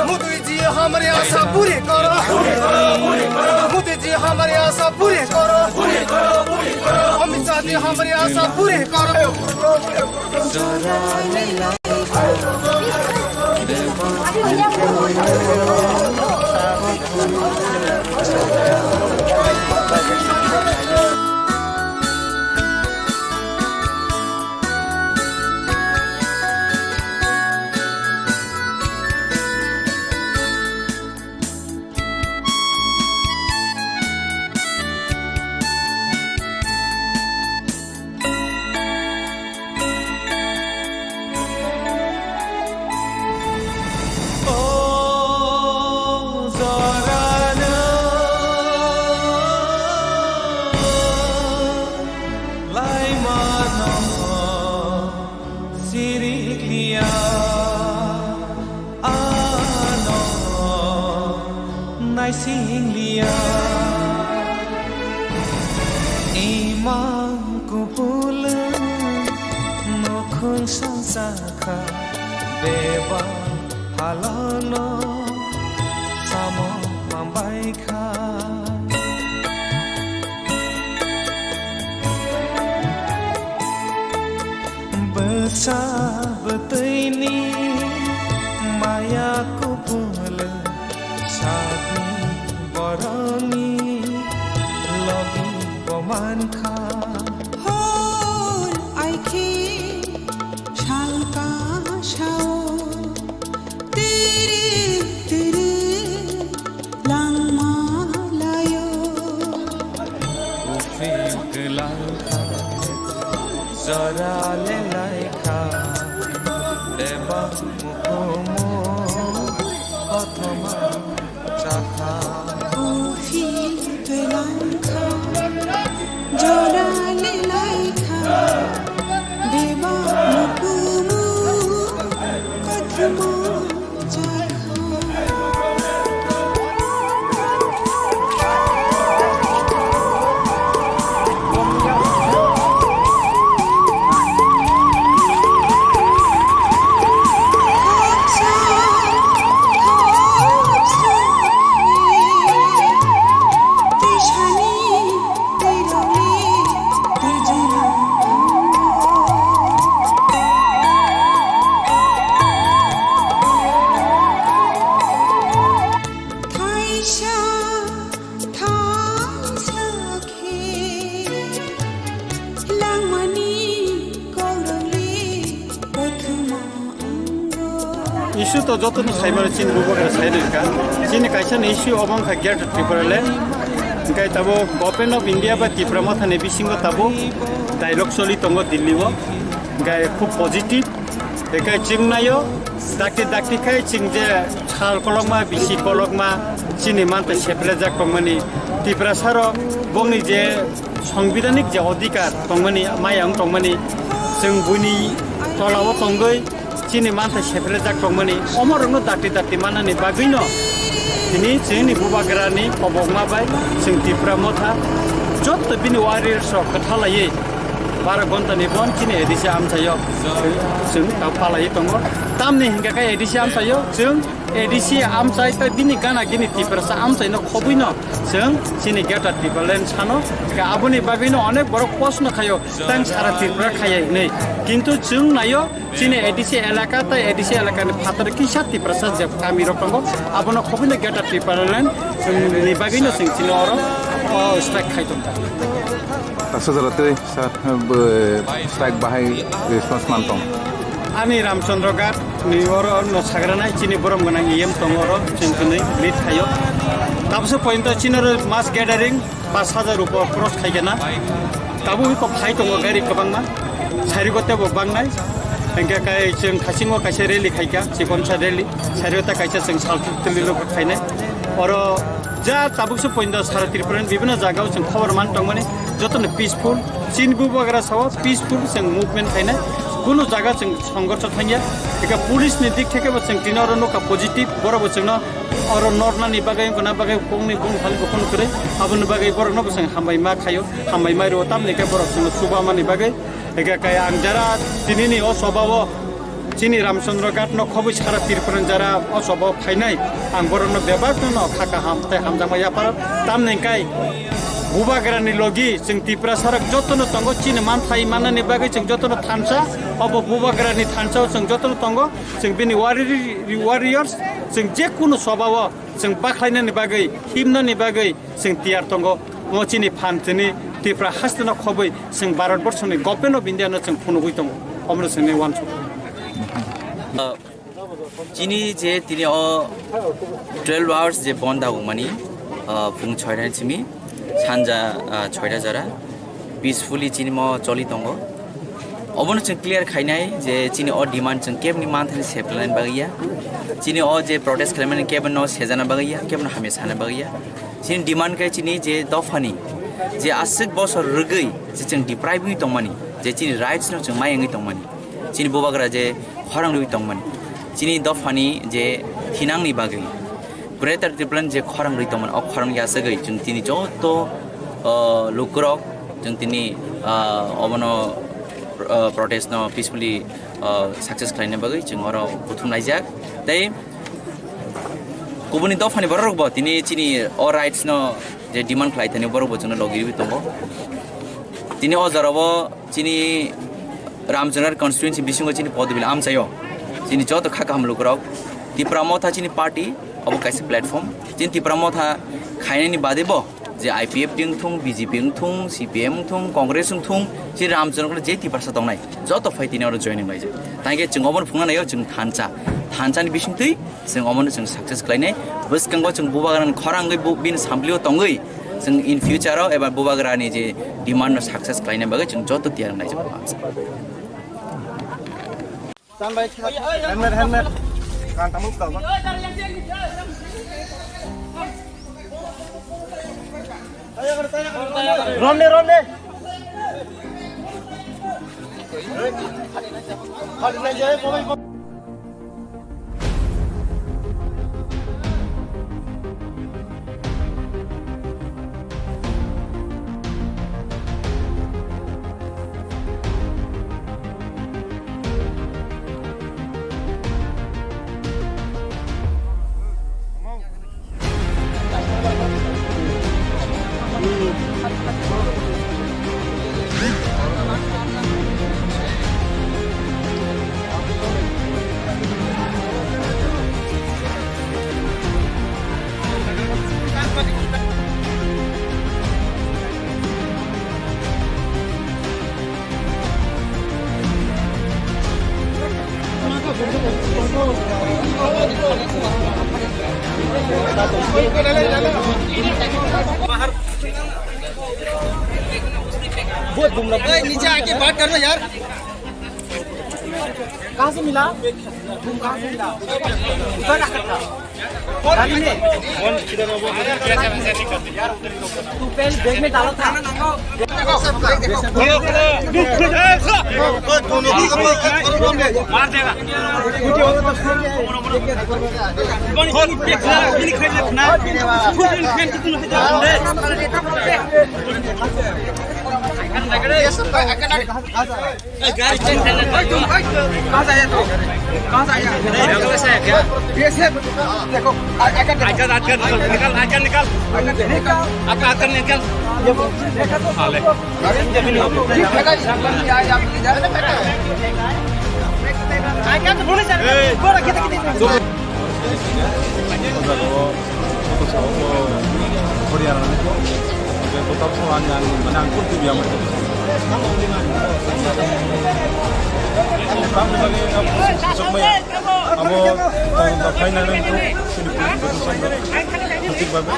Modi ji hamari asa puri koro. Modi ji hamari asa puri koro. Amit Shah ji hamari asa puri koro. Sirikliya, ano naisingliya. Imang kupulung nukhung sangsakha, beba halono samo mambaikha. Bwsa bwtwini maya Boroni logi bo mankha. Hor aikhe salka sao, tiri tiri langma layo. Uphil kwlangkha, jora le laikha, bebak mukumu kothoma. Uphil kwlangkha, jora le laikha, bebak mukumu kothoma chakha. Thaisa thansa khe langmani kokrokni kothoma wngo. Issue to jotono saimano chini bubagra sai rwkha. Chini kaisa ni issue obo wngkha Greater Tipraland. Hingke tabo Government of India bai Tipra Mothani bisingo tabo dialogue choli tongo Delhi o. Hingke khub positive. Hingke chwng naio, dakti dakti khai chwng je sal kolokma, bisi kolokma, chini mantha seplejak tongmani, Tiprasa rok bongni je songbidanik je odhikar tongmani, maya wng tongmani, chwng buini tolao tongwi chini mantha seplejak tongmani, omorokno dakti dakti manani bagwino tini chini bubagrani kobokma bai chwng Tipra Motha jotto bini warriors rok kwthalaiwi bara gonta ni bon chini A D C amchaio chwng tau phalai tongo. Tamni hingka khe A D C amchaio chwng A D C amchai tei bini gana gini Tiprasa amchaino khobwino chwng chini Greater Tipraland sano. Hingke aboni bagwino onek borok post no khaio tang sara Tripura khaiya hinwi. Kintu chwng naio chini A D C elaka tei A D C elakani phataro kisa Tiprasa je kamirok tongo, abono khobwino Greater Tipraland ni bagwino chwng chini oro o strike khai tongkha. Aswk jora tei sir, bo strike bahai response man tong? Ani Ramchandra Ghat ni oro no sagranai chini borom gwnang E M tongo oro chwng kwnwi lead khaio. Tabukso pointo chini oro mass gathering pash hajar upor cross khaikhe na. Tabuk kok phai tongo gari kwbangma. Sarigo tebo bangnai. Hingke kai chwng thasingo kaisa rally khaikha, chikonsa rally. Sarigo ta kaisa chwng sal tili lok khainai. Oro ja tabukso pointo sara Tripura ni bibhinno jagao chwng khobor man tongmani. Jotono peaceful. Chini bubagra sao peaceful chwng movement khainai. Kunu jaga chwng songgorsho thangya. Eka police ni dik theke bo chwng tini oro nokha positive. Borok bo chwngno oro nornani bagwi, wngkha na bagwi, kokni bung thani bo phone kwrwi, aboni bagwi borokno bwswng hambai ma khaio, hambai ma rwo, tamni khe borok chwngno chubamani bagwi. Hingkhe khe ang jara tinini o sobao chini Ramchandra Ghat no khobwi sara Tripura ni jara o sobao phainai, ang borokno bebakno no kha kaham tei hamjakma yapharo, tamni hingkhe bubagrani logi chwng Tiprasa rok jotono tongo, chini manthai manani bagwi chwng jotono thansa, obo bubagrani thansao chwng jotono tongo. Chwng bini warri-, warriors, chwng je kunu sobao chwng bakhlainani bagwi, himnani bagwi chwng tiyar tongo. Omo chini phan chini Tripura hasteno khobwi chwng Bharat Borshoni Government of India no chwng phunugwi tongo. Omono chwngni uansuk. Uh, chini je tini o twelve hours je bon dagokmani, uh, phung chhoita simi sanja, ah, chhoita jora peacefully chini mo choli tongo. Obono chwng clear khainai je chini o demand chwng kebni manthani seplainani bagwi ya. Chini o je protest khlaimani kebno sejana bagwi ya, kebno hamya sana bagwi ya. Chini demand khe chini je dophani je aswk bosor rwgwi je chwng deprive wngwi tongmani, je chini rights no chwng mayangwi tongmani. Chini bubagra je khorang rwi tongmani, chini dophani je thinangni bagwi, Greater Tipraland je khorang rwi tongmani, o khorang yasagwi chwng tini joto, o, lukurok chwng tini, o, obono, o, protest no peacefully, o, success khlaina bagwi chwng oro buthum laijak. Tei kubuni dophani borok bo tini chini o rights no je demand khlai thani borok bo chwngno logi rwi tongo. Tini o jorao chini Ramchandra constituency bisingo chini Podbil amchaio chini joto kha kaham lukurok Tipra Motha chini party obo kaisa platform. Chini Tipra Motha khainani bade bo je I P F T wngthung, B J P wngthung, C P M wngthung, Congress wngthung, chini Ramchandra je Tiprasa tongnai, joto phai tini oro joining laijak. Tangkhe chwng omono phunukna naio chwng thansa. Thansani bisingtwi chwng omono chwng success khlainai. Bwskango chwng Bubagrani khorangwi bu-, bini samplio tongwi chwng in future-o eba Bubagrani je demand-no success khlaina bagwi chwng joto tiyar wng laijak. Helmet, helmet. Kan tamu ka ba? Romne, romne. बहुत घूमना। ए, नीचे आके बात करना यार। कहाँ से मिला? तुम कहाँ से मिला? उधर ना करता। गाड़ी में। तू पहले बैग में डाला था। मार देगा। ये सब तो कहाँ से आया तू? कहाँ से आया? देखो, आ, आ, आ, निकल, आ, आ, निकल। आपका आकर निकल। ये वो, देखा तो साले। Ang kurti biya mai. Ang kurti biya mai. Abo tong tong khaina nang tu sini pun tu sini. Hatik babu.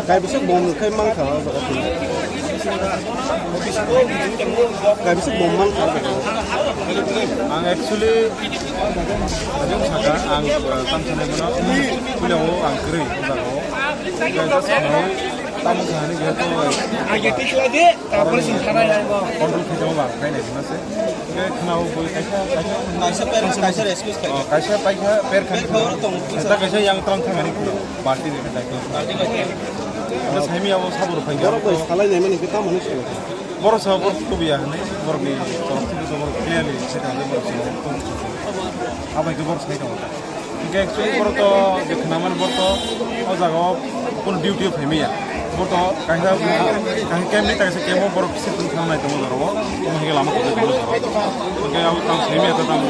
Kai bisik bom khai mang kha o jaga tu. Kai bisik bom mang kha o jaga. Ang actually, ang saka ang tam sana mana. Puila o ang kri o jaga o. Kai sa sana o. Tamo thani ge to. Age tisla de, tapor sin thana ya. Control khe jama ba, khai nai sima se. Ke khna o boi kaisa, kaisa. Kaisa per, kaisa excuse khai. Oh, kaisa paikha per khai. Per khoro tong. Ta kaisa yang tong thangani khna. Party ni khai. Party khai. Abo saimi abo sabur khai. Borok bai salai nai mani ke tamo ni sila. Borok sa borok tubiya hwnwi, borokni torok thani borok clearly se tong borok sa. Abai ke borok sai tong. Hingke actually borok to je khnaman borok to o jaga o kono duty o phaimaya. Borok to kaisa, kaisa camp ni kaisa camp o borok se tong thang nai tongo borok o. Omo hingke lama khe tongo borok. Hingke abo tang phaimaya to tang.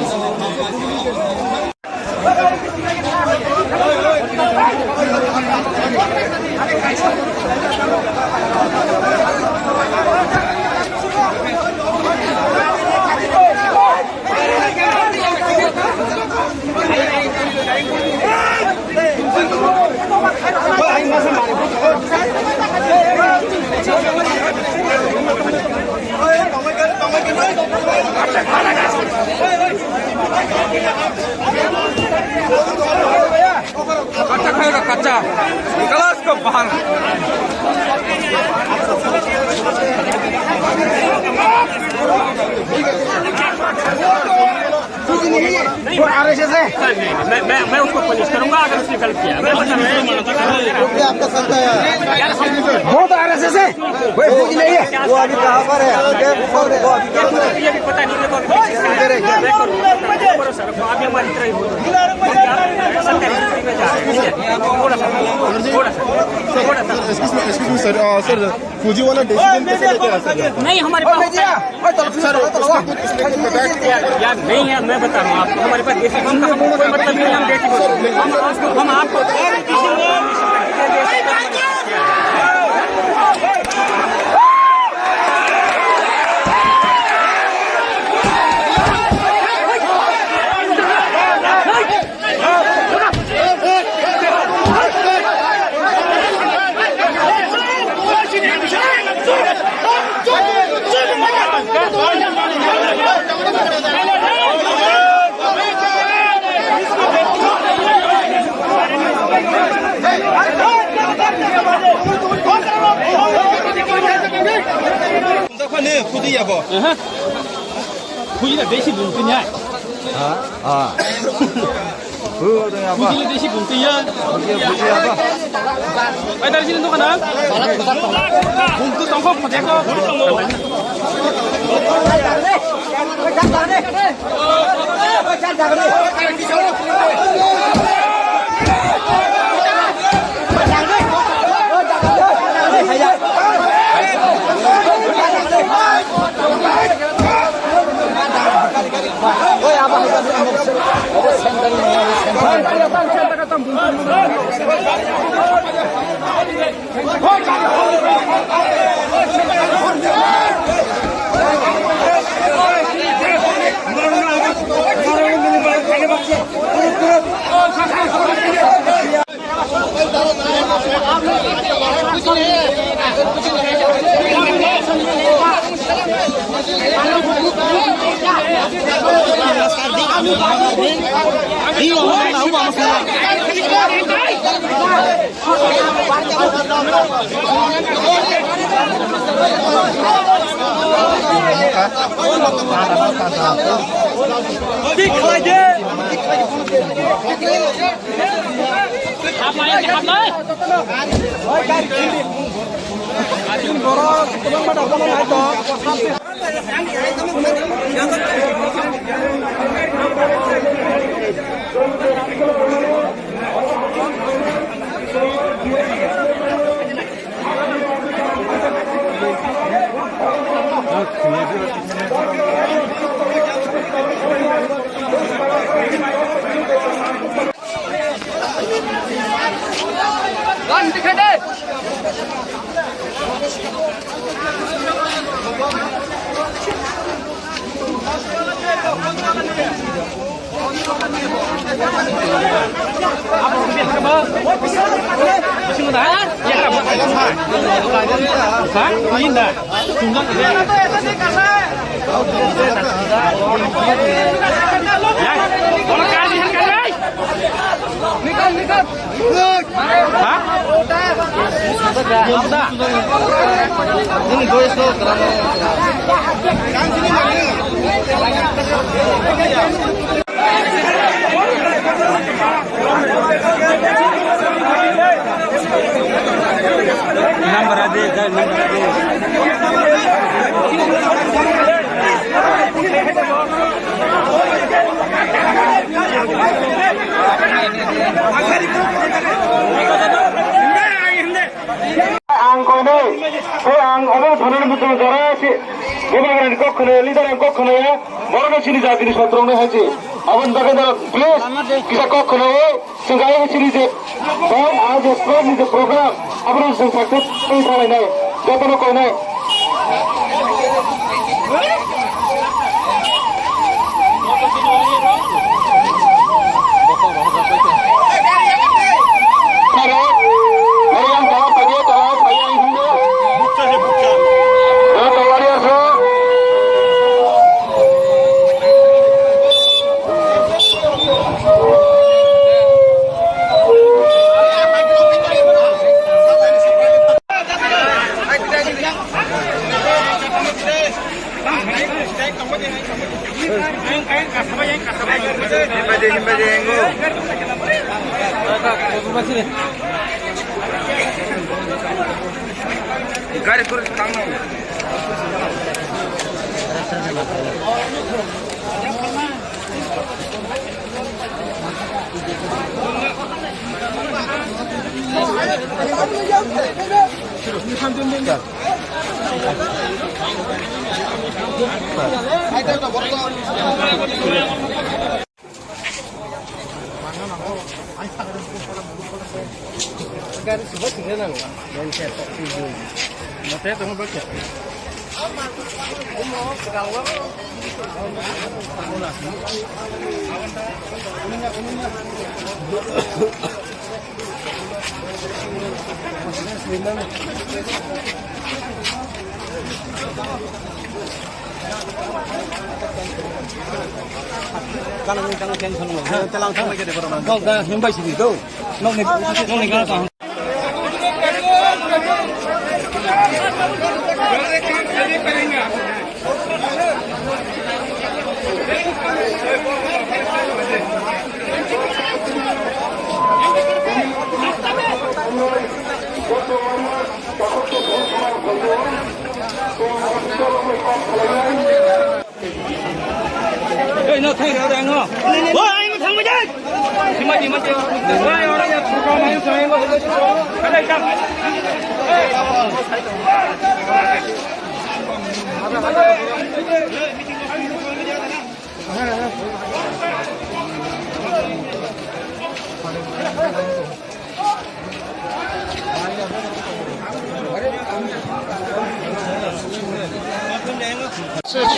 Kacha khayo na kacha. Nicolas ko bahar. वो आरएसएस है। मैं, मैं, मैं उसको पनिश करूंगा अगर उसने गलत किया। मैं पता नहीं। वो क्या आपका संत है? वो तो आरएसएस है। वो अभी कहाँ पर है? वो अभी कहाँ पर है? ये भी पता नहीं। मैं करूंगा। आप भी हमारी तरह ही हो। थोड़ा सा, थोड़ा सा, थोड़ा सा। Excuse me, excuse me, sir. Uh, sir, फौजी वाला देसी घूम कैसे लेके आ सकते हैं? नहीं, हमारे पास होता है। सर, उसको कुछ उसने कुछ बताया कि यार, नहीं यार, मैं बता रहा हूँ आपको, हमारे पास देसी घूम का हम कोई मतलब नहीं, हम देसी घूम। हम उसको, हम आपको और किसी को Bujina besi bungtini ai. Ha? Ah. Bujina besi bungtiya. Ai dari sini tuh kana. Bungtu tongkok pajeko. Ang koinai, tei ang obo thani muchung jora se, bubagrani kok khwnayo, leader ni kok khwnayo, borokno chini jatini sotrokno hai se. Aboni bagwi no please kisa kok khwnawi, chwng kaiwi chini je band, ah, je stage ni je program, abono chwng success khlaiwi thanglainai, jotono koinai. Gari tur tangno.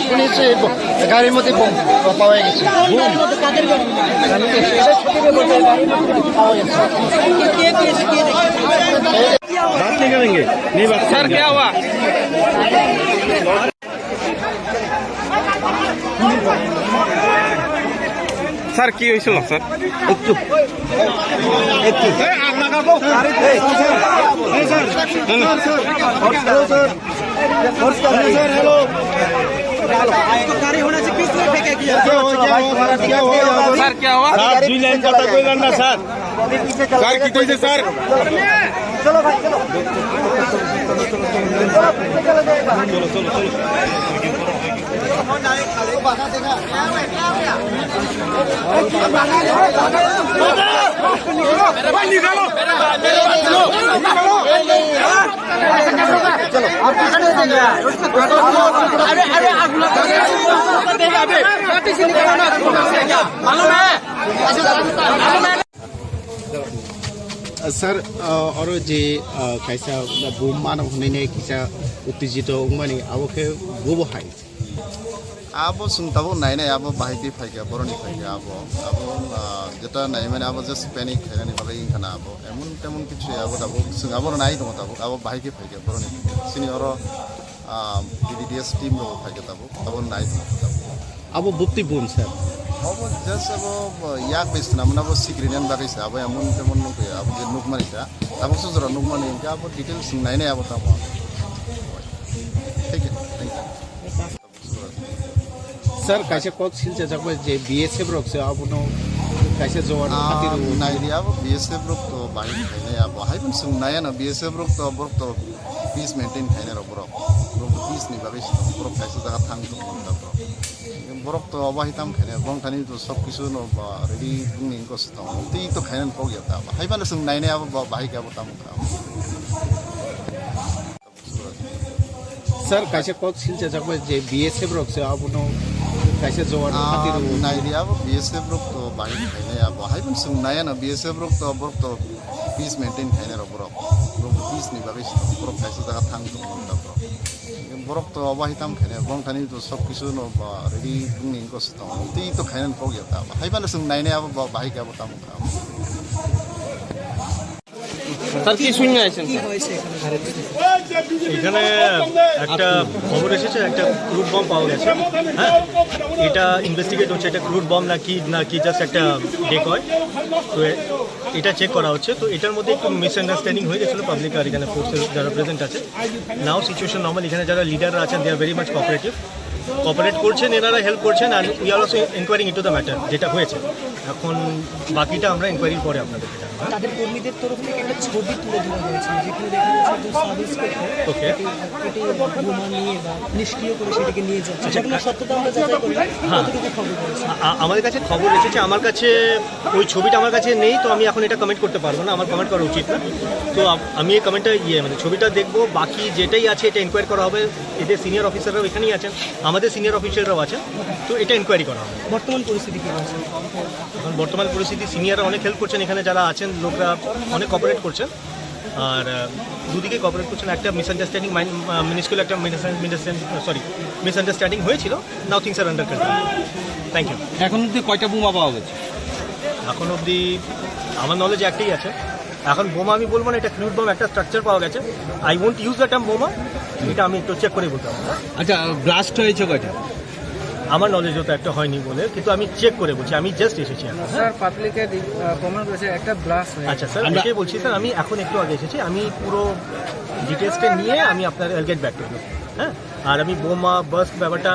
শুনেছি ব-, গাড়ির মধ্যে বোম পাওয়া গেছে। বোম? গাড়ির মধ্যে কাদের গাড়ি? গাড়ির মধ্যে পাওয়া গেছে। কে, কে, কে, কে? बात नहीं करेंगे, नहीं बात। सर, क्या हुआ? স্যার, কি হয়েছিল স্যার? একটু, একটু। স্যার, কি হয়েছে? স্যার, স্যার, দুই লাইন কথা কইলেন না স্যার। স্যার, কি হয়েছে sir? Sir, uh, oro je, uh, kaisa bum mano hwnwi nai kisa uttejito wngmani, abo khe bobo hai? Abo chwng tabuk nainai, abo bahai khe phaikha, boroni phaikha abo. Abo, uh, jeta naimani abo just panic khainani bagwi wngkha na abo. Emon temon kichu ya abo tabuk, chwng abo nai tongo tabuk, abo bahai khe phaikha boroni. Chini oro, uh, B D D S team rok phaikha tabuk, abo nai tongo tabuk. Abo bupti bun, sir? Abo just abo, uh, yak bai swnam na, abo sikri nan bagwi se, abo emon temon nukwi, abo je nukmani kha, abo sujura nukmani hwnkhe abo details nainai abo tamo. Thik hai, thank you. Sir, kaisa kok silchajak bai je B S F rok se abono kaisa jowan Ah, hati rw. Naidi abo B S F rok to bahai khainai abo. Hai pun sung nai ano B S F rok to borok to peace maintain khainai rok borok. Borok to peace ni bagwi se borok kaisa jaga thang tong borok. Borok to abo hai tam khainai, borok thani to sob kisu no ba ready wngni wngkha se tong. Tei to khainani kok ya ta. Hai phano sung nainai abo ba-, bahai khe abo tamo kha. Sir, kaisa kok silchajak bai je B S F rok se abono kaisa jowan Ah, hati rw. Naidi abo B S F rok to bahai khainai abo. Hai phano sung nai ano B S F rok to borok to peace maintain khainai rok borok. Borok peace ni bagwi se borok kaisa jaga thang tong borok. Borok to abo hai tam khainai, borok thani to sob kisu no ba ready wngni wngkha se tong. Tei to khainani kok ya ta. Hai phano sung nainai abo ba-, bahai khe abo tamo kha. Sir, কি শুনে আছেন? এখানে একটা খবর এসেছে, একটা crude bomb পাওয়া গেছে। হ্যাঁ, এটা ইনভেস্টিগেট হচ্ছে, এটা ক্রুড বম নাকি, নাকি জাস্ট একটা ডেকয়। তো এ-, এটা চেক করা হচ্ছে। তো এটার মধ্যে একটু মিসআন্ডারস্ট্যান্ডিং হয়ে গেছিলো পাবলিক আর এখানে ফোর্সের যারা প্রেজেন্ট আছে। নাও সিচুয়েশন নর্মাল, এখানে যারা লিডাররা আছেন, they are very much cooperative, cooperate করছেন, এনারা হেল্প করছেন। আর we are also inquiring into the matter, যেটা হয়েছে। এখন বাকিটা আমরা ইনকোয়ারির পরে আপনাদেরকে জানাবো। তাদের কর্মীদের তরফ থেকে একটা ছবি তুলে ধরা হয়েছে, যেখানে দেখা যাচ্ছে একজন সাব ইন্সপেক্টর ওকে। এটি, এটি বোমা নিয়ে বা নিষ্ক্রিয় করে সেটিকে নিয়ে যাচ্ছে। আচ্ছা, ঘটনার সত্যতা আমরা যাচাই করলাম, হ্যাঁ। কতটুকু খবর রয়েছে? আ-, আ-, আমাদের কাছে খবর এসেছে, আমার কাছে ওই ছবিটা আমার কাছে নেই, তো আমি এখন এটা কমেন্ট করতে পারবো না, আমার কমেন্ট করা উচিত না। তো আম-, আমি এই কমেন্টটা, ইয়ে, মানে, ছবিটা দেখবো, বাকি যেটাই আছে এটা এনকোয়ারি করা হবে। এদের সিনিয়র অফিসাররাও এখানেই আছেন, আমাদের সিনিয়র অফিসাররাও আছেন, তো এটা এনকোয়ারি করা হবে। বর্তমান পরিস্থিতি কি রয়েছে? এখন বর্তমান পরিস্থিতি, সিনিয়ররা অনেক হেল্প করছেন, এখানে যারা আছেন লোকরা অনেক কোঅপারেট করছেন। আর, আহ, দুদিকে কোঅপারেট করছেন। একটা মিসআন্ডারস্ট্যান্ডিং, মাইন-, আহ, মিনিস্কুল একটা মিসআন্ডারস্ট্যান্ডিং, সরি, মিসআন্ডারস্ট্যান্ডিং হয়েছিল। Now things are under control. Thank you. এখন অবধি কয়টা বোমা পাওয়া গেছে? এখন অবধি আমার নলেজে একটাই আছে। এখন বোমা আমি বলবো না, এটা ক্রুড বম, একটা স্ট্রাকচার পাওয়া গেছে। I won't use the term বোমা, এটা আমি একটু চেক করে বলতে হবে। আচ্ছা, ব্লাস্ট হয়েছে কয়টা? আমার নলেজে তো একটা হয়নি বলে, কিন্তু আমি চেক করে বলছি, আমি জাস্ট এসেছি এখন। স্যার, পাবলিকে কমেন্ট করেছে একটা ব্লাস্ট হয়েছে। আচ্ছা স্যার, আমরা এটাই বলছি স্যার, আমি এখন একটু আগে এসেছি, আমি পুরো ডিটেলসটা নিয়ে আমি আপনার, I'll get back to you। হ্যাঁ, আর আমি বোমা বার্স্ট ব্যাপারটা,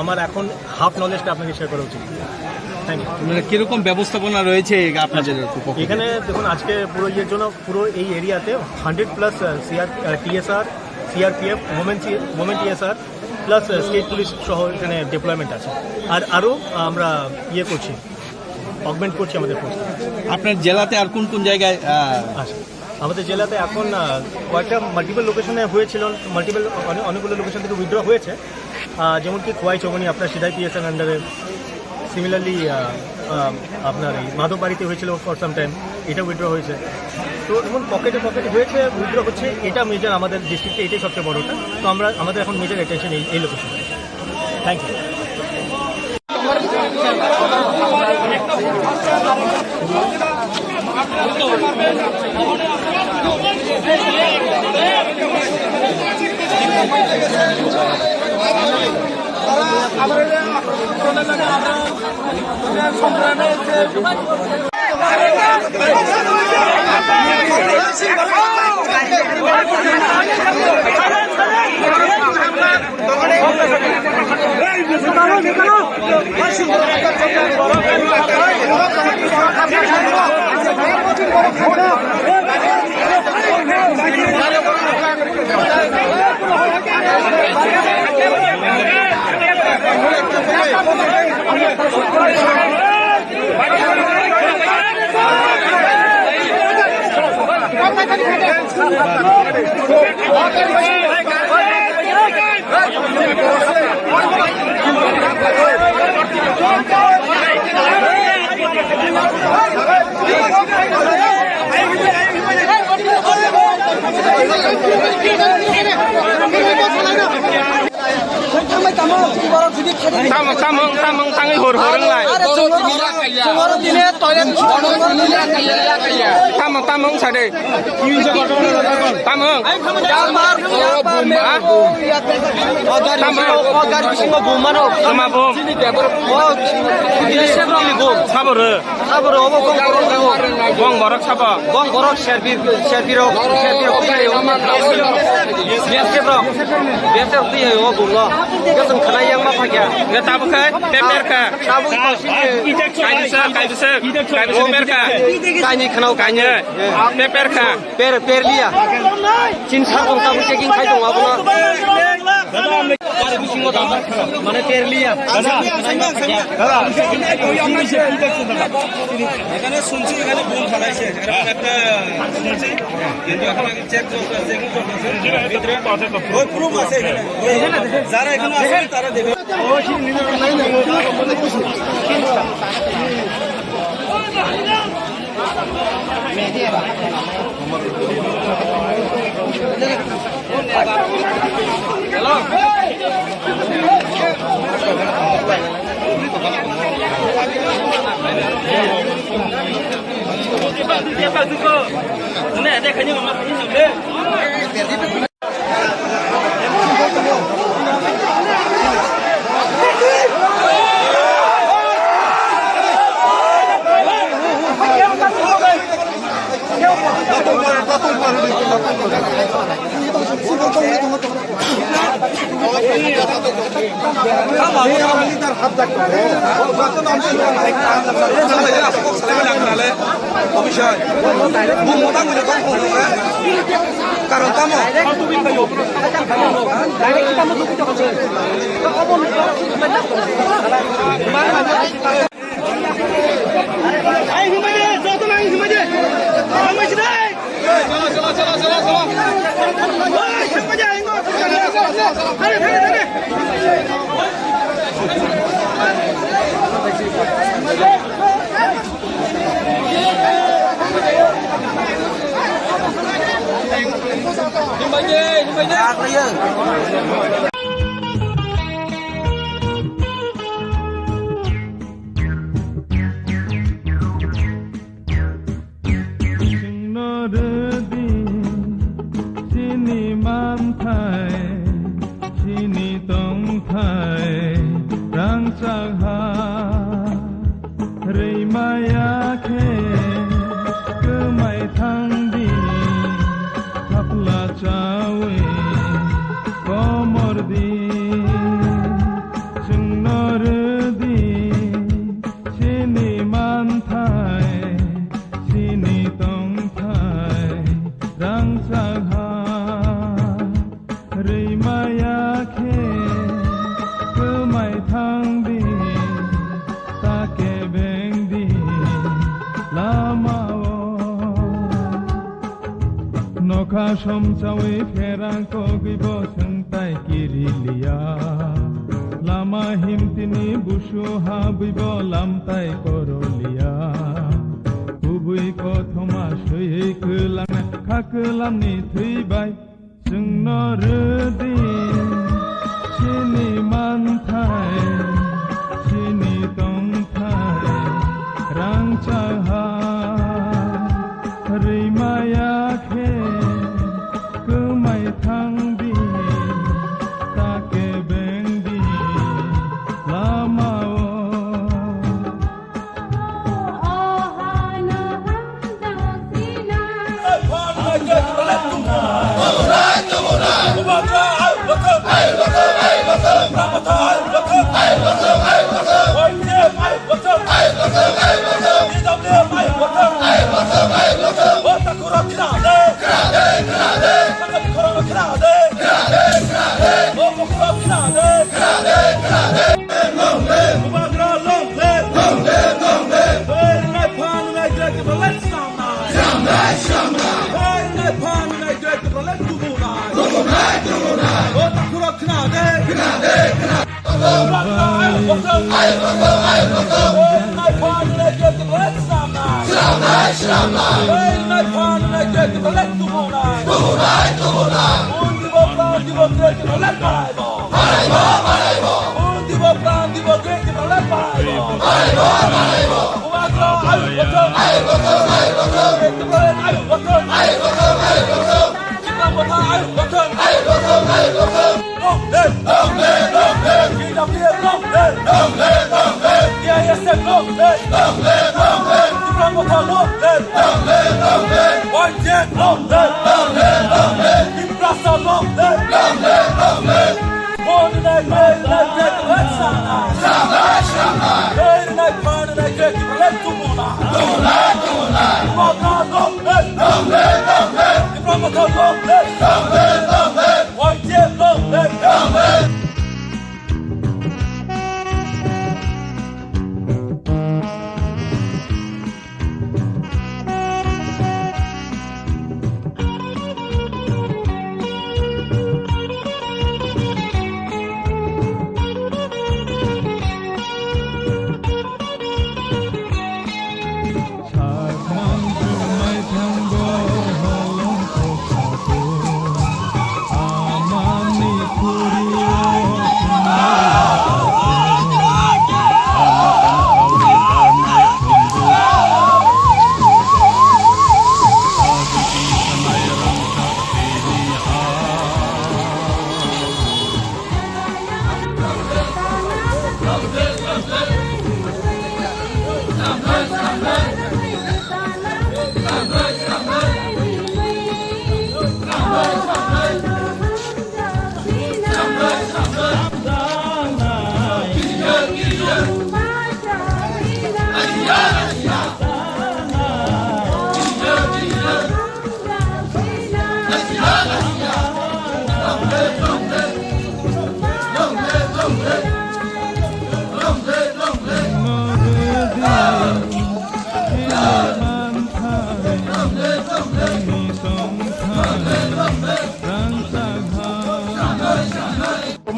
আমার এখন হাফ নলেজটা আপনাকে শেয়ার করা উচিত। Thank you. মানে, কিরকম ব্যবস্থাপনা রয়েছে এই আপনাদের পক্ষ থেকে? এখানে দেখুন, আজকে পুরো ইয়ের জন্য পুরো এই এরিয়াতে hundred plus CR, TSR, CRPF, women, women TSR plus state police সহ এখানে ডিপ্লয়মেন্ট আছে। আর আরও আমরা ইয়ে করছি, অগমেন্ট করছি আমাদের ফোর্স। আপনার জেলাতে আর কোন কোন জায়গায়, আহ, আচ্ছা, আমাদের জেলাতে এখন, আহ, কয়েকটা মাল্টিপল লোকেশনে হয়েছিল, মাল্টিপল অনেক, অনেকগুলো লোকেশন থেকে উইথড্র হয়েছে। আহ, যেমন কি খোয়াই চৌমনি আপনার সিদাই পিএসএন আন্ডারে, সিমিলারলি আপনার এই মাধববাড়িতে হয়েছিল ফর সাম টাইম, এটা উইথড্র হয়েছে। তো এমন পকেটে পকেটে হয়েছে, উইথড্র হচ্ছে, এটা মেজর আমাদের ডিস্ট্রিক্টে, এটাই সবচেয়ে বড়টা। তো আমরা, আমাদের এখন মেজর অ্যাটেনশন এই, এই লোকেশনে। Thank you. Tamo, tamo, tamo, tangwi hor, hor wnglai. Tamo, tamo, sade. Tamo. Tamo. Tamo. Tama bom. Saboro. Saboro obo kok borok. Bong borok sabo. Bong borok serbi, serbi rok, serbi rok twi ayo. B S F rok. B S F rok twi ayo bong no. Kesem khana yang ma phakya. Nge tabo khai, peper kha. Tabo iko sini. Kaibisa, kaibisa, kaibisa per kha. Kaini khana kaini. Peper kha. Per, per liya. Chin sa tong tabo checking khai tong abo no. মানে তেরলিয়া। এখানে শুনছি এখানে বোম ফালাইছে, এরকম একটা শুনছি, কিন্তু এখন আগে চেক চলতেছে, চেকিং চলতেছে। ভিতরে ওই প্রুফ আছে এখানে, ওই যারা এখানে আছে তারা দেখে। Karon tamo? Chwngno rwdi chini manthai, chini tongthai rangchak ha. Rwi maya khe kwmai thangdi, thapla chawi komor di. Chwngno rwdi chini manthai, chini tongthai rangchak ha. Rwi maya khe kwmai thangdi, ta kebengdi lama-o. Nokha somchawi pherang kogwi bo swngtai kiriliya. Lama himtini busu habwi bo lamtai koroliya. Kubui kothoma swiwi kwlangna kha kwlamni thwi bai. Chwngno rwdi chini manthai, chini tongthai rangchak ha. Rwi maya khe kwmai thangdi, ta kebengdi lama-o. Bubagra, long live! Long live, long live! Hey, rwnai phan, rwnai grek, let's go, man! Sramnai, sramnai! Hey, rwnai phan, rwnai grek, let's go, man! Go, man, go, man! O, takhurok khna de! Khna de, khna! Bubagra, ayuk bothong! Ayuk bothong, ayuk bothong! Hey, rwnai phan, rwnai grek, let's go, man! Sramnai, sramnai! Hey, rwnai phan, rwnai grek, let's go, man! Go, man, go, man! Undi bo phan, undi bo grek, let's go, man! Manaibo, manaibo. Undi bo pran, undi bo grek, undi bo lek manaibo. Manaibo, manaibo. Bubagra ayuk bothong. Ayuk bothong, ayuk bothong. Grek, undi bo lek ayuk bothong. Ayuk bothong, ayuk bothong. Tipra Motha ayuk bothong. Ayuk bothong, ayuk bothong. Long live, long live, long live. T W F long live. Long live, long live. T I S F long live. Long live, long live. Tipra Motha long live. Long live, long live. Y T F long live. Long live, long live. Tiprasa long live. Long live, long live. Bo rwnai, bo rwnai, bo rwnai, bo rwnai, bo rwnai. Sramnai, sramnai. Bo rwnai, bo rwnai, bo rwnai, bo rwnai, tubu na. Tubu na, tubu na. Bubagra long live. Long live, long live. Tipra Motha long live. Long live, long live. Y T F long live. Long live.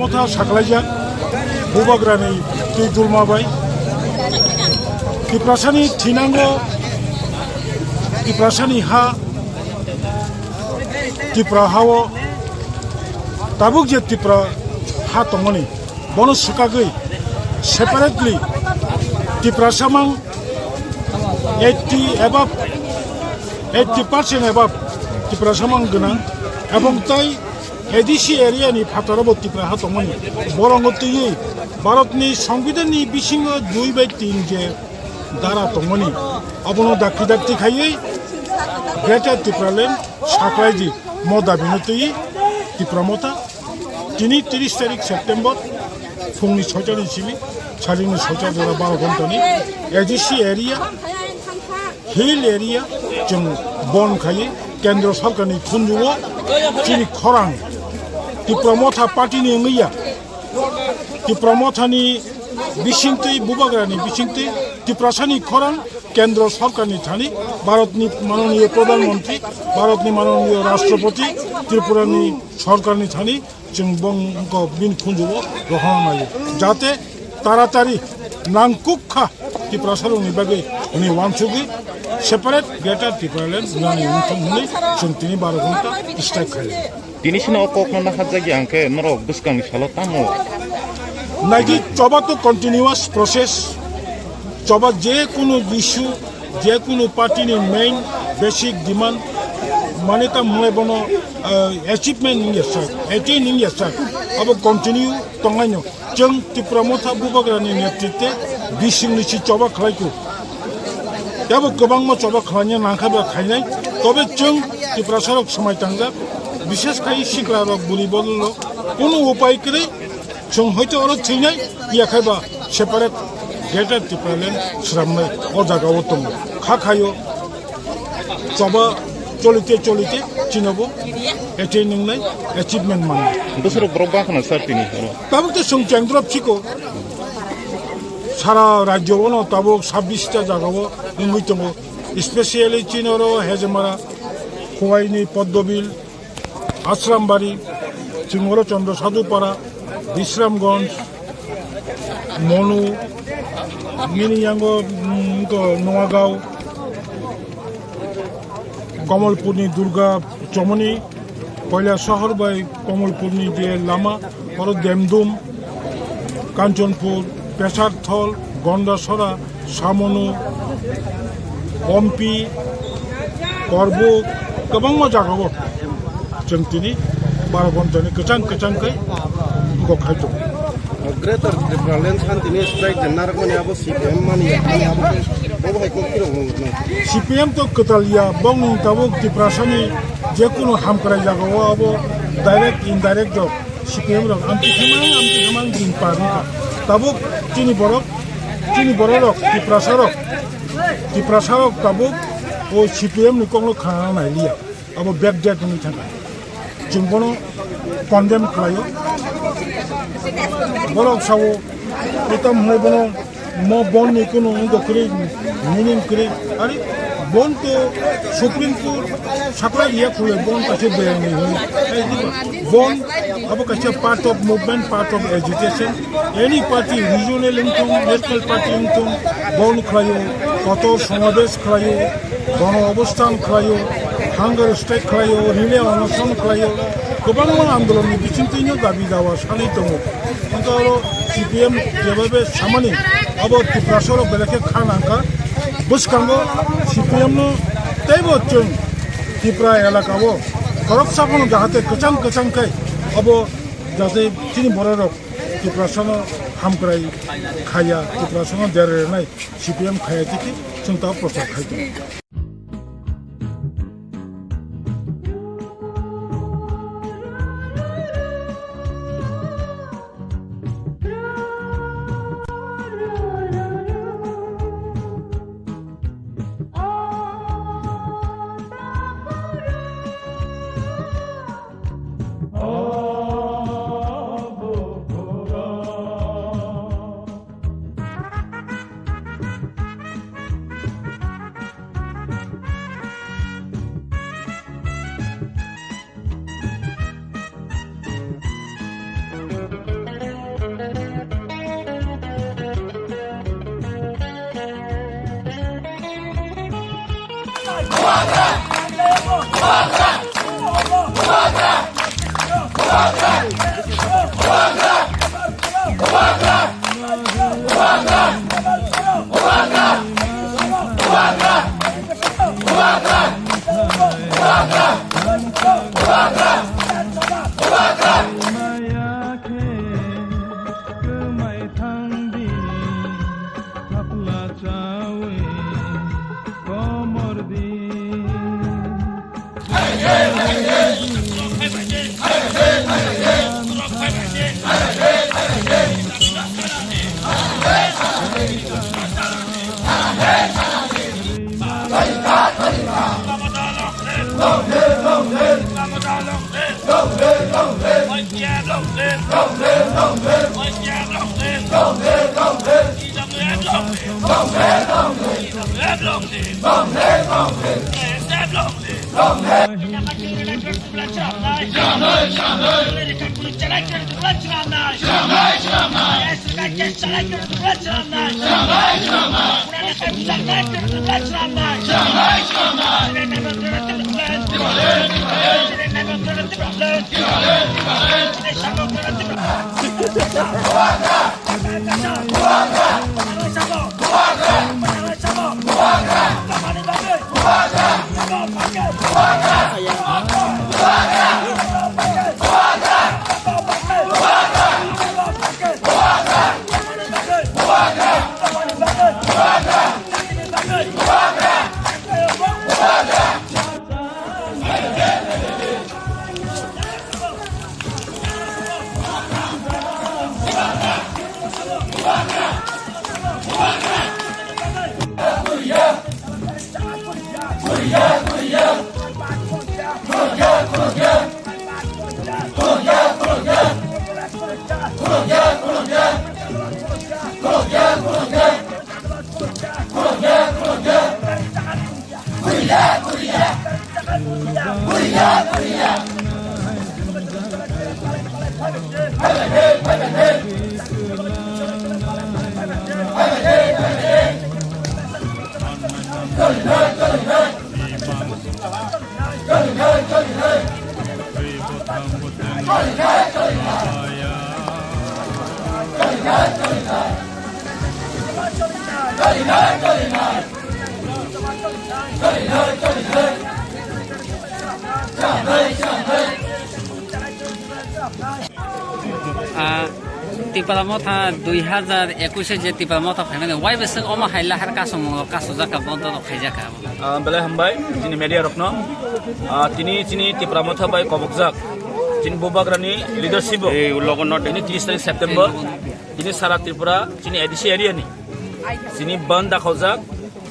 Motha saklaijak Bubagrani twi dulma bai. Tiprasani thinango, Tiprasani ha, Tipra hao tabuk je Tipra ha tongmani, bono swkagwi separately Tiprasa mang eighty above, eighty percent above Tiprasa mang gwnang, ebong tai A D C area ni phataro bo Tipra ha tongmani, borongo twiwi Bharat ni Songbidan ni bisingo dui bai tin je dara tongmani, abono dakti dakti khaiwi Greater Tipraland saklai di, mo dabi no twiwi Tipra Motha tini tris tarik September phungni soita ni simi, salingni soita jora baro ghontani A D C area, hill area, chwng bon khaiwi Kendra Sarkarni khunjugo chini khorang Tipra Motha party ni wngya, Tipra Mothani bisingtwi, Bubagrani bisingtwi Tiprasani khorang Kendra Sarkarni thani, Bharatni manoniyo Pradhan Mantri, Bharatni manoniyo Rashtrapati, Tripurani Sarkarni thani chwng bongkok bini khunjugo rohorna naio, jate taratari nangkukha Tiprasarokni bagwi hwnwi uansugwi separate Greater Tipraland wngnani wngthung hwnwi chwng tini baro ghonta strike khaio. Tini sino o kokno nahajak ya hwnkhe norok bwskangni salo tamo? Naidi, choba to continuous process. Choba je kunu issue, je kunu party ni main basic demand, mane ta mwnai bono, eh, achievement wngya sak, attain wngya sak, abo continue tongnaino. Chwng Tipra Motha Bubagrani netritwe bisingni si choba khlaikho. Tebo kwbangma choba khlaina nangkha ba khainai. Tobe chwng Tiprasarok swmai tangjak, bishes khai siklarok, buri bodolrok, kunu upai kwrwi chwng hoito oro thwinai, yakhai ba separate Greater Tipraland sramnai o jagao tongo. Kha khaio choba cholite cholite chinobo attain wngnai, achievement mannai. Bwswrok borok bangkhana sir tini oro? Tabuk to chwng chengdrop siko. Sara rajyo ono tabuk sabbish ta jagao wngwi tongo. Especially chini oro Hejemara, Khowaini, Poddobil, Asrambari, chwng oro Chandra Sadhupara, Bisramganj, Monu, nini yango, mm, to Noagao, Komolpurni Durga Chomoni, Koilasahar bai Komolpurni je lama, oro Demdum, Kanchanpur, Pesarthol, Gondasora, Samonu, Ompi, Korbuk, kwbangma jagao chwng tini baro ghontani kwchang kwchang khe wngkok khai tongo. Greater Tipraland Santini strike je narwkmani abo C P M mani, mani abo khe bobo hai kok phirok nung nai. C P M to kwtal ya, bongni tabuk Tiprasani je kunu hamkrai jagao abo direct indirect rok C P M rok amtwi khamang, amtwi khamang din par wngkha. Tabuk chini borok, chini bororok, Tiprasarok, Tiprasarok tabuk o C P M ni kokno khna nai liya. Abo backdate wngwi thangkha. Chwng bono condemn khlaio. Borok sao, etam hwnwi bono mo bond ni kunu wngkha kwrwi, meaning kwrwi. Ari bond to Supreme Court saklai riya khulai bond kaisa beyang ni hwnwi. Bond abo kaisa part of movement, part of agitation. Any party, regional wngthung, national party wngthung, bond khlaio, kotor somabesh khlaio, gono obosthan khlaio, hunger strike khlaio, relay onoson khlaio, kwbangma andolonni bisingtwino dabi dawa sanwi tongo. Hwnkhe oro C P M jebaibai samani abo Tiprasarok belai khe kha nangkha. Bwskango C P M no teibo chwng Tipra elakao khoroksa phano jahate kwchang kwchang khai abo jate chini bororok Tiprasano hamkrai khaiya, Tiprasano dera rwnai C P M khaiya tiki chwng tao prochar khai tongo. Maya khe kwmai thang di, thapla chawi komor di. Ah, Tipra Motha dui hazar ekwis je Tipra Motha phaimani, wai bwswk omo hai lahar kasumung kasujak kha, bondo rok khaijak kha? Ah, belai hambai chini media rokno. Ah, tini chini Tipra Motha bai kobokjak chini Bubagrani leadership o. Ei, ulogo no de. Tini tris tarik September, tini sara Tripura chini A D C area ni chini bandh dakhaujak.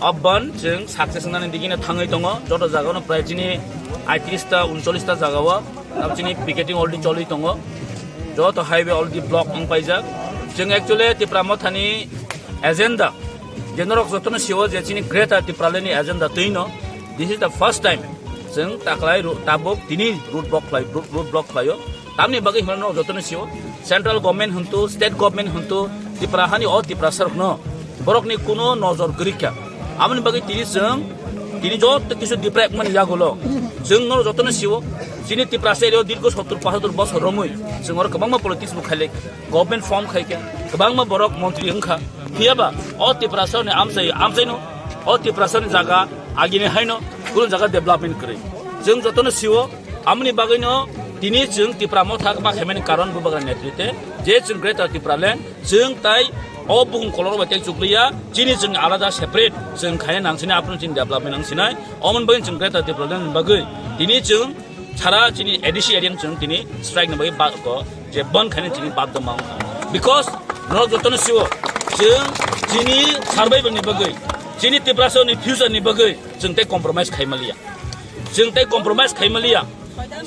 O bandh chwng success wngnani digino thangwi tongo. Joto jagao no prai chini aitris ta, uncholish ta jagao abo chini picketing already choli tongo. Joto highway already block wng paijak. Chwng actually Tipra Mothani agenda, je norok jotono sio je chini Greater Tipraland ni agenda twino, this is the first time chwng taklai ro-, tabuk tini road block khlai, road, road block khlaio. Tamni bagwi hwnba norok jotono sio, central government hwntu, state government hwntu, Tipra hani o Tiprasa rokno borokni kuno nojor kwrwi kha. Aboni bagwi tini chwng, tini joto kisu deprive mani yagulo chwng norok jotono sio, chini Tiprasa area o dirgo sottor pochattor bosor romwi chwng oro kwbangma politics bo khailai, government form khai kha, kwbangma borok montri wngkha. Phiyaba o Tiprasa ni amchai, amchaino o Tiprasa ni jaga agini haino kunu jaga development kwrwi. Chwng jotono sio, amoni bagwino tini chwng Tipra Motha ma khaimani karon Bubagra netrite je chwng Greater Tipraland chwng tai o bukhung kolor bai tei chukliya, chini chwng alada separate chwng khaina nangsinai, aphuru chini development nangsinai. Omoni bagwi chwng Greater Tipraland ni bagwi tini chwng sara chini A D C area chwng tini strike ni bagwi ba ko je bandh khaina chini badhya ma wngkha. Because norok jotono sio, chwng chini survival ni bagwi, chini Tiprasa ni future ni bagwi chwng tei compromise khai maliya. Chwng tei compromise khai maliya.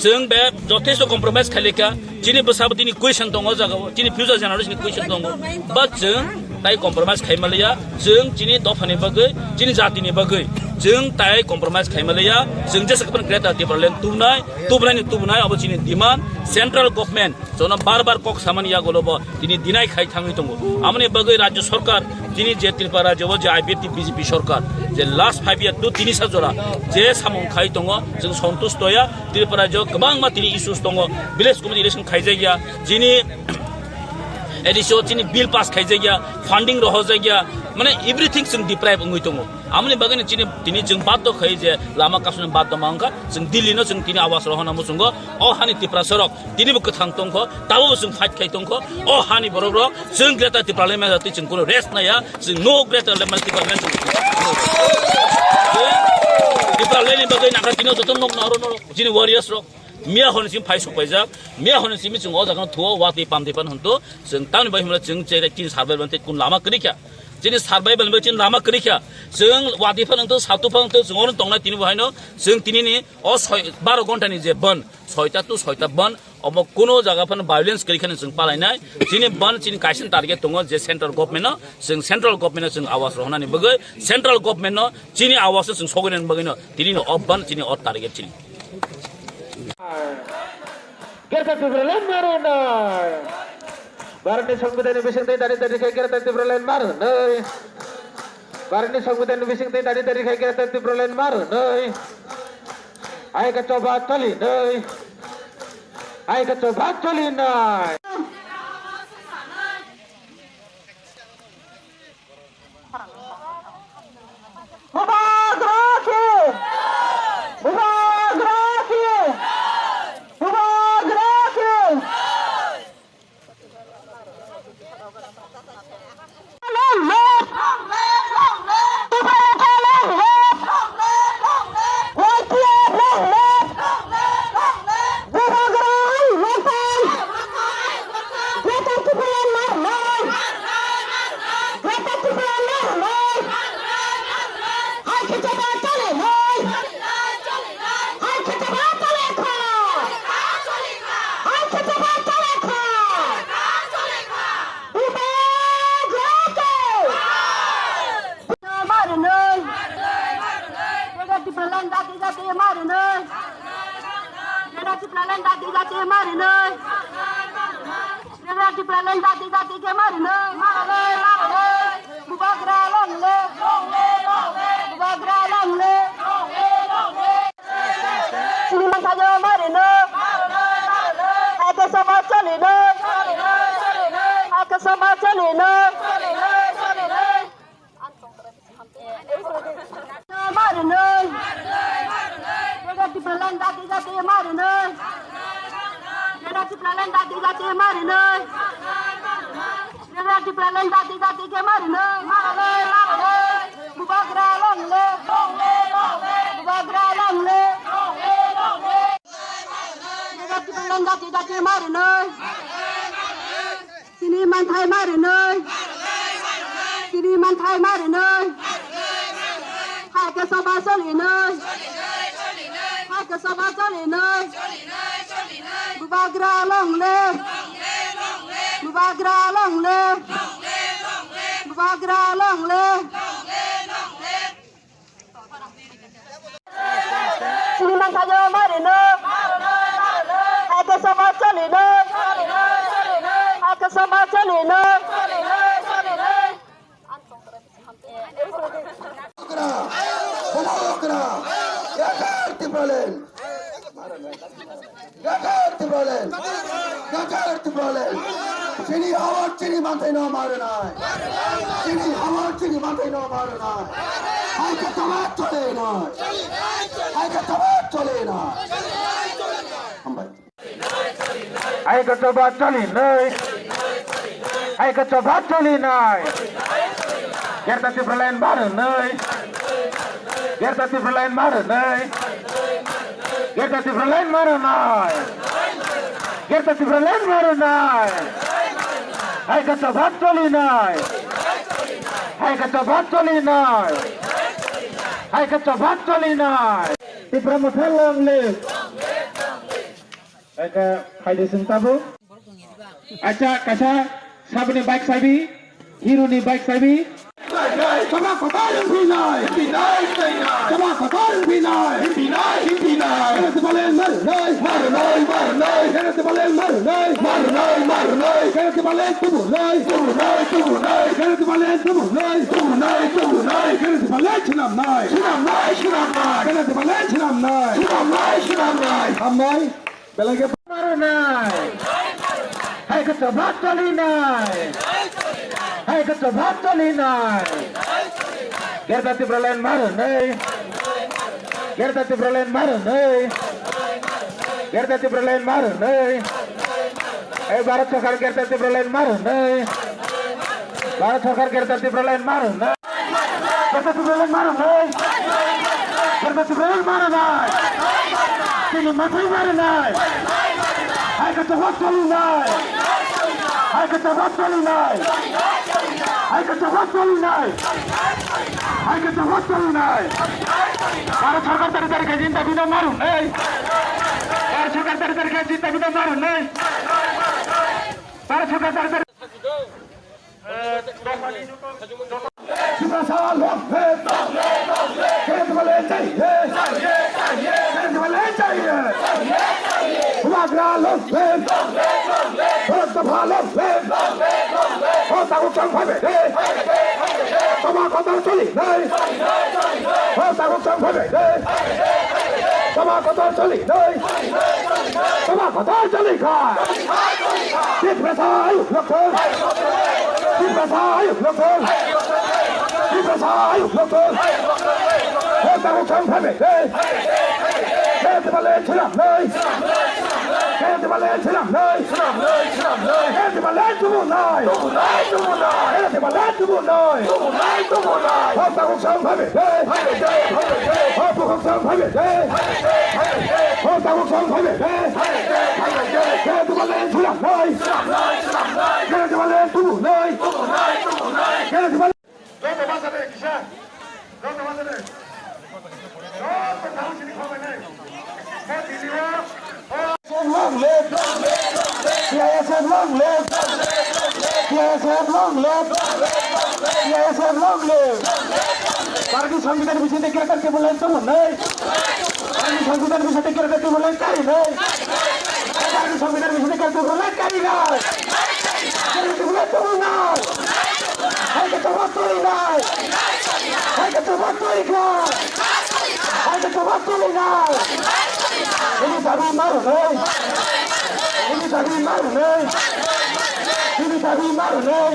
Chwng be jothesto compromise khai lekha. Chini bwsabo tini question tongo o jagao. Chini future generation ni question tongo. But chwng tai compromise khai maliya. Chwng chini dophani bagwi, chini jatini bagwi. Chwng tai compromise khaima liya, chwng jesa kwbang Greater Tipraland tubunai, tubunai ni tubunai, abo chini demand, central government, jono bar bar kok samani yagulo bo tini deny khai thangwi tongo. Amoni bagwi Rajya Sarkar, tini je Tripura Rajya o je I P F T B J P sarkar, je last five year to tini sa jora, je samung khai tongo, chwng santush toya, Tripura Rajya o kwbangma tini issues tongo, village committee election khaijakya, chini A D C o chini bill pass khaijakya, funding rohorjakya, mane everything chwng deprive wngwi tongo. Amoni bagwino chini, tini chwng baddo khai je lama kasuni baddo ma wngkha, chwng Delhi no chwng tini awas rohorna muchungo, o hani Tiprasa rok tini bo kwthang tongkho, tabo bo chwng fight khai tongkho, o hani borok rok chwng Greater Tipraland manya twi chwng kuno rest naya, chwng no Greater Tipraland manya twi chwng Tipraland ni bagwi nakha tino joto nok naro noro chini warriors rok. Miya hwn simi phai sok paijak, miya hwn simi chwng o jaga no thuo, watwi pamtwi pan hwn to, chwng tamni bai hwnle chwng che chini survival ban tei kun lama kwrwi kha, chini survival bai chini lama kwrwi kha, chwng watwi pan hwn to, satu pan hwn to, chwng ono tongnai tini bo haino, chwng tini ni o soi, baro ghonta ni je ban, soita to soita ban, omo kuno jaga pan violence kwrwi khani chwng palainai, chini ban chini kaisa target tongo je central government no, chwng central government no chwng awas rohornani bagwi, central government no chini awas no chwng sogwi nani bagwi no, tini no o ban chini o target chini. Greater Tipraland ma rwnai. Bharatni Songbidanni bisingtwi dari dari khe Greater Tipraland ma rwnai. Bharatni Songbidanni bisingtwi dari dari khe Greater Tipraland ma rwnai. Hai khe choba choli nai. Hai khe choba choli nai. Bubagra ki! Bubagra ki! Bubagra ki! Long live! Long live! Long live! Bubagra long live! Long live! Long live! Y T F long live! Long live! Long live! Bubagra lokal! Greater Tipraland marnai! Greater Tipraland marnai! Hai khe choba choli nai! Hai khe choba choli kha! Hai khe choba choli kha! Bubagra ke! Marinoi. Greater Tipraland jati jati marinoi. Greater Tipraland jati jati marinoi. Greater Tipraland jati jati ke marinoi. Marinoi, marinoi. Bubagra long live. Bubagra long live. Chini mansayo marinoi. Hai khe choba choli nai. Hai khe choba choli nai. Marinoi. Greater Tipraland jati jati marinoi. Greater Tipraland jati jati marinoi. Greater Tipraland jati jati ke marinoi. Marinoi, marinoi. Bubagra long live. Bubagra long live. Greater Tipraland jati jati marinoi. Chini manthai marinoi. Chini manthai marinoi. Hai khe choba choli nai. Hai khe choba choli nai. Bubagra long live. Bubagra long live. Bubagra long live. Chini mansayo marinoi. Hai khe choba choli nai. Hai khe choba choli nai. Bubagra, Bubagra, Greater Tipraland. Greater Tipraland! Greater Tipraland! Chini hawar chini manthai no marinai! Chini hawar chini manthai no marinai! Hai khe choba choli nai! Hai khe choba choli nai! Hambai. Hai khe choba choli nai! Hai khe choba choli nai! Greater Tipraland marinai! Greater Tipraland marinai! Greater Tipraland marinai! Greater Tipraland marinai! Hai khe choba choli nai! Hai khe choba choli nai! Hai khe choba choli nai! Tipra Motha long live! Hai khe phaidi chwng tabuk. Acha kaisa saboni bike sabi, Hero ni bike sabi. Chama kotor hinphinai. Hinphinai, hinphinai. Chama kotor hinphinai. Hinphinai, hinphinai. Kene Tipraland marnai. Marnai, marnai. Kene Tipraland marnai. Marnai, marnai. Kene Tipraland tubunai. Tubunai, tubunai. Kene Tipraland tubunai. Tubunai, tubunai. Kene Tipraland swnamnai. Swnamnai, swnamnai. Kene Tipraland swnamnai. Swnamnai, swnamnai. Hambai. Belai khe marnai. Hai khe chobak cholinai. Hai khe chobak cholinai. Greater Tipraland marnai. Greater Tipraland marnai. Greater Tipraland marnai. Ei Bharat Sarkar Greater Tipraland marnai. Bharat Sarkar Greater Tipraland marnai. Greater Tipraland marnai. Greater Tipraland marnai. Chini manthai marnai. Hai khe chobak cholinai. Hai khe chobak cholinai. Hai khe chobak cholinai. Hai khe chobak cholinai. Bharat Sarkar tari tari khe jinta bino marnai. Bharat Sarkar tari tari khe jinta bino marnai. Bharat Sarkar tari tari Tiprasa long live! Kene Tipraland jai hai! Kene Tipraland jai hai! Bubagra long live! Bharat Dopha long live! O tabuk chwng phaibai de! Chama kotor cholinai! O tabuk chwng phaibai de! Chama kotor cholinai! Chama kotor cholikha! Tiprasa ayuk lokthung! Tiprasa ayuk lokthung! Tiprasa ayuk lokthung! Hor tabuk chwng phaibai de! Kene Tipraland swnamnai! Kene Tipraland swnamnai! Kene Tipraland tubunai! Kene Tipraland tubunai! Hor tabuk chwng phaibai de! Hor tabuk chwng phaibai de! Hor tabuk chwng phaibai de! Kene Tipraland swnamnai! Kene Tipraland tubunai! Kene Tipraland Joto basa de kisa. Joto basa de. Joto thangsini khabai nai. Bo dili o. Long live! T I S F long live! T I S F long live! T I S F long live! Bharatiya Songbidan bisingtwi Greater Tipraland tubunai. Bharatiya Songbidan bisingtwi Greater Tipraland karinai. Bharatiya Songbidan bisingtwi Greater Tipraland karinai. Greater Tipraland tubunai. Hai khe chobak cholinai. Hai khe chobak cholikha. Hai khe chobak cholinai. Bini dabi marnai. Bini dabi marnai. Bini dabi marnai.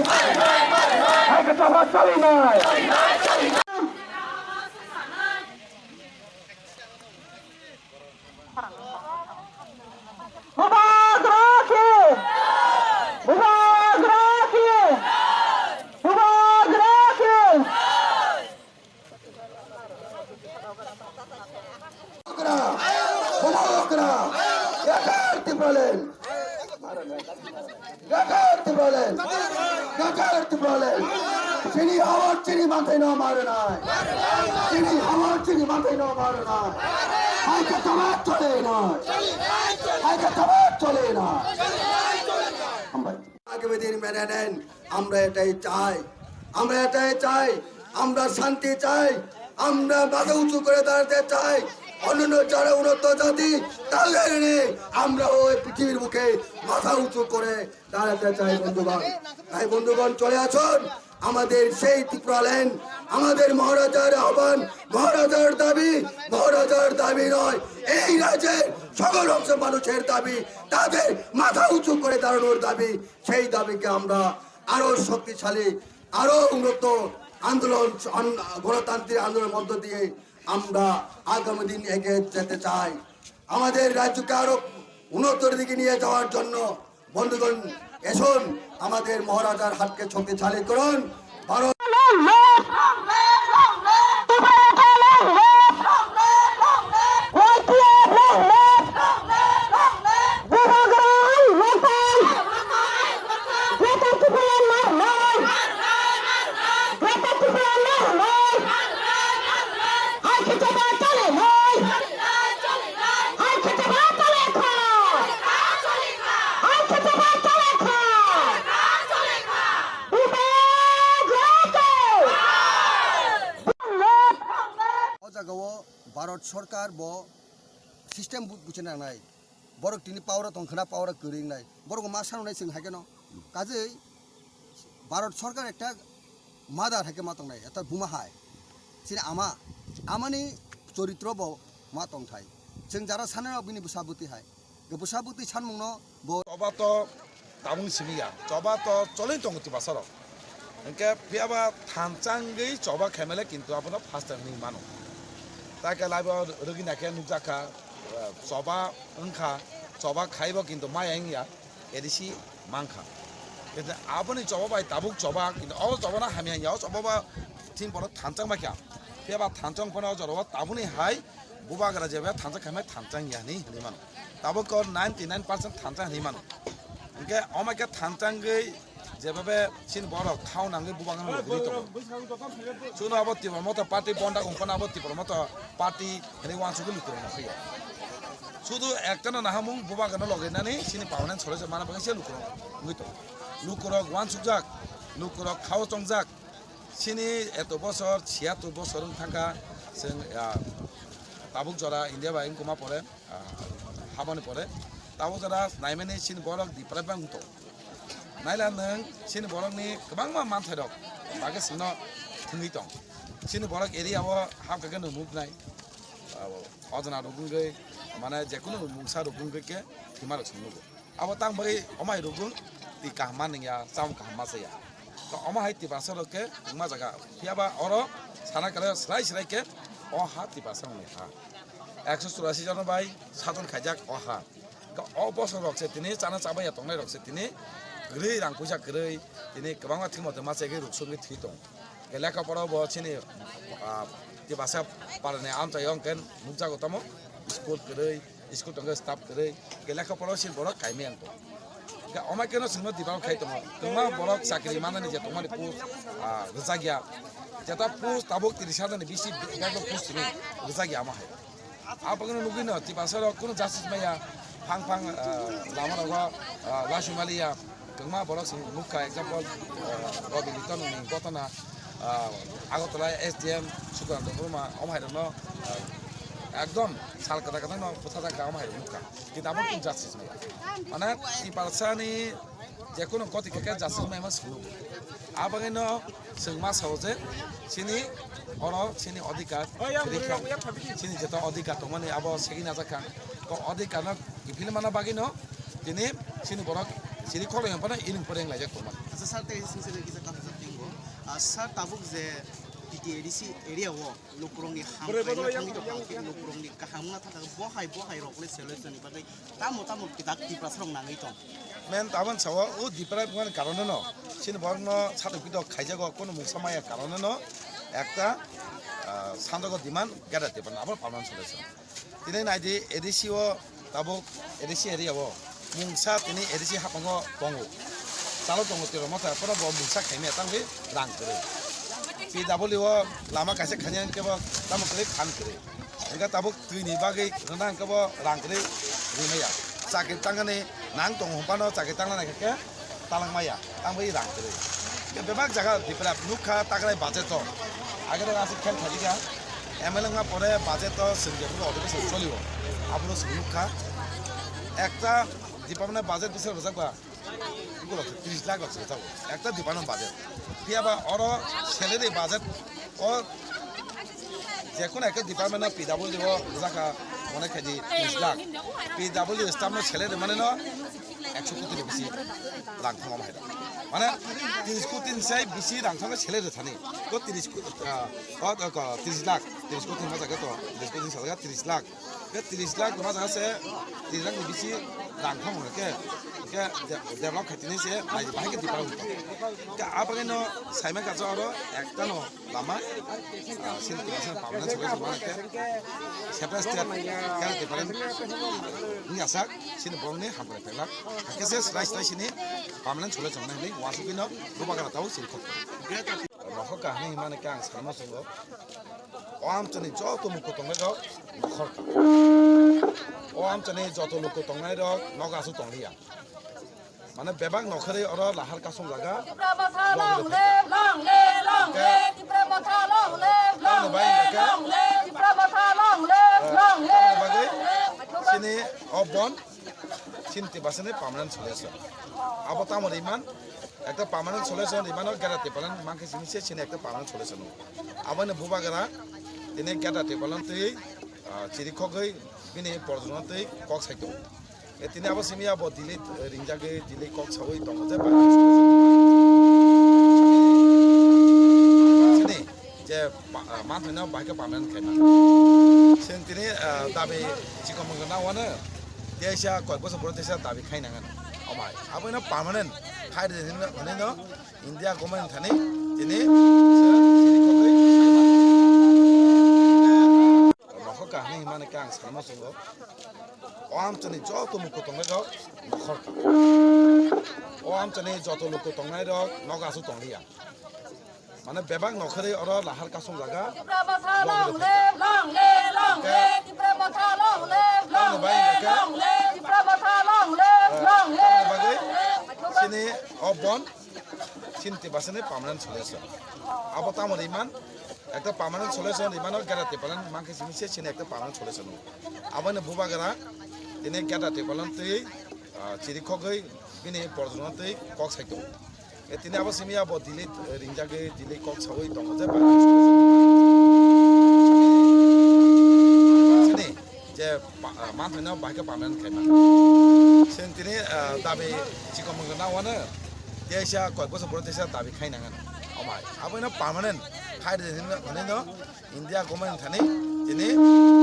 Hai khe chobak cholinai. Bubagra ki! Bubagra ki! Bubagra ki! Bubagra! Bubagra! Greater Tipraland! Greater Tipraland! Greater Tipraland! Chini hawar chini manthai no marnai. Chini hawar chini manthai no marnai. Hai khe chobak cholinai. Hai khe chobak cholinai. Hambai. আগামী দিন মেনে নেন, আমরা এটাই চাই, আমরা এটাই চাই, আমরা শান্তি চাই, আমরা মাথা উঁচু করে দাঁড়াতে চাই। অন্যান্য যারা উন্নত জাতি, তাদের নিয়ে আমরা ওই পৃথিবীর বুকে মাথা উঁচু করে দাঁড়াতে চাই বন্ধুগণ। তাই বন্ধুগণ, চলে আসুন, আমাদের সেই ত্রিপুরাল্যান্ড, আমাদের মহারাজার আহ্বান, মহারাজার দাবি, মহারাজার দাবি নয়, এই রাজ্যের সকল অংশ মানুষের দাবি, তাদের মাথা উঁচু করে দাঁড়ানোর দাবি। সেই দাবিকে আমরা আরো শক্তিশালী, আরো উন্নত আন্দোলন, আন-, গণতান্ত্রিক আন্দোলনের মধ্য দিয়ে আমরা আগামী দিন এগিয়ে যেতে চাই। আমাদের রাজ্যকে আরো উন্নতর দিকে নিয়ে যাওয়ার জন্য বন্ধুগণ, এসুন, আমাদের মহারাজার হাতকে শক্তিশালী করুন। Bharat Sorkar bo system bu-, buchina nangnai. Borok tini power o tong khna, power o kwrwi wngnai. Borok ma sanwnai chwng hai kheno. Kajei Bharat Sorkar ekta mother hai khe ma tongnai, ekta buma hai. Chini ama, amani choritro bo ma tongthai. Chwng jara sanai rok bini bwsa bwtwi hai. Bwsa bwtwi sanmungno bo. Choba to tabung simi ya, choba to cholwi tongo Tiprasa rok. Hwnkhe phiya ba thanchangwi choba khaimale kintu abono first time hinwi mano. Tai khe laibo rwgwi naikhe nukjakha, eh, choba wngkha, choba khaibo kintu maya wngya, A D C mankha. Kintu aboni choba bai tabuk choba, kintu o choba no hamya wngya, o choba ba thing bono thanchang baikha. Phiya ba thanchang phano o jorao tabuni hai Bubagra jeba thansa khaimai thansa ya hinwi hinwi mano. Tabuk kor ninety nine percent thansa hinwi mano. Hwnkhe omo khe thansa wngwi jebabe chini borok khao nangwi bubagra logwi tongo. Chuno abo Tipra Motha Party bonda wngphano abo Tipra Motha Party hinwi uansugwi lukurok nangkhe. Sudu ektano nahamung bubagra logwi nani chini permanent solution mana bagwi se lukurok wngwi tongo. Lukurok uansukjak, lukurok khao chongjak. Chini eto bosor, siyatur bosor wng thangkha, chwng, ah, tabuk jora India bai wngkuma pore, ah, habani pore. Tabuk jora naimani chini borok deprive wng tong. Naila nwng chini borokni kwbangma manthairok bagwi chwngno thwngwi tong. Chini borok area o hapkha khe nwng nuknai. Abo ojona rok wngwi, mane, jekunu mungsa rok wngwi khe thwima rok chwng nugo. Abo tang bagwi omo hai rwgwng twi kaham ma nungya, chamung kaham ma chaya. To omo hai Tiprasa rok khe wngma jaga. Phiya ba oro sana kale srai srai khe o ha Tiprasa rokni ha. Ekso churasi jon bai sajon khaijak o ha. To o bosor rok se tini chana chabaiya tongnai rok se tini kwrwi rang puisa kwrwi tini kwbangma thwimo tongma chegwi ruk sugwi thwi tong. Lekha pora bo chini, ah, Tiprasa parani amchaio hwnkhe nukjago tamo school kwrwi. School tongo staff kwrwi, hwnkhe lekha pora se borok kaimai ang tongo. Hwnkhe omo khe no chwngno develop khai tongo. Kwbangma borok chakri manani je tongmani post, ah, rwjak ya. Jeta post tabuk tris hajar ni bisi bebak post simi rwjak ya omo hai. Abo khe no nugwi no Tiprasa rok kunu justice maya, phang phang, ah, lama rogo, ah, lasu maliya. Kwbangma borok chwng nukha, example, ah, Robi Liton ni gotona, ah, Agartala S D M Sukuran Debbarma, omo hai rokno, ah, ekdom sal kwtal kwtal no bwthajak kha, omo hai rok nukha. Kintu abo tong justice maya. Mane Tiprasa ni jekunu goti khe justice maya ma sulu. Abo bagwi no chwng ma sao je chini oro chini odhikar rikha, chini jeto odhikar tongmani abo segwi najak kha. Ko odhikar no kiphilmana bagwi no tini chini borok chini khorang phano iring poreng laijak tongma. Acha sir, tei singsa kisa kaham sa tingo. Ah, sir, tabuk je T T A D C area o lukurokni hamkrai thangwi tongkha, lukurokni kaham wngna thangkha, bo hai bo hai rok le solution ni bagwi tamo tamo kitak Tiprasa rok nangwi tong. Men tabon sao o deprive wngmani karon no chini borok no satok pitok khaijago, kono mungsa maya karon no ekta, ah, sandogo demand gada Tiprasa abo permanent solution. Tini naidi A D C o tabuk A D C area o mungsa tini A D C haphango tongo. Chalo tongo tiro motha phano bo mungsa khaimya tangwi rang kwrwi. P W o lama kaisa khanya hwnkhe bo tamo kwrwi phan kwrwi. Hwnkhe tabuk twini bagwi rwna hwnkhe bo rang kwrwi rimaya. Chakri tangnani nang tongo hwnphano chakri tangna naikha khe talang maya, tang bai rang kwrwi. Bebak jaga develop nukha takrai budget o. Age daga aswk khel thajika M L A wngma pore budget o chwng jephuru odhibeson cholio. Aboro chwng nukha. Ekta department budget bwswk rwjakba. Ukulok tris lakh rok se rwjago. Ekta department budget. Phiya ba oro salary budget o jekunu ekta department o P W D o rwjakha mone khaidi tris lakh. P W D staff no salary mane no ekso koti ni bisi rang thango bahai. Mane tris koti ni sai bisi rang thango salary thani. To tris ko-, ah, o, o, ko-, tris lakh, tris koti ni ma jaga to, tris koti ni sa jaga tris lakh. Ke tris lakh ma jaga se tris lakh ni bisi rang thango ke. Ke de-, develop khaitini se nai bahai ke develop. Ke abagino saima kacha oro ekta no lama, ah, sini kisa permanent solution ma ke separate state ke different ni asa sini borokni hamkrai phailak. Hakhe se slai slai sini permanent solution ma hinwi uansukgwi no bubagra tao sini khok. Nokhor kahini himani ke ang sanma sungo. O amchani joto luku tongnai rok nokhor ka. O amchani joto luku tongnai rok nogo aswk tongliya. Mane bebak nokhorwi oro lahar kasong jaga. Tipra Motha long live, long live, long live. Tipra Motha long live, long live, long live. Tipra Motha long live, long live, long live. Sini o bon, sini Tiprasani permanent solution. Abo tamo riman, ekta permanent solution rimano gera Tipraland mangke sini se sini ekta permanent solution. Abo ni bubagra, tini gera Tipraland twi, ah, chiri khogwi bini borjona twi kok saito. E tini abo simi abo delete, eh, ringjagwi delete kok sawi tongo je ba-, sini je pa-, ah, manthai no bahai khe permanent khaima. Sini tini, ah, dabi chikon mangkha na wano teisa koi bosor pore teisa dabi khai nangan. Omai abo no permanent khai de hino, hino India government thani tini se chiri khogwi saima. Nokhor kahini himani khe ang sanma chungo. O amchani joto luku tongnai rok nokhor ka. O amchani joto luku tongnai rok nogo aswk tongliya. Mane bebak nokhorwi oro lahar kasong jaga. Tipra Motha long live, long live, long live. Tipra Motha long live, long live, long live. Tipra Motha long live, long live, long live. Sini o bon, sini Tiprasani permanent solution. Abo tamo riman, ekta permanent solution rimano gera Tipraland mangke sini se sini ekta permanent solution. Abo ni bubagra, tini gera Tipraland twi, ah, chiri khogwi bini borjona twi kok saito. E tini abo simi abo delete, eh, ringjagwi delete kok sawi tongo je ba-, sini je pa-, ah, manthai no bahai khe permanent khaima. Sini tini, ah, dabi chikon mangkha na wano teisa koi bosor pore teisa dabi khai nangan. Omai abo no permanent khai de hino, hino India government thani tini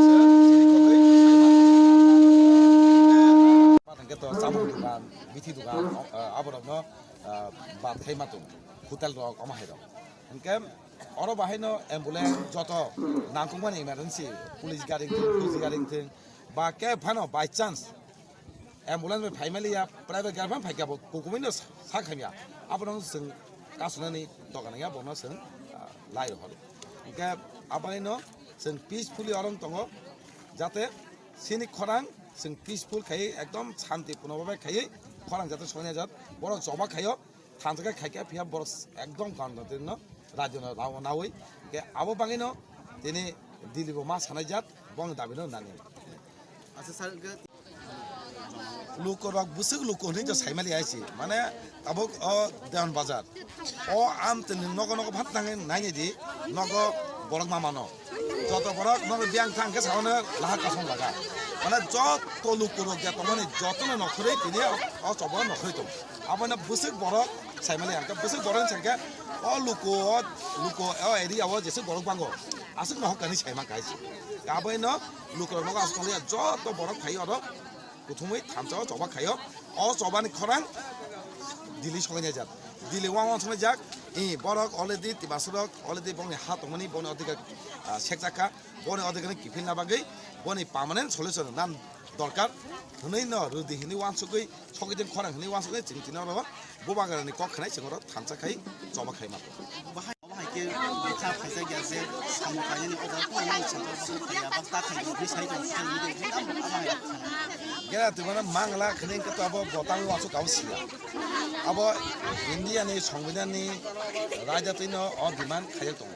se chiri khogwi saima. Patang khe to chamung dukan, bithi dukan, o, ah, aborok no ah, bad khai ma tongo, hotel rok, omo hai rok. Hinkhe oro bahai no ambulance joto nangkukmani emergency, police gari wngthung, fauji gari wngthung, ba khe phano by chance ambulance bai phai maliya, private gari phano phaikha bo kukumui no sa khamya, abono chwng kasunani doga nangya, bono chwng, ah, lai rohor. Hinkhe aboni no chwng peacefully oro wng tongo, jate chini khorang chwng peaceful khai ekdom shanti puno bai khai khorang jate soknai jat, borok choba khaio. Thansa khe khai khe phiya borok ekdom ganda twi no rajyo no rao nawi. Ke abo bagwi no tini Delhi bo ma sanai jat bong dabi no nani. Asa sal ke luku rok bwswk luku hinwi to saimali aisi. Mane tabuk o Dewan Bazar. O am tini nogo nogo phat nangwi naini di nogo borok ma mano. Joto borok nogo biyang thang khe saono lahar kasong laga. Mane joto luku rok je tongmani jotono nokhorwi tini o, o chobo nokhorwi tongo. Abono bwswk borok saimali ang khe bwswk borok ni sangkhe o luku o, luku o area o jeswk borok bango aswk nohok kani saima kaisi. Abono luku rok nogo aswk tongya joto borok phai oro. Kuthumui thansa o choba khaio. O choba ni khorang Delhi soknai jak. Delhi wang wang soknai jak. I borok already Tiprasa rok already bongni ha tongmani bongni odhikar, ah, sekjak kha. Bongni odhikar ni kiphilna bagwi bongni permanent solution nan dorkar. Hwnwi no rwdi hwnwi wansugwi sokidin khorang hwnwi wansugwi chwng tini oro bubagra ni kok khnai chwng oro thansa khai choba khai ma. Obo hai khe bwkha phaijak ya je samung khlainani o jaga tongmani chwng kok suk phaiya, bak ta khai di, bini sai tong khai di, bini tamo abo hai khe. Gera twi mano mangla khne khe to abo botang o asuk abo siya. Abo India ni Songbidan ni raida twi no o demand khaijak tongo.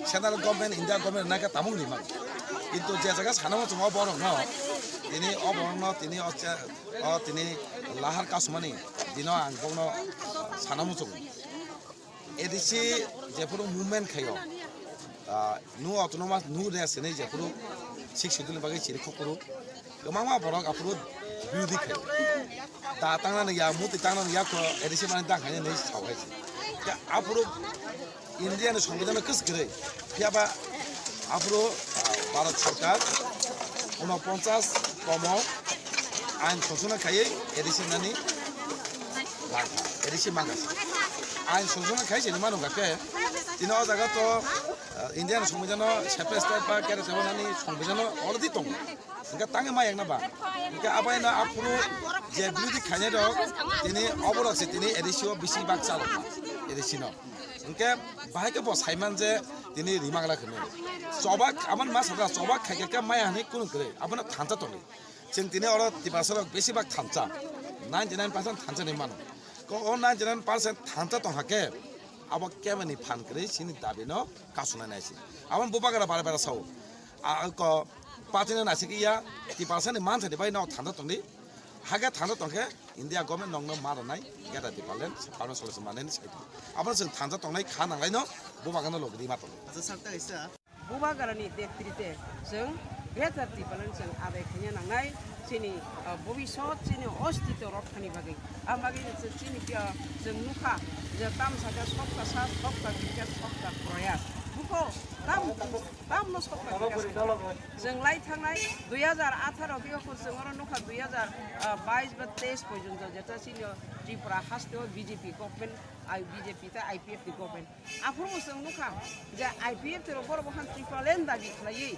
Central government, India government nai khe tamung demand. Kintu je jaga sana mo chwng o borok no, tini o borok no, tini o cha-, o tini lahar kasumani dino ang bokno sana muchungo. A D C jephuru movement khaio, ah, nu autonomous, nu rest hinwi jephuru Sixth Schedule ni bagwi chiri khokphuru, kwbangma borok aphuru birodi khaio. Da tangnani ya, muti tangnani ya kho A D C mani dang khainani hinwi sao hai se. Khe aphuru India ni Songbidan no kwswk kwrwi, phiya ba aphuru, ah, Bharat Sarkar unoponchas tomo ain sonsona khaiwi A D C nani A D C mangkha. Ain sonsona khai se mano khe tini o jaga to, ah, India ni Songbidan no separate state ba kere tebo nani Songbidan no already tongo. Hingke tangwi ma yakna ba. Hingke abai no aphuru je birodi khainai rok tini oborok se tini A D C o bisi bak chalok ma A D C no. Hingke bahai khe bo saiman je tini rimagla khwno. Chobak aman ma sabra chobak khaikhe khe maya hinwi kunu kwrwi abono thansa tongwi. Chwng tini oro Tiprasa rok besi bak thansa. Ninety nine percent thansa hinwi mano. Ko o ninety nine percent thansa tong hake, abo keboni phan kwrwi chini dabi no kasuna nai si. Abo bubagra bara bara sao. A ko party no naisik iya, Tiprasa ni mansa ni bai no thansa tong di. Hake thansa tong khe India government nong no ma rwnai, geta Tipraland, parma solution manai ni sai. Abo chwng thansa tong nai kha nang lai no, bubagra no logri ma tong. Acha sakta kaisa. Bubagrani netrite chwng Greater Tipraland chwng adai khaina nangnai, chini, ah, bobisot chini ostito rok thani bagwi. Ang bagwi chwng chini, ah, chwng nukha je tam sakha sokta sa, sokta bikha, sokta proyas. Buko tam, tamno sokta bikha. Chwng lai thangnai dui hajar atharo khe chwng oro nukha dui hajar bais ba teis porjonto jeta chini Tripura hasteo B J P government, I, B J P ta I P F ni government. Aphuru bo chwng nukha je I P F T rok borok bokhan Tipraland dabi khlaiwi,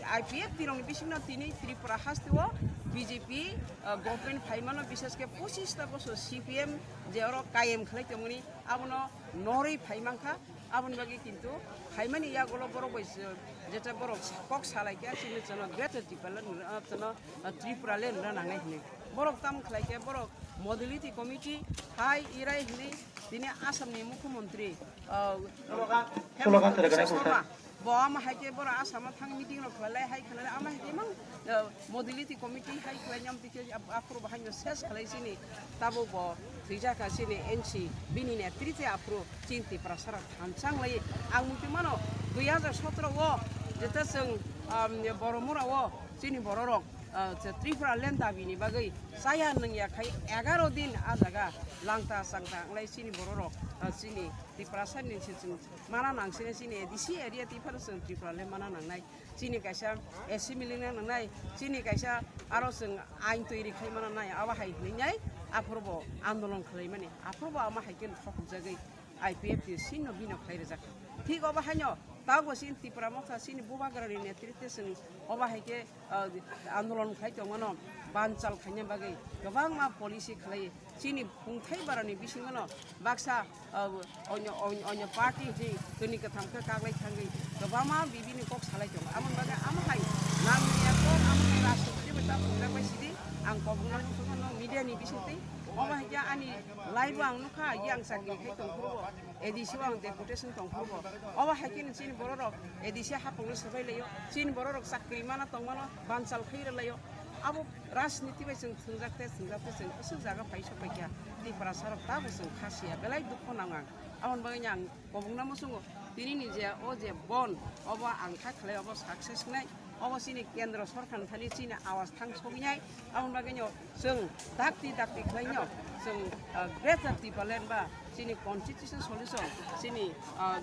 I P F T rokni bisingno tini Tripura hasteo B J P, uh, government phaimano, bishesh khe pochis ta bosor C P M je oro kayem khlai tongmani abono norwi phai mankha. Aboni bagwi kintu phaimani yagulo borok bai se-, jeta borok kok salai khe chini chwngno Greater Tipraland, uh, chwngno, uh, Tripuraland rwna nangnai hwnwi. Borok tamo khlai khe borok modality committee hai irai hwnwi tini Assamni mukhyamantri, uh, Hemanta Biswa Sarma, bo ama hai khe borok Assam-o thang meeting rok khlai lai hai khlai lai ama hai khe mang, uh, modality committee hai khlai nyam twi khe ap-, aphuru bo haino ses khlai chini tabuk bo thwijak kha chini N C bini netrite aphuru chini Tiprasa rok thansa wng lai. Ang muitu mano dui hajar sotro o jeta chwng, um, Boromura o chini borok rok, uh, Tripuraland dabi ni bagwi chaya nungya khai egaro din a jaga langta changta wng lai chini borok rok, uh, chini Tiprasa ni se chwng mana nang sini chini A D C area twi phano chwng Tripuraland mana nangnai. Chini kaisa assembly na nangnai, chini kaisa aro chwng ain twi ri khai mana nai, abo hai hwnwi nai aphuru bo andolon khlai mani, aphuru bo ama hai khe thok jagwi I P F T sino bino khlai rijak. Thik obo haino tabuk bo chini Tipra Motha chini bubagrani netrite chwng obo hai khe, ah, andolon khlai tongmano banchal khaina bagwi kwbangma policy khlai. Chini phungthai barani bisingono baksa, ah, onyo, onyo, onyo party hwnwi tini kwtham khe kaglai thangwi kwbangma bibini kok salai tongo. Aboni bagwi amo hai nangni ekdom amo hai rajniti bai ta phungjak bai sidi ang kobokno muchungmano media ni bisingtwi. Omo hai khe ani live o ang nukha, yang chakri khai tongphuru bo, A D C o ang deputation tongphuru bo. Obo hai khe chini borok rok A D C hapungno swbai laio, chini borok rok chakri mana tongmano banchal khai rwlaio. Abo rajniti bai chwng thwngjak tei thwngjak tei chwng aswk jaga phai sok bai kha. Tiprasa rok tabuk chwng kha siya, belai dukho nango ang. Aboni bagwi ang kobokno muchungo, tini ni je o je bon, obo ang kha khlai obo success wngnai, obo chini kendro sorkar ni thani chini awas thang sogwi nai. Aboni bagwi no chwng dakti dakti khlai no chwng, ah, Greater Tipraland ba chini constitution solution chini, ah,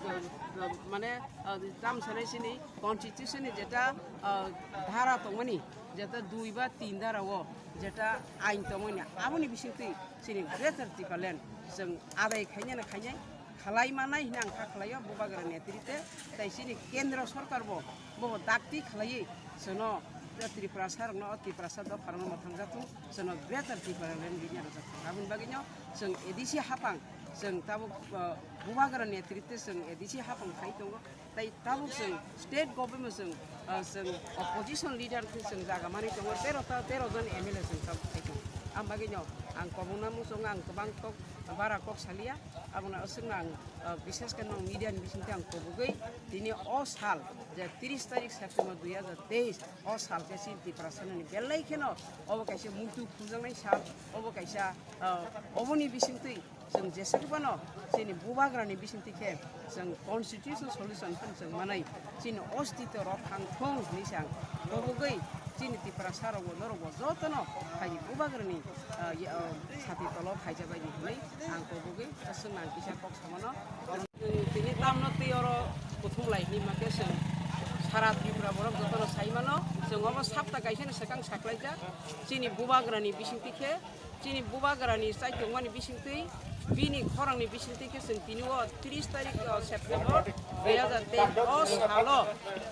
mane, ah, tam sanai chini constitution ni jeta, ah, dhara tongmani, jeta dui ba tin dhara o jeta ain tongmani, aboni bisingtwi chini Greater Tipraland chwng adai khainai na khainai khalai manai hwnwi ang kha khlaio bubagra netrite, tei chini kendro sorkar bo bo dakti khlaiwi chwngno Tiprasa rokno o Tiprasa dopha rokno mwthangjathung, chwngno Greater Tipraland bini rwjathung. Aboni bagwino chwng A D C haphang chwng tabuk, uh, bubagra netrite chwng A D C haphang khai tongo. Tai tabuk chwng state government chwng, ah, chwng opposition leader khe chwng jaga manwi tongo, tero ta, tero jon M L A chwng tabuk khai tongo. Ang bagwi no ang kobokno muchungo, ang kwbang kok bara kok salia, abono aswkno ang, ah, bishesh khe nwng media ni bisingtwi ang kobogwi tini o sal je tris tarik September dui hajar teis o sal khe chini Tiprasa ni belai kheno obo kaisa muitu khumjaknai sal, obo kaisa, ah, oboni bisingtwi chwng jeswk phano chini bubagrani bisingtwi khe chwng constitution solution phano chwng manai, chini ostito rok thang thung hwnwi se ang kobogwi chini Tiprasa rokbo norokbo jotono phaidi bubagrani, ah, ye, ah, sati tolo phaijak bai di hwnwi ang kobogwi aswk nang kisa kok samano. Chwng tini tamno twi oro kuthum lai hwnwi ma khe chwng sara Tripura borok jotono sai mano, chwng omo sapta kaisani swkang saklaijak chini bubagrani bisingtwi khe. Chini bubagrani chaitongmani bisingtwi, bini khorangni bisingtwi khe chwng tini o tris tarik o September dui hajar teis o salo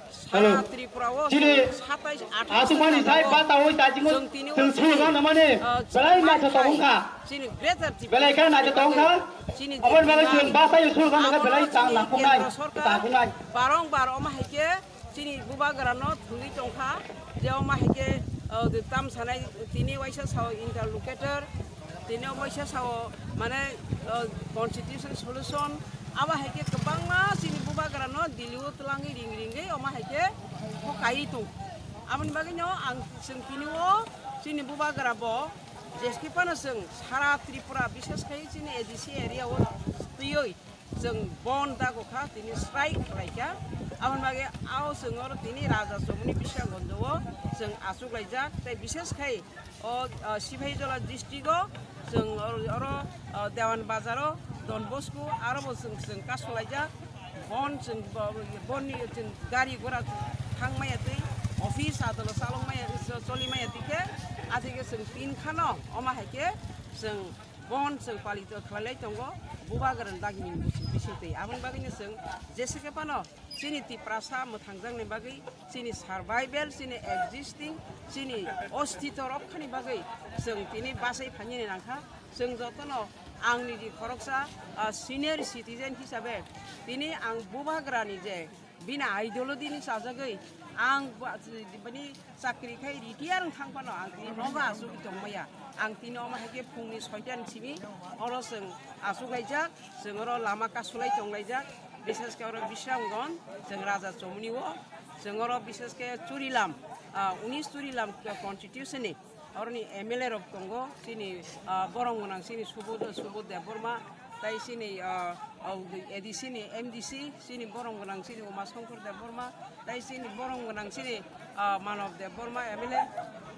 sara Tripura o chini satais athais aswkmani jai jagao bata oi dajingo chwng tini o chwng chini, sulu gana mane, ah, belai chini naithotok wngkha. Chini Greater Belai khe naithotok wngkha. Chini aboni bagwi chwng bwsai sulu gana khe belai chang langkhoknai, tangkhoknai. Barong bar omo hai khe chini bubagrano thwngwi tongkha, je omo hai khe, o, tam sanai tini waisa sao interlocutor, Tini omo kisa sao mane, o, constitution solution abo hai khe kwbangma chini bubagra no Delhi o twlangwi ring ringwi omo hai khe pho kaiwi tong. Aboni bagwi no ang chwng tini o chini bubagra bo jeski phano chwng sara Tripura, bishes khai chini A D C area o twiwi chwng bon dago kha, tini strike khlai kha. Aboni bagwi ao chwng oro tini Raja Chomoni Bisramganj o chwng achuk laijak, tei bishes khai o, o, Sipahijala district o chwng oro, oro, o, Dewan Bazar o Don Bosco aro bo chwng, chwng kasu laijak. Bon chwng bo-, bonni chwng gari gora thang maya twi, office adalo chalok maya, choli maya twi khe, athai khe chwng tin khano omo hai khe chwng bon chwng palito khlai lai tongo, bubagra ni dagini bising twi. Aboni bagwino chwng jesa khe phano chini Tiprasa mwthangjakni bagwi, chini survival, chini existing, chini ostito rokkhani bagwi chwng tini bachai phainani nangkha. Chwng jotono angni di khoroksa, ah, senior citizen hisabe tini ang bubagrani je bini ideology ni chajagwi ang ba-, bini chakri khai retire wng thang phano ang tini nogo achugwi tongmaya. Ang tini omo hai khe phungni soita ni simi oro chwng achuk laijak, chwng oro lama kasulai tong laijak, bishes khe oro Bisramganj, chwng Raja Chomoni o, chwng oro bishes khe Churilam, ah, unis Churilam constituency ni oroni M L A rok tongo, chini, ah, borom gwnang chini Subodh, Subodh Debbarma, tai chini, ah, ah, A D C ni M D C, chini borom gwnang chini Uma Shankar Debbarma, tai chini borom gwnang chini, ah, Manav Debbarma M L A.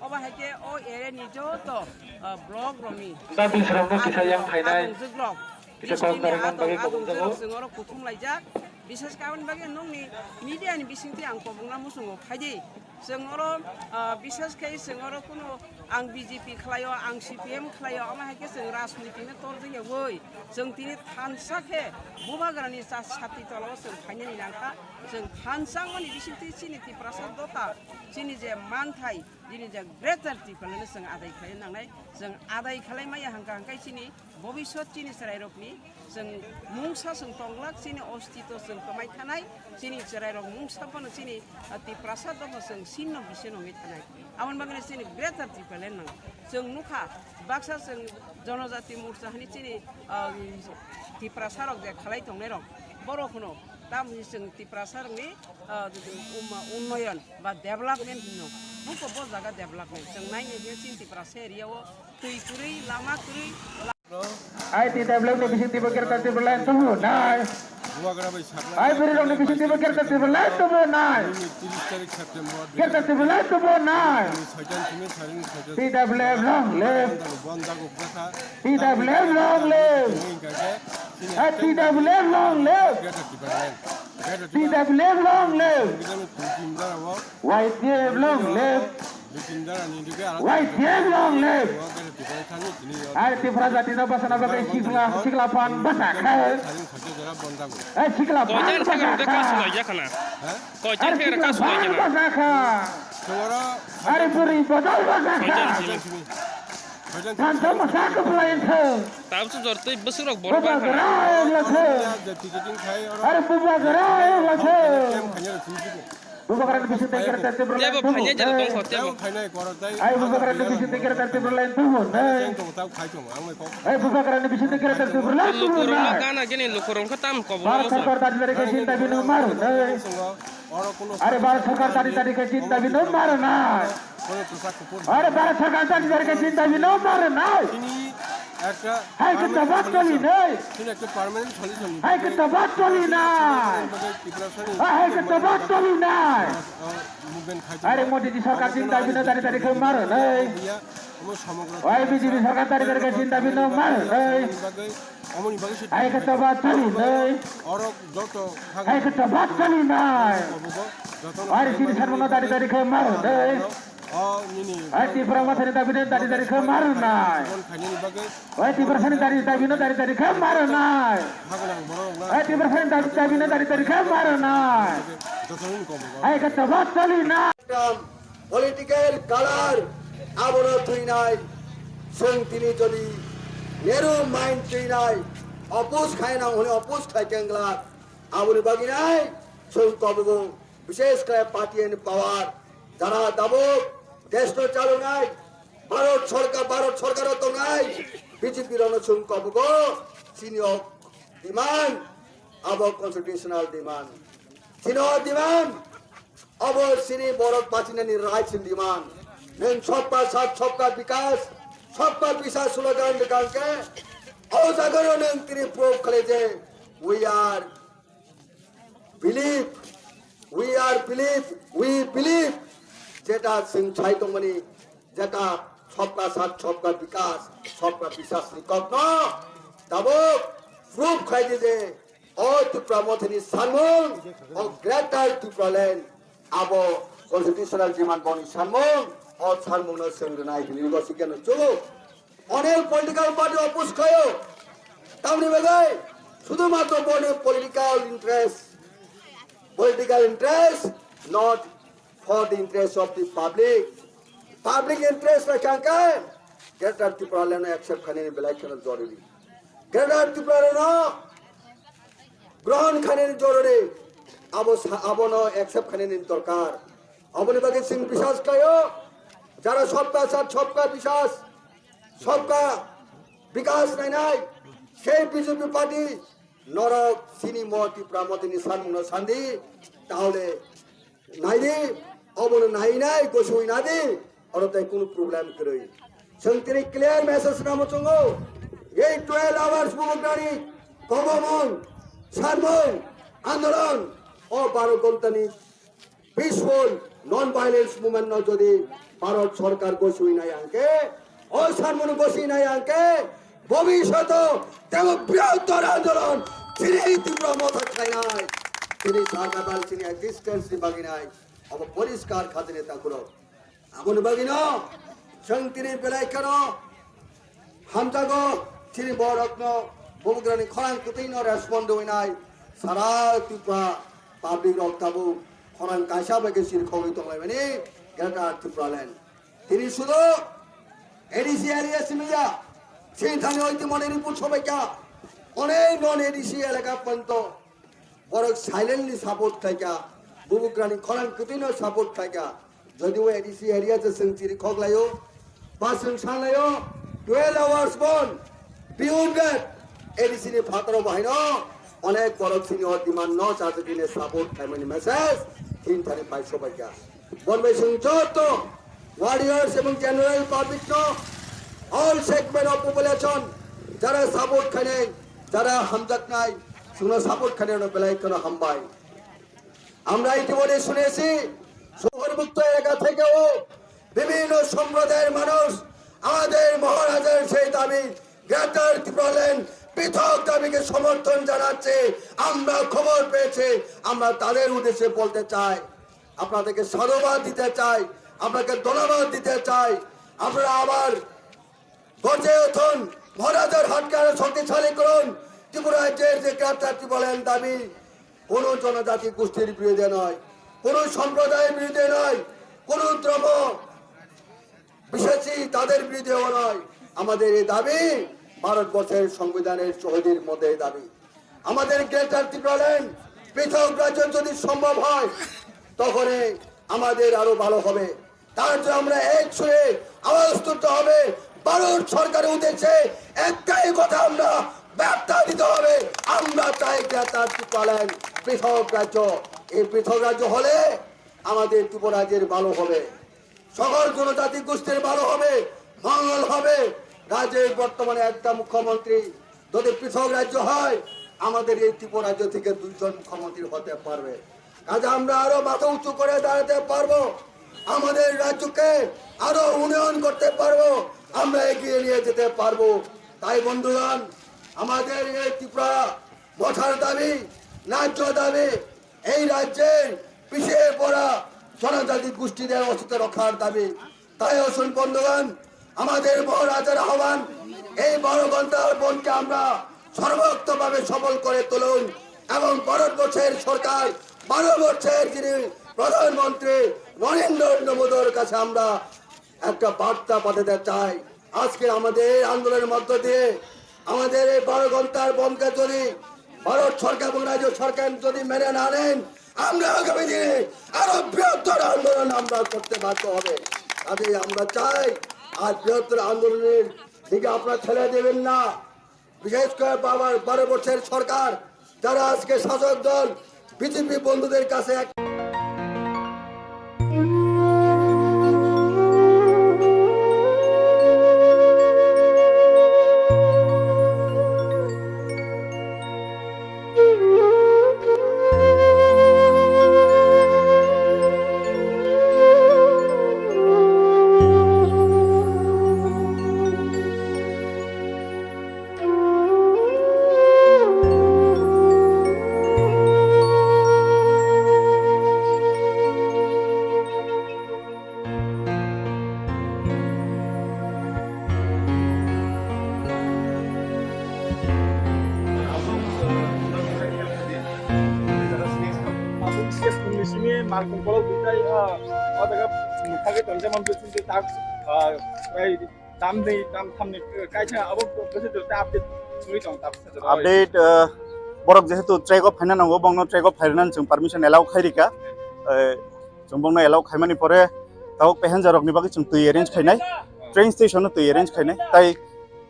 Obo hai khe o area ni joto, ah, block rokni, da bisrokno kisa yang phainai, adongjwk rok, kisa district ni kok karinani bagwi adong-, adongjwk rok chwng oro kuthum laijak. Bishes khe aboni bagwi nokni media ni bisingtwi ang kobokna muchungo phaidi. Chwng oro, ah, bishes khe chwng oro kunu ang B J P khlaio, ang C P M khlaio, omo hai khe chwng rajniti no torjak yaui. Chwng tini thansa khe bubagrani cha-, sati tolao chwng phainani nangkha. Chwng thansa wngmani bisingtwi chini Tiprasa dopha, chini je manthai, chini je Greater Tipraland no chwng adai khlai nangnai. Chwng adai khlai maya hwnkha hwnkhe chini bobiswt chini chwrairokni chwng mungsa chwng tonglak, chini ostito chwng kwmai thanai, chini chwrairok mungsa phano chini, ah, Tiprasa dopha chwng sinno bisino wngwi thanai. Aboni bagwino chini Greater Tipraland nang. Chwng nukha, baksa chwng Jonojati Morcha hani chini, ah, Tiprasa rok je khalai tongnai rok, borok hwno tamni chwng Tiprasa rokni, ah, um, unnoyon ba development hino. Buko bo jaga development. Chwng naini hwnkhe chini Tiprasa area o twi kwrwi, lama kwrwi. I T development ni bising tibo Greater Tipraland tubu nai. Bubagra bai sakla. I biri rok ni bising tibo Greater Tipraland tubu nai. Nini tiris tarik September Greater Tipraland tubu nai. Soitan simi saring soitan. T W F long live. Bondago bwkha. T W F long live. Sini kake, sini T W F long live. Greater Tipraland. Greater Tipraland. T W F long live. Sini kake, sini kake, sini kake, sini kake, Y T F long live. Y T F long live. Ar Tipra jati no bwsana bagwi sikla, sikla phan bwsa kha. Ai sikla phan bwsa kha. Ar sikla phan bwsa kha. Ar bwrwi bodol bwsa kha. Thansa mwsa kwplai wngthwng. Bubagra wnglathwng. Ar bubagra wnglathwng. Bubagrani bising tei Greater Tipraland tebo phainai jera tongkho tebo. Ai bubagrani bising tei Greater Tipraland tebo nai. Ai bubagrani bising tei Greater Tipraland tebo nai. Gana gini lukurong khe tam kobor. Bharat Sarkar dari dari khe chinta bino maru nai. Are Bharat Sarkar dari dari khe chinta bino maru nai. Are Bharat Sarkar dari dari khe chinta bino maru nai. Hai khe tobat toli nai. Hai khe tobat toli nai. Hai khe tobat toli nai. Are Modi ji sarkar chinta bino dari dari khe maru nai. Oi B J P sarkar dari dari khe chinta bino maru nai. Hai khe tobat toli nai. Hai khe tobat toli nai. Are chini sarmano dari dari khe maru nai. Hai Tipra Mothani dabi no dari dari khe maru nai. Hai Tiprasani dari dabi no dari dari khe maru nai. Hai Tiprasani dari dabi no dari dari khe maru nai. Hai khe tobat toli nai. Political color abono twinai, chwng tini jodi Nehru mind twinai, oppose khainang hwnwi oppose khaikhe wngla, aboni bagwi nai chwng kobogo, bishesh khe party and power, jara tabuk desh no chalonai, Bharat sorkar, Bharat sorkaro tongnai B J P rokno chwng kobogo, chini o demand, abo constitutional demand. Chini o demand, abo chini borok bachinani right ni demand. Nwng sabka saath sabka vikas, sabka vishwas slogan rwkha hwnkhe, o jagao nwng tini prove khlai je we are believe, we are believe, we believe, jeta chwng sai tongmani, jeta sabka saath sabka vikas, sabka vishwas ni kokno tabuk prove khlai di je o Tipra Mothani sanmung, o Greater Tipraland, abo constitutional demand boni sanmung, o sanmungno chwng rwnai hwnwi bo sikhe no chugo. Onel political party oppose khaio. Tamni bagwi sudhumatro boni political interest, political interest, not for the interest of the public. Public interest rwkha hwnkhe Greater Tipraland no accept khainani belai kheno jorori. Greater Tipraland no grohon khainani jorori. Abo sa-, abono accept khainani dorkar. Aboni bagwi chwng biswas khlaio, jara sabka saath sabka biswas, sabka vikas nainai, sei B J P party norok chini mo Tipra Mothani sanmungno sandi, tahole naidi, obono nainai gosui nadi, oro tai kunu problem kwrwi. Chwng tini clear message namo chwngo, ei twelve hours bubagrani kobomung, sanmung, andolon, o baro ghontani peaceful non-violence movement no jodi Bharat sorkar gosui nai hwnkhe, o sanmung gosui nai hwnkhe, bhobishoto tebo brihottor andolon chini Tipra Motha khlainai, chini survival, chini existence ni bagwi nai, obo poriskar khatini takhurok. Aboni bagwino chwng tini belai kheno hamjago, chini borokno bubagrani khorang kwtwino respond rwinai sara Tripura public rok tabuk khorang kaisa bai khe sirkhogwi tonglaimani Greater Tipraland. Tini sudu A D C area simiya, sini thani oitimoni report sobaikha, onek non A D C elaka panto. Borok silently support khlaikha, bubugrani khorang kwtwino support khlaikha. Jodibo A D C area se chwng chiri khoklaio, ba chwng sanlaio, twelve hours bon, beyond that, A D C ni phataro bahaino onek borok sini o demand no chajagwine support khlaimani message thin thani pai sobaikha. Bon bai chwng joto warriors ebong general public no, all segment of population, jara support khainai, jara hamjaknai, chwngno support khainai no belai kheno hambai. আমরা ইতিমধ্যে শুনেছি, শহরমুক্ত এলাকা থেকেও বিভিন্ন সম্প্রদায়ের মানুষ আমাদের মহারাজার সেই দাবি, গ্রেটার ত্রিপুরাল্যান্ড পৃথক দাবিকে সমর্থন জানাচ্ছে। আমরা খবর পেয়েছি, আমরা তাদের উদ্দেশ্যে বলতে চাই, আপনাদেরকে সাধুবাদ দিতে চাই, আপনাকে ধন্যবাদ দিতে চাই। আপনারা আবার গর্জে উঠুন, মহারাজার হাতকে আরো শক্তিশালী করুন। ত্রিপুরা রাজ্যের যে গ্রেটার ত্রিপুরাল্যান্ড দাবি, কোনো জনজাতি গোষ্ঠীর বিরুদ্ধে নয়, কোনো সম্প্রদায়ের বিরুদ্ধে নয়, কোনো ধর্ম বিশ্বাসী তাদের বিরুদ্ধেও নয়। আমাদের এই দাবি ভারতবর্ষের সংবিধানের চৌহদ্দির মধ্যে এই দাবি। আমাদের গ্রেটার ত্রিপুরাল্যান্ড পৃথক রাজ্য যদি সম্ভব হয়, তখনই আমাদের আরো ভালো হবে। তার জন্য আমরা এক সুরে আওয়াজ তুলতে হবে। ভারত সরকারের উদ্দেশ্যে একটাই কথা আমরা বার্তা দিতে হবে, আমরা চাই গ্রেটার ত্রিপুরাল্যান্ড পৃথক রাজ্য। এই পৃথক রাজ্য হলে আমাদের ত্রিপুরা রাজ্যের ভালো হবে, সকল জনজাতি গোষ্ঠীর ভালো হবে, মঙ্গল হবে। রাজ্যের বর্তমানে একটা মুখ্যমন্ত্রী, যদি পৃথক রাজ্য হয়, আমাদের এই ত্রিপুরা রাজ্য থেকে দুইজন মুখ্যমন্ত্রী হতে পারবে। কাজে আমরা আরো মাথা উঁচু করে দাঁড়াতে পারবো, আমাদের রাজ্যকে আরো উন্নয়ন করতে পারবো, আমরা এগিয়ে নিয়ে যেতে পারবো। তাই বন্ধুগণ, আমাদের এই ত্রিপুরা মথার দাবি, ন্যায্য দাবি, এই রাজ্যের পিছিয়ে পড়া জনজাতি গোষ্ঠীদের অস্তিত্ব রক্ষার দাবি। তাই আসুন বন্ধুগণ, আমাদের মহারাজার আহ্বান, এই বারো ঘন্টার বনকে আমরা সর্বোক্তভাবে সফল করে তুলুন এবং ভারতবর্ষের সরকার, ভারতবর্ষের যিনি প্রধানমন্ত্রী নরেন্দ্র মোদীর কাছে আমরা একটা বার্তা পাঠাতে চাই। আজকে আমাদের এই আন্দোলনের মধ্য দিয়ে আমাদের এই বারো ঘন্টার বনকে যদি ভারত সরকার এবং রাজ্য সরকার যদি মেনে না নেন, আমরা আগামী দিনে আরো বৃহত্তর আন্দোলন আমরা করতে বাধ্য হবে। কাজেই আমরা চাই আর বৃহত্তর আন্দোলনের দিকে আপনারা ঠেলে দেবেন না। বিশেষ করে বাবার বারো বছরের সরকার, যারা আজকে শাসক দল বিজেপি বন্ধুদের কাছে এক Aboni simi malkhung kolok duitai, ah, o jaga mukha khe tonjak man bwswk tak, ah, bai tamni, tamthamni kaisa abo bwswk ta update simi tong ta bwswk. Update, ah, borok jehetu track o phaina nango, bongno track o phairwnani chwng permission allow khai rika. Eh, Chwng bongno allow khaimani pore tabuk passenger rokni bagwi chwng twi arrange khainai, train station o twi arrange khainai. Tai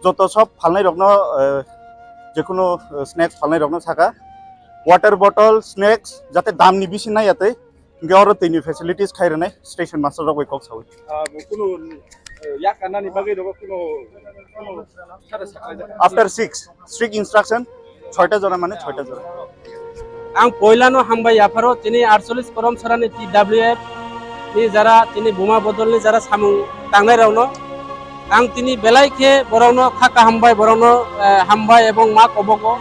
joto sob phalnai rokno, eh, jekunu, eh, snacks phalnai rokno saka water bottle, snacks jate damni bisi nai yatwi, hwnkhe oro twini facilities khai rwnai station master rok bai kok sawi. Ah, bo kunu, eh, yak anani bagwi rok kunu, kunu sara sakha. After six, strict instruction, soita jora mane soita jora. Ang poilano hambai yapharo chini aatcholish korom sarani T W F ni jara chini buma bodolni jara samung tangnai rokno. Ang tini belai khe borokno kha kaham bai borokno, eh, hambai ebong ma kobogo.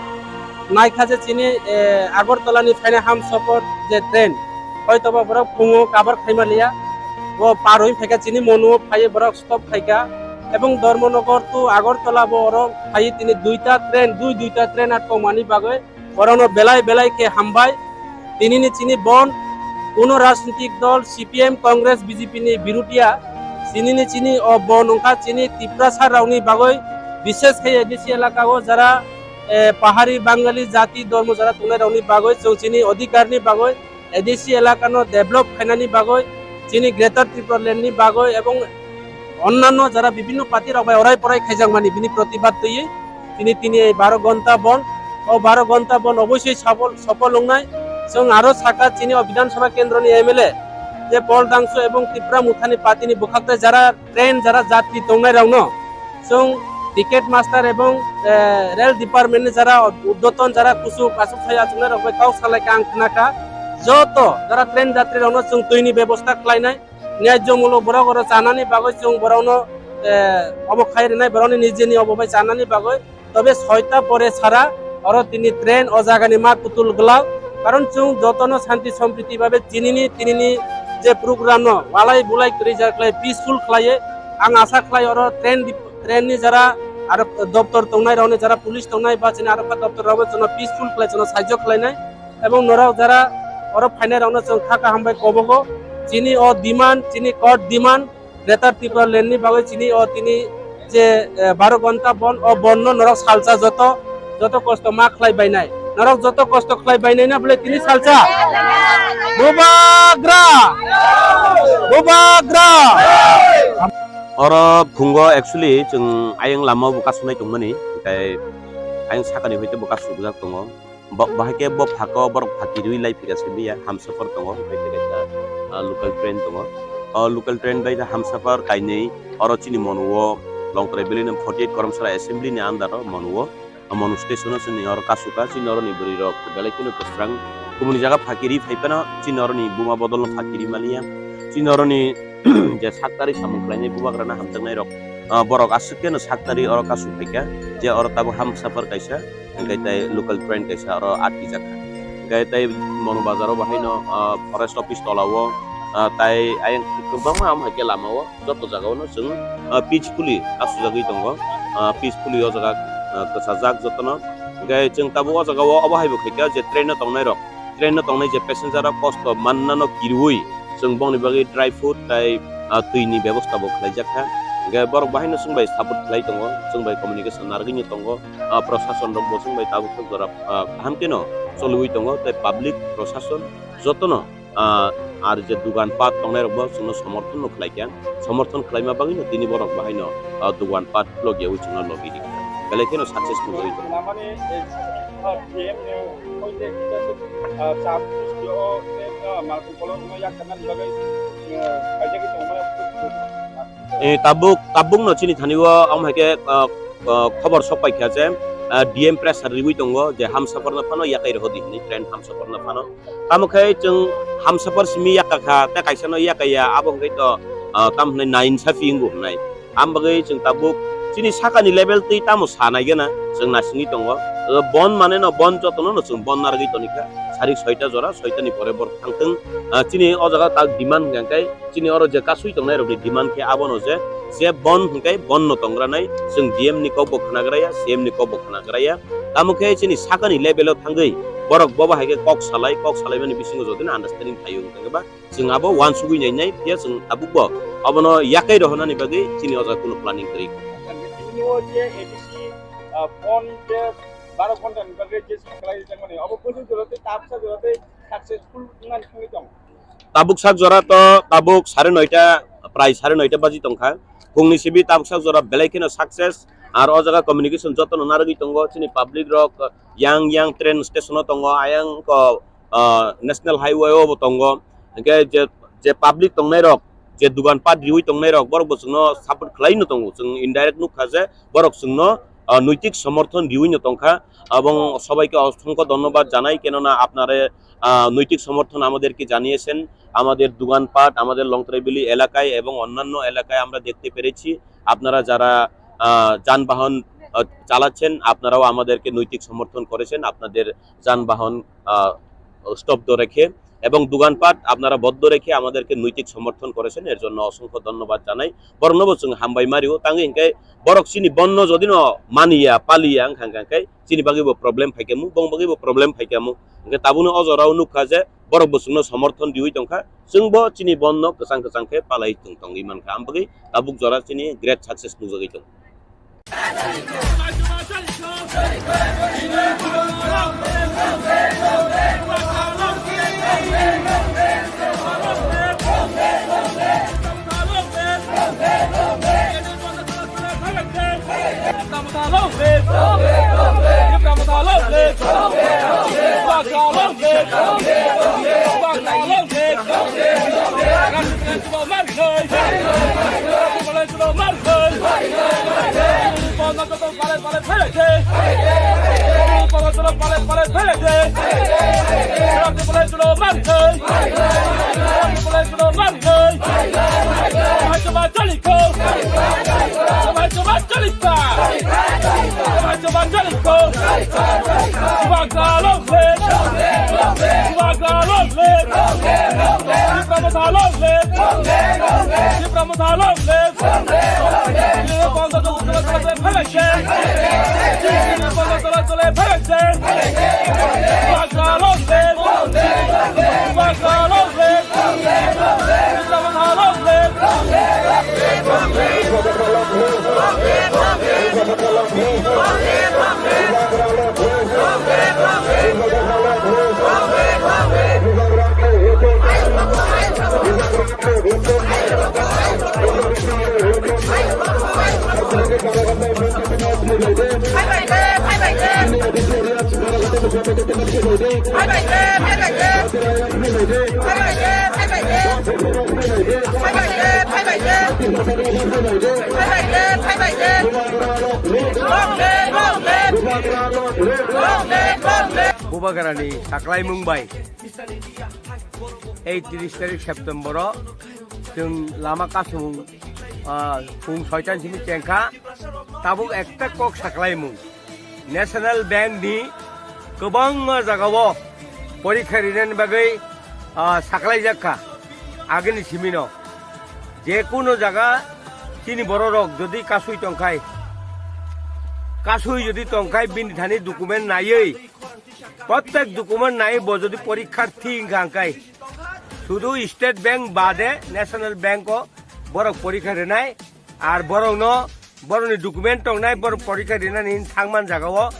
Naikha je chini, eh, Agartala ni phainai Hamsapar je train, hoitoba borok phungo kabar khaima liya. Bo par oi phaikha chini monuo phaiwi borok stop khaikha. Ebong Dharmanagar to Agartala bo oro phaiwi tini duita train, dui duita train atkokmani bagwi borokno belai belai khe hambai. Tinini chini bon kuno rajnitik dol C P M, Congress, B J P ni birutia. Tinini chini o bon wngkha chini Tiprasa rokni bagwi, bishes khe A D C elaka o jara, eh, pahari Bangali jati dormo jara tongnai rokni bagwi chwng chini odhikar ni bagwi A D C elaka no develop khainani bagwi, chini Greater Tripura Land ni bagwi ebong onnanno jara bibhinno party rok bai orai porai khaijakmani bini protibad twiwi tini, tini ei baro ghonta bon, o baro ghonta bon oboisoi safol, sofol wngnai. Chwng aro saka chini o Bidhan Sabha kendro ni M L A je Paul Dangso ebong Tipra Motha ni party ni bwkhak tai jara train jara jatri tongnai rokno chwng ticket master ebong, eh, rail department ni jara urdhwton jara kuchuk achuk thai achuknai rok bai kok salai kha ang khna kha. Joto jara train jatri rokno chwng twi ni bebosta khlainai, nyajomulok borok oro chanani bagwi chwng borokno, eh, obo khai rwnai borokni nijeni obo bai chanani bagwi. Tobe soita pore sara oro tini train o jagani ma kutul glak. Karon chwng jotono shanti sompriti babe chinini tinini je program no walai bulai kwrwi jak khlai peaceful khlaiwi ang asa khlai oro train dip-, train ni jara aro doptor tongnai rokni jara police tongnai ba chini aro kha doptor rokbo chwngno peaceful khlai chwngno saijo khlainai. Ebong norok jara oro phainai rokno chwng kha kaham bai kobogo chini o demand chini court demand Greater Tripura Land ni bagwi chini o tini je, eh, baro ghonta bon, o bon no norok salsa joto, joto kosto ma khlai bainai. Norok joto kosto khlai bainai na bole tini salsa? Bubagra! Bubagra! Oro phungo actually chwng ayang lama o bo kasunai tongmani, tei ayang sakani hoite bo kasubjak tongo. Bo, bahai khe bo phakao borok phakirwi lai phika simi ya, Hamsapar tongo, hwnkhe tei kaisa, ah, local train tongo. O local train bai khe Hamsapar kainwi, oro chini Monu o Longtrai Valley ni forty eight Koromsara Assembly ni under o Monu o, o Monu station o chini oro kasukha, chini oro ni bwrwi rok belai kheno kwsrang. Kubuni jaga phakirwi phai phano chini oro ni buma bodol no phakirwi maliya. Chini oro ni je saktari samung khlainai bubagra no hamjaknai rok, ah, borok aswk kheno saktari oro kasuk phaikha, je oro tabuk Hamsapar kaisa. Hwnkhe tei local train kaisa oro atkijak kha. Hwnkhe tei Monu bazar o bahaino, ah, forest office tola o, ah, tai ayang kwbangma am hai khe lama o joto jaga o no chwng, ah, peacefully asujagwi tongo, ah, peacefully o jaga, ah, kwchajak jotono. Hwnkhe chwng tabuk o jaga o obo hai bo khaikha je train o tongnai rok, train o tongnai je passenger rok kosto mannano kiriui chwng bongni bagwi dry food tei, ah, twi ni bebosta bo khlaijak kha. Hwnkhe borok bahaino chwng bai support khlai tongo, chwng bai communication narwgwino tongo. Ah, prosason rok bo chwng bai tabuk jora, ah, kaham kheno choliui tongo, tei public prosason jotono, ah, Ar je dugan pat tongnai rok bo chwngno somorthon no khlai kha, somorthon khlaima bagwi no tini borok bahai no, ah, dugan pat log yawi chwngno logi di kha, belai kheno successful oi. Lamani, eh, ah, D M ni hoite kita se, ah, cham sustio, eh, ah, Martin Kolom no yak kana bagwi, eh, kaisa ki tongma. Eh, tabuk, tabuk no chini thani o, am hai khe, ah, ah, khobor sok pai kha je, ah, D M pressure riwi tongo je Hamsapar no phano yakai rw di hwnwi, train Hamsapar no phano. Tamo khe chwng Hamsapar simi yakka kha, tei kaisa no yakaya, abo hwnkhe to, ah, tamo hwnwi nainsa phi wngo hwnwi. Am bagwi chwng tabuk chini sakani level twi tamo sa nai gana chwng nasingwi tongo. Ah, bon mane no bon jotono no chwng bon narwgwi toni kha. Sarik soita jora, soita ni pore borok thang thung. Ah, chini o jaga tak demand hwnkha khe chini oro je kasui tongnai rokni demand khe abono je, je bon hwnkhe bon no tongranai, chwng D M ni kok bo khwnagraya, C M ni kok bo khwnagraya. Tamo khe chini sakani level o thangwi borok bobo hai khe kok salai, kok salaimani bisingo jodi no understanding phaio hwnkhe ba chwng abo uansugwi nainai, phiya chwng tabuk bo abono yakai rohornani bagwi chini o jaga kunu planning kwrwi. Tini o je A D C, ah, phone je baro ghonta ni bagwi je saklai rijak mani, obo bwswk jora tei tabsa jora tei successful wngna thangwi tong. Tabuk sak jora to tabuk sare noita, prai sare noita baji tongkha. Phungni sibi tabuk sak jora belai kheno success. Ar o jaga communication jotono narwgwi tongo. Chini public rok yang yang train station o tongo, ayang ko, ah, national highway o bo tongo. Hingke je, je public tongnai rok, je dugan pat riwi tongnai rok, borok bo chwngno support khlai no tongo. Chwng indirect nukha je borok chwngno, ah, noitik somorthon riwi no tongkha. Ebong sobaike osongkho dhonnobad janai, kenona apnare, ah, noitik somorthon amaderke janiyesen, amader duganpat, amader Longtrai Valley elakay ebong onnanno elakay amra dekte perechi, apnara jara, ah, janbahon, ah, chalachen, apnarao amaderke noitik somorthon korechen, apnader janbahon, ah, stobdo rekhe ebong duganpat apnara boddo rekhe amaderke noitik somorthon korechen, er jonno osongkho dhonnobad janai, boroknobo chwng hambai mario, tangwi hinkhe borok chini bonno jodino maniya, paliya wngkha, hingkha khe chini bagwibo problem phaikhamu, bong bagwibo problem phaikhamu. Hingkhe tabukno o jorao nukha je borok bo chwngno somorthon riwi tongkha, chwngbo chini bonno kwchang kwchang khe palai tong tongwi mankha, ambagwi tabuk jora chini great success nukjagwi tongo. Tipra Motha long live! Tipra Motha long live! Bubagrani saklaimung bai ei tris tarik September o chwng lama kasung, ah, phung soitan simi chengkha, tabuk ekta kok saklaimung. National Bank ni kwbangma jagao porikha rinani bagwi, ah, saklaijak kha agini simino. Je kuno jaga chini bororok jodi kasui tongkhai, kasui jodi tongkhai bini thani document naiwi, prottek document naiwi bo jodi porikharthi wngkha hwnkhe, sudu State Bank bade National Bank o borok porikha rinai. Ar borokno, borokni document tongnai, borok porikha rinani thangman jagao,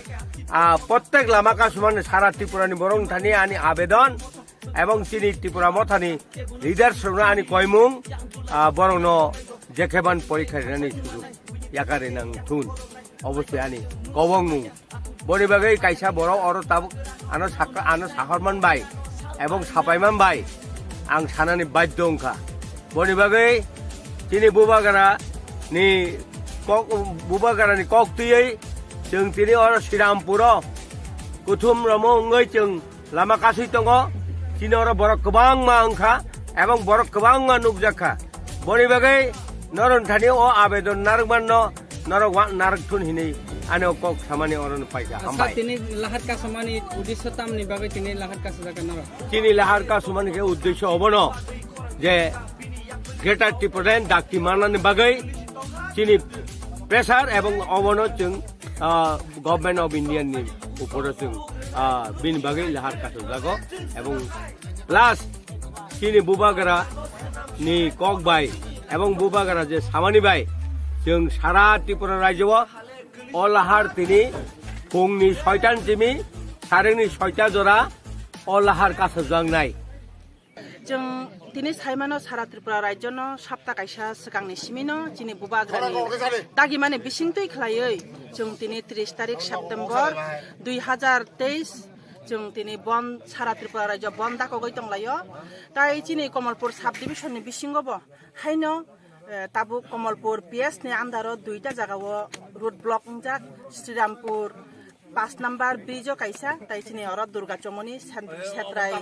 ah, prottek lama kasumani sara Tripurani borok thani ani abedon, ebong chini Tripura Mothani leaders rokno ani koimung, ah, borokno jekheban porikha rinani sujuk yakari nang thun. Obosoi ani kobongmung. Boni bagwi kaisa borok oro tabuk ano sakha, ano sahorman bai ebong sapaiman bai ang sanani badhyo wngkha. Boni bagwi chini bubagra ni kok, bubagra ni kok twiwi chwng tini oro Srirampuro kuthum romo wngwi chwng lama kasui tongo. Chini oro borok kwbangma wngkha ebong borok kwbangma nukjakha. Boni bagwi norok thani o abedon narwkmanno norok wa-, narwk thun hinwi ani o kok samani oro no paikha. Hambai. Tini lahar kasumani uddesho tamni bagwi tini lahar kasujak norok? Chini lahar kasumani khe uddesho obono je Greater Tipraland dakti manani bagwi chini pressure ebong obono chwng, ah, Government of India ni uporo chwng, ah, bini bagwi lahar kasujago ebong plus chini bubagra ni kok bai ebong bubagra je samani bai chwng sara Tripura rajyo o, o lahar tini phungni soitan simi sarengni soita jora o lahar kasujaknai. Chwng tini saimano sara Tripura rajyono sapta kaisa swkangni simino chini bubagrani dagimani bisingtwi khlaiwi chwng tini tris tarik September dui hazar teis chwng tini bon sara Tripura rajyo bon dakogwi tonglaio. Tai chini Komolpur sub division ni bisingo bo haino, eh, tabuk Komolpur P S ni under o duita jaga o road block wngjak, Srirampur pas number bridge o kaisa, tai chini oro Durga Chomoni sen-, Setrai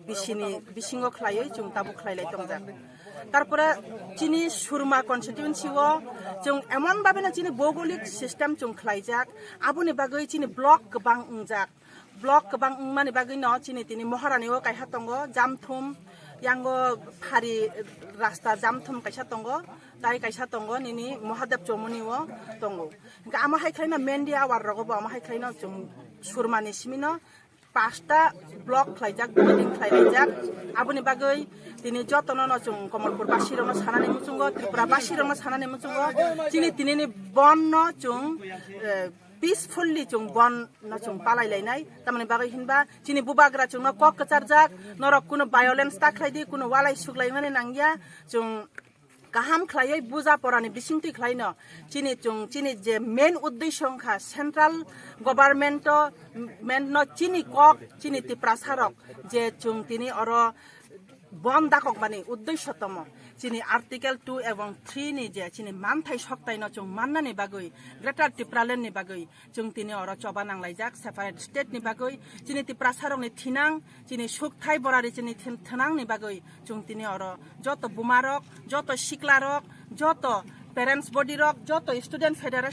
bisini bisingo khlaiwi chwng tabuk khlailai tongjak. Tarpore chini Surma constituency o chwng emon babeno chini bhougolik system chwng khlaijak, aboni bagwi chini block kwbang wngjak. Block kwbang wngmani bagwi no chini tini Maharani o kaisa tongo, Jamthum, yango phari rasta Jamthum kaisa tongo, tai kaisa tongo nini Mahadev Chomoni o tongo. Hingke amo hai khlaino Mendi awar rogo bo amo hai khlaino chwng Surmani simino pasta block khlaijak, dividing khlailaijak. Aboni bagwi tini jotono no chwng Komolpur basirokno sanani muchungo, Tripura basirokno sanani muchungo, chini tinini bon no chwng, eh, peacefully chwng bon no chwng palai lainai. Tamoni bagwi hinba chini bubagra chwngno kok kwcharjak, norok kuno violence ta khlai di, kuno walai suklaimani nangya, chwng kaham khlaiwi buja porani bisingtwi khlaino chini chwng chini je main uddesho wngkha central government o, men no chini kok chini Tiprasa rok je chwng tini oro bon dakok bani uddesho tomo chini article two ebong three ni je chini manthai soktai no chwng mannani bagwi Greater Tipraland ni bagwi chwng tini oro choba nanglaijak separate state ni bagwi chini Tiprasa rok ni thinang chini sukthai borari chini thin-, thinang ni bagwi chwng tini oro joto buma rok, joto sikla rok, joto parents body rok, joto student federation